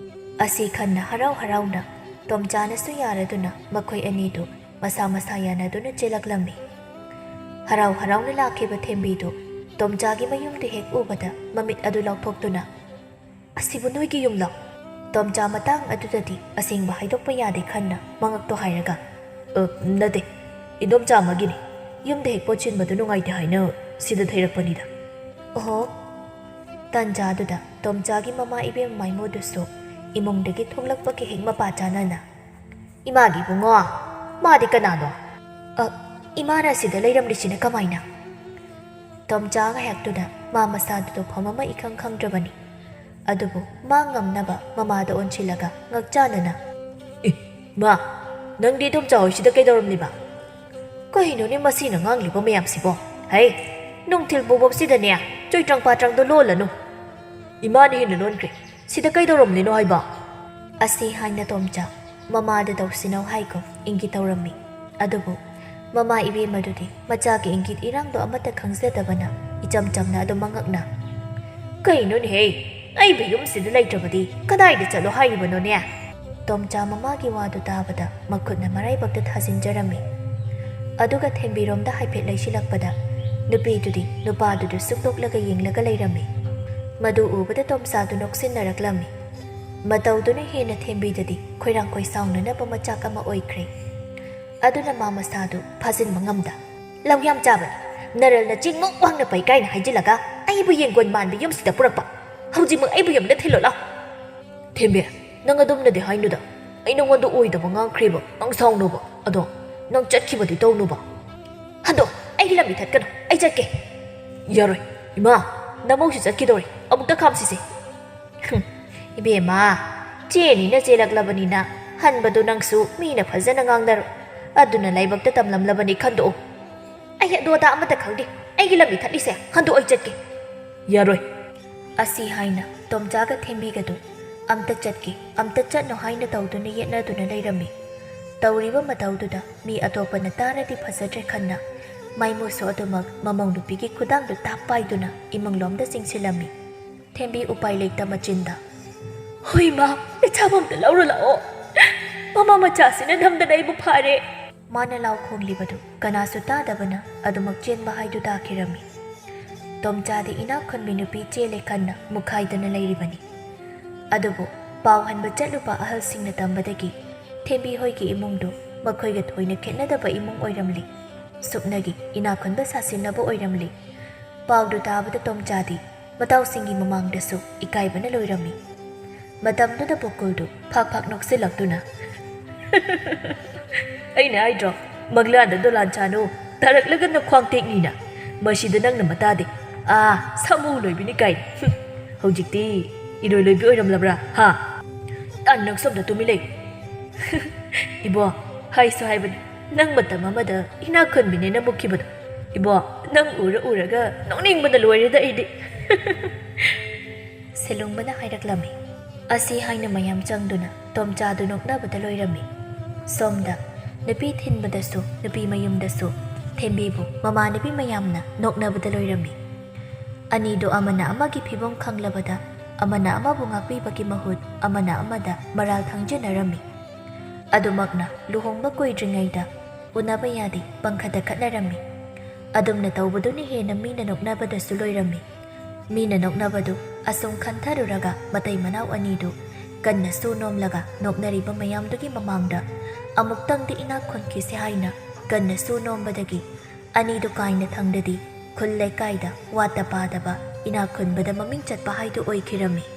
ꯑꯁꯤ ꯈꯟꯅ ꯍꯔꯥꯎ ꯍꯔꯥꯎꯅ ꯇꯣꯝꯆꯥꯅꯁꯨ ꯌꯥꯔꯗꯨꯅ ꯃꯈꯣꯏ ꯑꯅꯤꯗꯨ ꯃꯁꯥ ꯃꯁꯥ ꯌꯥꯅꯗꯨꯅ ꯆꯦꯜꯂꯛꯂꯝꯃꯤ꯫ ꯍꯔꯥꯎ ꯍꯔꯥꯎꯅ ꯂꯥꯛꯈꯤꯕ ꯊꯦꯝꯕꯤꯗꯨ ꯇꯣꯝꯆꯥꯒꯤ ꯃꯌꯨꯝꯗꯨ ꯍꯦꯛ ꯎꯕꯗ ꯃꯃꯤꯠ ꯑꯗꯨ ꯂꯥꯎꯊꯣꯛꯇꯨꯅ, "ꯑꯁꯤꯕꯨ ꯅꯣꯏꯒꯤ ꯌꯨꯝꯂꯣ?" ꯇꯣꯝꯆꯥ ꯃꯇꯥꯡ ꯑꯗꯨꯗꯗꯤ ꯑꯁꯦꯡꯕ ꯍꯥꯏꯗꯣꯛꯄ ꯌꯥꯗꯦ ꯈꯟꯅ ꯃꯉꯛꯇꯣ ꯍꯥꯏꯔꯒ, "ꯑ, ꯅꯠꯇꯦ, ꯏꯟꯗꯣꯝꯆꯥ ꯑꯃꯒꯤꯅꯤ꯫ ꯌꯨꯝꯗ ꯍꯦꯛ ꯄꯣꯠ ꯆꯤꯟꯕꯗꯨ ꯅꯨꯡꯉꯥꯏꯇꯦ ꯍꯥꯏꯅ ꯁꯤꯗ ꯊꯩꯔꯛꯄꯅꯤꯗ꯫" ꯑꯣꯍꯣ꯫ ꯇꯥꯟꯖꯥꯗꯨꯗ ꯇꯣꯝꯆꯥꯒꯤ ꯃꯃꯥ ꯏꯕꯦꯝ ꯃꯥꯏꯃꯨꯗꯨꯁꯨ ꯏꯃꯨꯡꯗꯒꯤ ꯊꯣꯛꯂꯛꯄꯒꯤ ꯍꯦꯛ ꯃꯄꯥ ꯆꯥꯅꯅ, "ꯏꯃꯥꯒꯤ ꯏꯕꯨꯡꯉꯣ, ꯃꯥꯗꯤ ꯀꯅꯥꯅꯣ? ꯑ, ꯏꯃꯥꯅ ꯑꯁꯤꯗ ꯂꯩꯔꯝꯂꯤꯁꯤꯅ ꯀꯃꯥꯏꯅ?" ꯇꯣꯝꯆꯥ ꯉꯥꯏꯍꯥꯛꯇꯨꯗ ꯃꯥ ꯃꯁꯥꯗꯨ ꯇꯧꯐꯝ ꯑꯃ ꯏꯈꯪ ꯈꯪꯗ꯭ꯔꯕꯅꯤ꯫ ꯑꯗꯨꯕꯨ ꯃꯥ ꯉꯝꯅꯕ ꯃꯃꯥꯗ ꯑꯣꯟꯁꯤꯜꯂꯒ ꯉꯛꯆꯥꯅꯅ, "ꯑꯦ, ꯃꯥ, ꯅꯪꯗꯤ ꯏꯗꯣꯝꯆꯥ ꯍꯣꯏꯁꯤꯗ ꯀꯩꯗꯧꯔꯝꯂꯤꯕ?" "ꯀꯩꯅꯣꯅꯦ ꯃꯁꯤꯅ ꯉꯥꯡꯂꯤꯕ ꯃꯌꯥꯝꯁꯤꯕꯣ? ꯍꯩ, ꯅꯨꯡꯊꯤꯜ ꯄꯨꯕꯞꯁꯤꯗꯅꯦ ꯆꯣꯏꯇ꯭ꯔꯪ ꯄꯥꯇ꯭ꯔꯪꯗꯣ ꯂꯣꯜꯂꯅꯨ꯫ ꯏꯃꯥꯅ ꯍꯦꯟꯅ ꯂꯣꯟꯈ꯭ꯔꯦ꯫ ꯁꯤꯗ ꯀꯩꯗꯧꯔꯝꯂꯤꯅꯣ ꯍꯥꯏꯕ?" ꯑꯁꯤ ꯍꯥꯏꯅ ꯇꯣꯝꯆꯥ ꯃꯃꯥꯗ ꯇꯧꯁꯤꯟꯅꯧ ꯍꯥꯏꯒꯨꯝ ꯏꯪꯒꯤꯠ ꯇꯧꯔꯝꯃꯤ꯫ ꯑꯗꯨꯕꯨ ꯃꯃꯥ ꯏꯕꯦꯝꯃꯗꯨꯗꯤ ꯃꯆꯥꯒꯤ ꯏꯪꯒꯤꯠ ꯏꯔꯥꯡꯗꯣ ꯑꯃꯠꯇ ꯈꯪꯖꯗꯕꯅ ꯏꯆꯝ ꯆꯝꯅ ꯑꯗꯨꯝ ꯃꯉꯛꯅ, "ꯀꯩꯅꯣꯅꯦꯍꯦ, ꯑꯩꯕꯨ ꯌꯨꯝꯁꯤꯗ ꯂꯩꯇ꯭ꯔꯕꯗꯤ ꯀꯗꯥꯏꯗ ꯆꯠꯂꯣ ꯍꯥꯏꯔꯤꯕꯅꯣꯅꯦ?" ꯇꯣꯝꯆꯥ ꯃꯃꯥꯒꯤ ꯋꯥꯗꯨ ꯇꯥꯕꯗ ꯃꯈꯨꯠꯅ ꯃꯔꯥꯏꯕꯛꯇ ꯊꯥꯖꯤꯟꯖꯔꯝꯃꯤ꯫ ꯑꯗꯨꯒ ꯊꯦꯝꯕꯤꯔꯣꯝꯗ ꯍꯥꯏꯐꯦꯠ ꯂꯩꯁꯤꯜꯂꯛꯄꯗ ꯅꯨꯄꯤꯗꯨꯗꯤ ꯅꯨꯄꯥꯗꯨꯗ ꯁꯨꯛ ꯅꯣꯛꯂꯒ ꯌꯦꯡꯂꯒ ꯂꯩꯔꯝꯃꯤ꯫ ꯃꯗꯨ ꯎꯕꯗ ꯇꯣꯝꯆꯥꯗꯨ ꯅꯣꯛꯁꯤꯟꯅꯔꯛꯂꯝꯃꯤ꯫ ꯃꯇꯧꯗꯨꯅ ꯍꯦꯟꯅ ꯊꯦꯝꯕꯤꯗꯗꯤ ꯈꯣꯏꯔꯥꯡ ꯈꯣꯏꯁꯥꯎꯅꯅꯕ ꯃꯆꯥꯛ ꯑꯃ ꯑꯣꯏꯈ꯭ꯔꯦ꯫ ꯑꯗꯨꯅ ꯃꯥ ꯃꯁꯥꯗꯨ ꯐꯥꯖꯤꯟꯕ ꯉꯝꯗ, "ꯂꯧ ꯌꯥꯝ ꯆꯥꯕꯅꯤ, ꯅꯔꯜꯅ ꯆꯤꯡꯃꯨꯛ ꯋꯥꯡꯅ ꯄꯩ ꯀꯥꯏꯅ ꯍꯥꯏꯖꯤꯜꯂꯒ ꯑꯩꯕꯨ ꯌꯦꯡꯒꯣꯟ ꯃꯥꯟꯕ ꯌꯨꯝꯁꯤꯗ ꯄꯨꯔꯛꯄ꯫ ꯍꯧꯖꯤꯛꯃꯛ ꯑꯩꯕꯨ ꯌꯨꯝꯗ ꯊꯤꯜꯂꯣ ꯂꯥꯎ!" "ꯊꯦꯝꯕꯤ, ꯅꯪ ꯑꯗꯨꯝꯅꯗꯤ ꯍꯥꯏꯅꯨꯗ꯫ ꯑꯩ ꯅꯉꯣꯟꯗ ꯑꯣꯏꯗꯕ ꯉꯥꯡꯈ꯭ꯔꯦꯕ, ꯅꯪ ꯁꯥꯎꯅꯨꯕ꯫ ꯑꯗꯣ ꯅꯪ ꯆꯠꯈꯤꯕꯗꯤ ꯇꯧꯅꯨꯕ꯫" "ꯑꯗꯣ ꯑꯩꯒꯤ ꯂꯝꯕꯤ ꯊꯠꯀꯅꯨ, ꯑꯩ ꯆꯠꯀꯦ꯫" "ꯌꯥꯔꯣꯏ ꯏꯃꯥ, ꯅꯃꯧꯁꯨ ꯆꯠꯈꯤꯗꯧꯔꯦ, ꯑꯃꯨꯛꯇ ꯈꯥꯝꯁꯤꯁꯦ꯫" "ꯍꯨꯝ, ꯏꯕꯦꯝꯃ, ꯆꯦꯅꯤꯅ ꯆꯦꯜꯂꯛꯂꯕꯅꯤꯅ ꯍꯟꯕꯗꯨ ꯅꯪꯁꯨ ꯃꯤꯅ ꯐꯖꯅ ꯉꯥꯡꯅꯔꯣ꯫ ꯑꯗꯨꯅ ꯂꯥꯏꯕꯛꯇ ꯇꯝꯂꯝꯂꯕꯅꯤ ꯈꯟꯗꯣꯛꯎ꯫" "ꯑꯩ ꯑꯗꯨ ꯑꯗꯥ ꯑꯃꯠꯇ ꯈꯪꯗꯦ, ꯑꯩꯒꯤ ꯂꯝꯕꯤ ꯊꯠꯂꯤꯁꯦ ꯍꯟꯗꯣꯛ, ꯑꯩ ꯆꯠꯀꯦ꯫" "ꯌꯥꯔꯣꯏ꯫" ꯑꯁꯤ ꯍꯥꯏꯅ ꯇꯣꯝꯆꯥꯒ ꯊꯦꯝꯕꯤꯒꯗꯨ ꯑꯝꯇ ꯆꯠꯀꯦ, ꯑꯝꯇ ꯆꯠꯅꯣ ꯍꯥꯏꯅ ꯇꯧꯗꯨꯅ ꯌꯦꯠꯅꯗꯨꯅ ꯂꯩꯔꯝꯃꯤ꯫ ꯇꯧꯔꯤꯕ ꯃꯇꯧꯗꯨꯗ ꯃꯤ ꯑꯇꯣꯞꯄꯅ ꯇꯥꯔꯗꯤ ꯐꯖꯗ꯭ꯔꯦ ꯈꯟꯅ ꯃꯥꯏꯃꯨꯁꯨ ꯑꯗꯨꯃꯛ ꯃꯃꯧ ꯅꯨꯄꯤꯒꯤ ꯈꯨꯗꯥꯡꯗꯨ ꯇꯥꯞ ꯄꯥꯏꯗꯨꯅ ꯏꯃꯨꯡꯂꯣꯝꯗ ꯆꯤꯡꯁꯤꯜꯂꯝꯃꯤ꯫ ꯊꯦꯝꯕꯤ ꯎꯄꯥꯏ ꯂꯩꯇ ꯃꯆꯤꯟꯗ, "ꯍꯣꯏ ꯏꯃꯥ, ꯏꯆꯥꯕꯨ ꯑꯝꯇ ꯂꯧꯔꯨ ꯂꯥꯛꯑꯣ꯫ ꯃꯃꯥ ꯃꯆꯥꯁꯤꯅ ꯅꯝꯗꯅ ꯑꯩꯕꯨ ꯐꯥꯔꯦ꯫" ꯃꯥꯅ ꯂꯥꯎ ꯈꯣꯡꯂꯤꯕꯗꯨ ꯀꯅꯥꯁꯨ ꯇꯥꯗꯕꯅ ꯑꯗꯨꯃꯛ ꯆꯦꯟꯕ ꯍꯥꯏꯗꯨ ꯇꯥꯈꯤꯔꯝꯃꯤ꯫ ꯇꯣꯝꯆꯥꯗꯤ ꯏꯅꯥꯛ ꯈꯨꯟꯕꯤ ꯅꯨꯄꯤ ꯆꯦꯜꯂꯦ ꯈꯟꯅ ꯃꯨꯛꯈꯥꯏꯗꯅ ꯂꯩꯔꯤꯕꯅꯤ꯫ ꯑꯗꯨꯕꯨ ꯄꯥꯎ ꯍꯟꯕ ꯆꯠꯂꯨꯕ ꯑꯍꯜꯁꯤꯡꯅ ꯇꯝꯕꯗꯒꯤ ꯊꯦꯝꯕꯤ ꯍꯣꯏꯒꯤ ꯏꯃꯨꯡꯗꯨ ꯃꯈꯣꯏꯒ ꯊꯣꯏꯅ ꯈꯦꯠꯅꯗꯕ ꯏꯃꯨꯡ ꯑꯣꯏꯔꯝꯂꯤ꯫ ꯁꯨꯞꯅꯒꯤ ꯏꯅꯥꯛ ꯈꯨꯟꯕ ꯁꯥꯁꯤꯟꯅꯕ ꯑꯣꯏꯔꯝꯂꯤ꯫ ꯄꯥꯎꯗꯨ ꯇꯥꯕꯗ ꯇꯣꯝꯆꯥꯗꯤ ꯃꯇꯥꯎꯁꯤꯡꯒꯤ ꯃꯃꯥꯡꯗꯁꯨ ꯏꯀꯥꯏꯕꯅ ꯂꯣꯏꯔꯝꯃꯤ꯫ ꯃꯇꯝꯗꯨꯗ ꯕꯣꯀꯨꯜꯗꯨ ꯐꯥꯛ ꯐꯥꯛ ꯅꯣꯛꯁꯤꯜꯂꯛꯇꯨꯅ, "ꯑꯩꯅ ꯍꯥꯏꯗ꯭ꯔꯣ, ꯃꯪꯂꯥꯟꯗ ꯗꯣꯂꯥꯟ ꯁꯥꯅꯨ, ꯇꯥꯔꯛꯂꯒꯅ ꯈ꯭ꯋꯥꯡ ꯇꯦꯛꯅꯤꯅ꯫ ꯃꯁꯤꯗ ꯅꯪꯅ ꯃꯇꯥꯗꯦ, ꯑꯥ, ꯁꯥꯃꯨ ꯂꯣꯏꯕꯤꯅꯤ ꯀꯥꯏꯅ꯫ ꯍꯨꯝ, ꯍꯧꯖꯤꯛꯇꯤ ꯏꯔꯣꯏ ꯂꯣꯏꯕꯤ ꯑꯣꯏꯔꯝꯂꯕ꯭ꯔꯥ, ꯍꯥ? ꯑꯥ, ꯅꯪ ꯁꯣꯝꯗ ꯇꯨꯃꯤꯟ ꯂꯩ꯫" "ꯏꯕꯣ, ꯍꯥꯏꯁꯨ ꯍꯥꯏꯕꯅꯤ, ꯅꯪ ꯃꯇꯝ ꯑꯃꯗ ꯏꯅꯥꯛ ꯈꯨꯟꯕꯤꯅꯦꯅ ꯃꯨꯛꯈꯤꯕꯗꯣ꯫ ꯏꯕꯣ, ꯅꯪ ꯎꯔ ꯎꯔꯒ ꯅꯣꯛꯅꯤꯡꯕꯅ ꯂꯣꯏꯔꯦꯗ ꯑꯩꯗꯤ꯫" ꯁꯦꯂꯨꯡꯕꯅ ꯍꯥꯏꯔꯛꯂꯝꯃꯤ꯫ ꯑꯁꯤ ꯍꯥꯏꯅ ꯃꯌꯥꯝ ꯆꯪꯗꯨꯅ ꯇꯣꯝꯆꯥꯗꯨ ꯅꯣꯛꯅꯕꯗ ꯂꯣꯏꯔꯝꯃꯤ꯫ ꯁꯣꯝꯗ ꯅꯨꯄꯤ ꯊꯤꯟꯕꯗꯁꯨ, ꯅꯨꯄꯤ ꯃꯌꯨꯝꯗꯁꯨ ꯊꯦꯝꯕꯤꯕꯨ ꯃꯃꯥꯟꯅꯕꯤ ꯃꯌꯥꯝꯅ ꯅꯣꯛꯅꯕꯗ ꯂꯣꯏꯔꯝꯃꯤ꯫ ꯑꯅꯤꯗꯨ ꯑꯃꯅ ꯑꯃꯒꯤ ꯐꯤꯕꯝ ꯈꯪꯂꯕꯗ ꯑꯃꯅ ꯑꯃꯕꯨ ꯉꯥꯛꯄꯤꯕꯒꯤ ꯃꯍꯨꯠ ꯑꯃꯅ ꯑꯃꯗ ꯃꯔꯥꯜ ꯊꯪꯖꯅꯔꯝꯃꯤ꯫ ꯑꯗꯨꯃꯛꯅ ꯂꯨꯍꯣꯡꯕ ꯀꯨꯏꯗ꯭ꯔꯤꯉꯩꯗ ꯎꯅꯕ ꯌꯥꯗꯦ ꯄꯪꯈꯠꯇ ꯈꯠꯅꯔꯝꯃꯤ꯫ ꯑꯗꯨꯝꯅ ꯇꯧꯕꯗꯨꯅ ꯍꯦꯟꯅ ꯃꯤꯅ ꯅꯣꯛꯅꯕꯗꯁꯨ ꯂꯣꯏꯔꯝꯃꯤ꯫ ꯃꯤꯅ ꯅꯣꯛꯅꯕꯗꯨ ꯑꯁꯨꯝ ꯈꯟꯊꯔꯨꯔꯒ ꯃꯇꯩ ꯃꯅꯥꯎ ꯑꯅꯤꯗꯨ ꯀꯟꯅ ꯁꯨ ꯅꯣꯝꯂꯒ ꯅꯣꯛꯅꯔꯤꯕ ꯃꯌꯥꯝꯗꯨꯒꯤ ꯃꯃꯥꯡꯗ ꯑꯃꯨꯛꯇꯪꯗꯤ ꯏꯅꯥꯛ ꯈꯨꯟꯈꯤꯁꯤ ꯍꯥꯏꯅ ꯀꯟꯅ ꯁꯨ ꯅꯣꯝꯕꯗꯒꯤ ꯑꯅꯤꯗꯨ ꯀꯥꯏꯅ ꯊꯪꯗꯗꯤ ꯈꯨꯜ ꯂꯩꯀꯥꯏꯗ ꯋꯥꯠꯇ ꯄꯥꯗꯕ ꯏꯅꯥꯛ ꯈꯨꯟꯕꯗ ꯃꯃꯤꯡ ꯆꯠꯄ ꯍꯥꯏꯗꯨ ꯑꯣꯏꯈꯤꯔꯝꯃꯤ꯫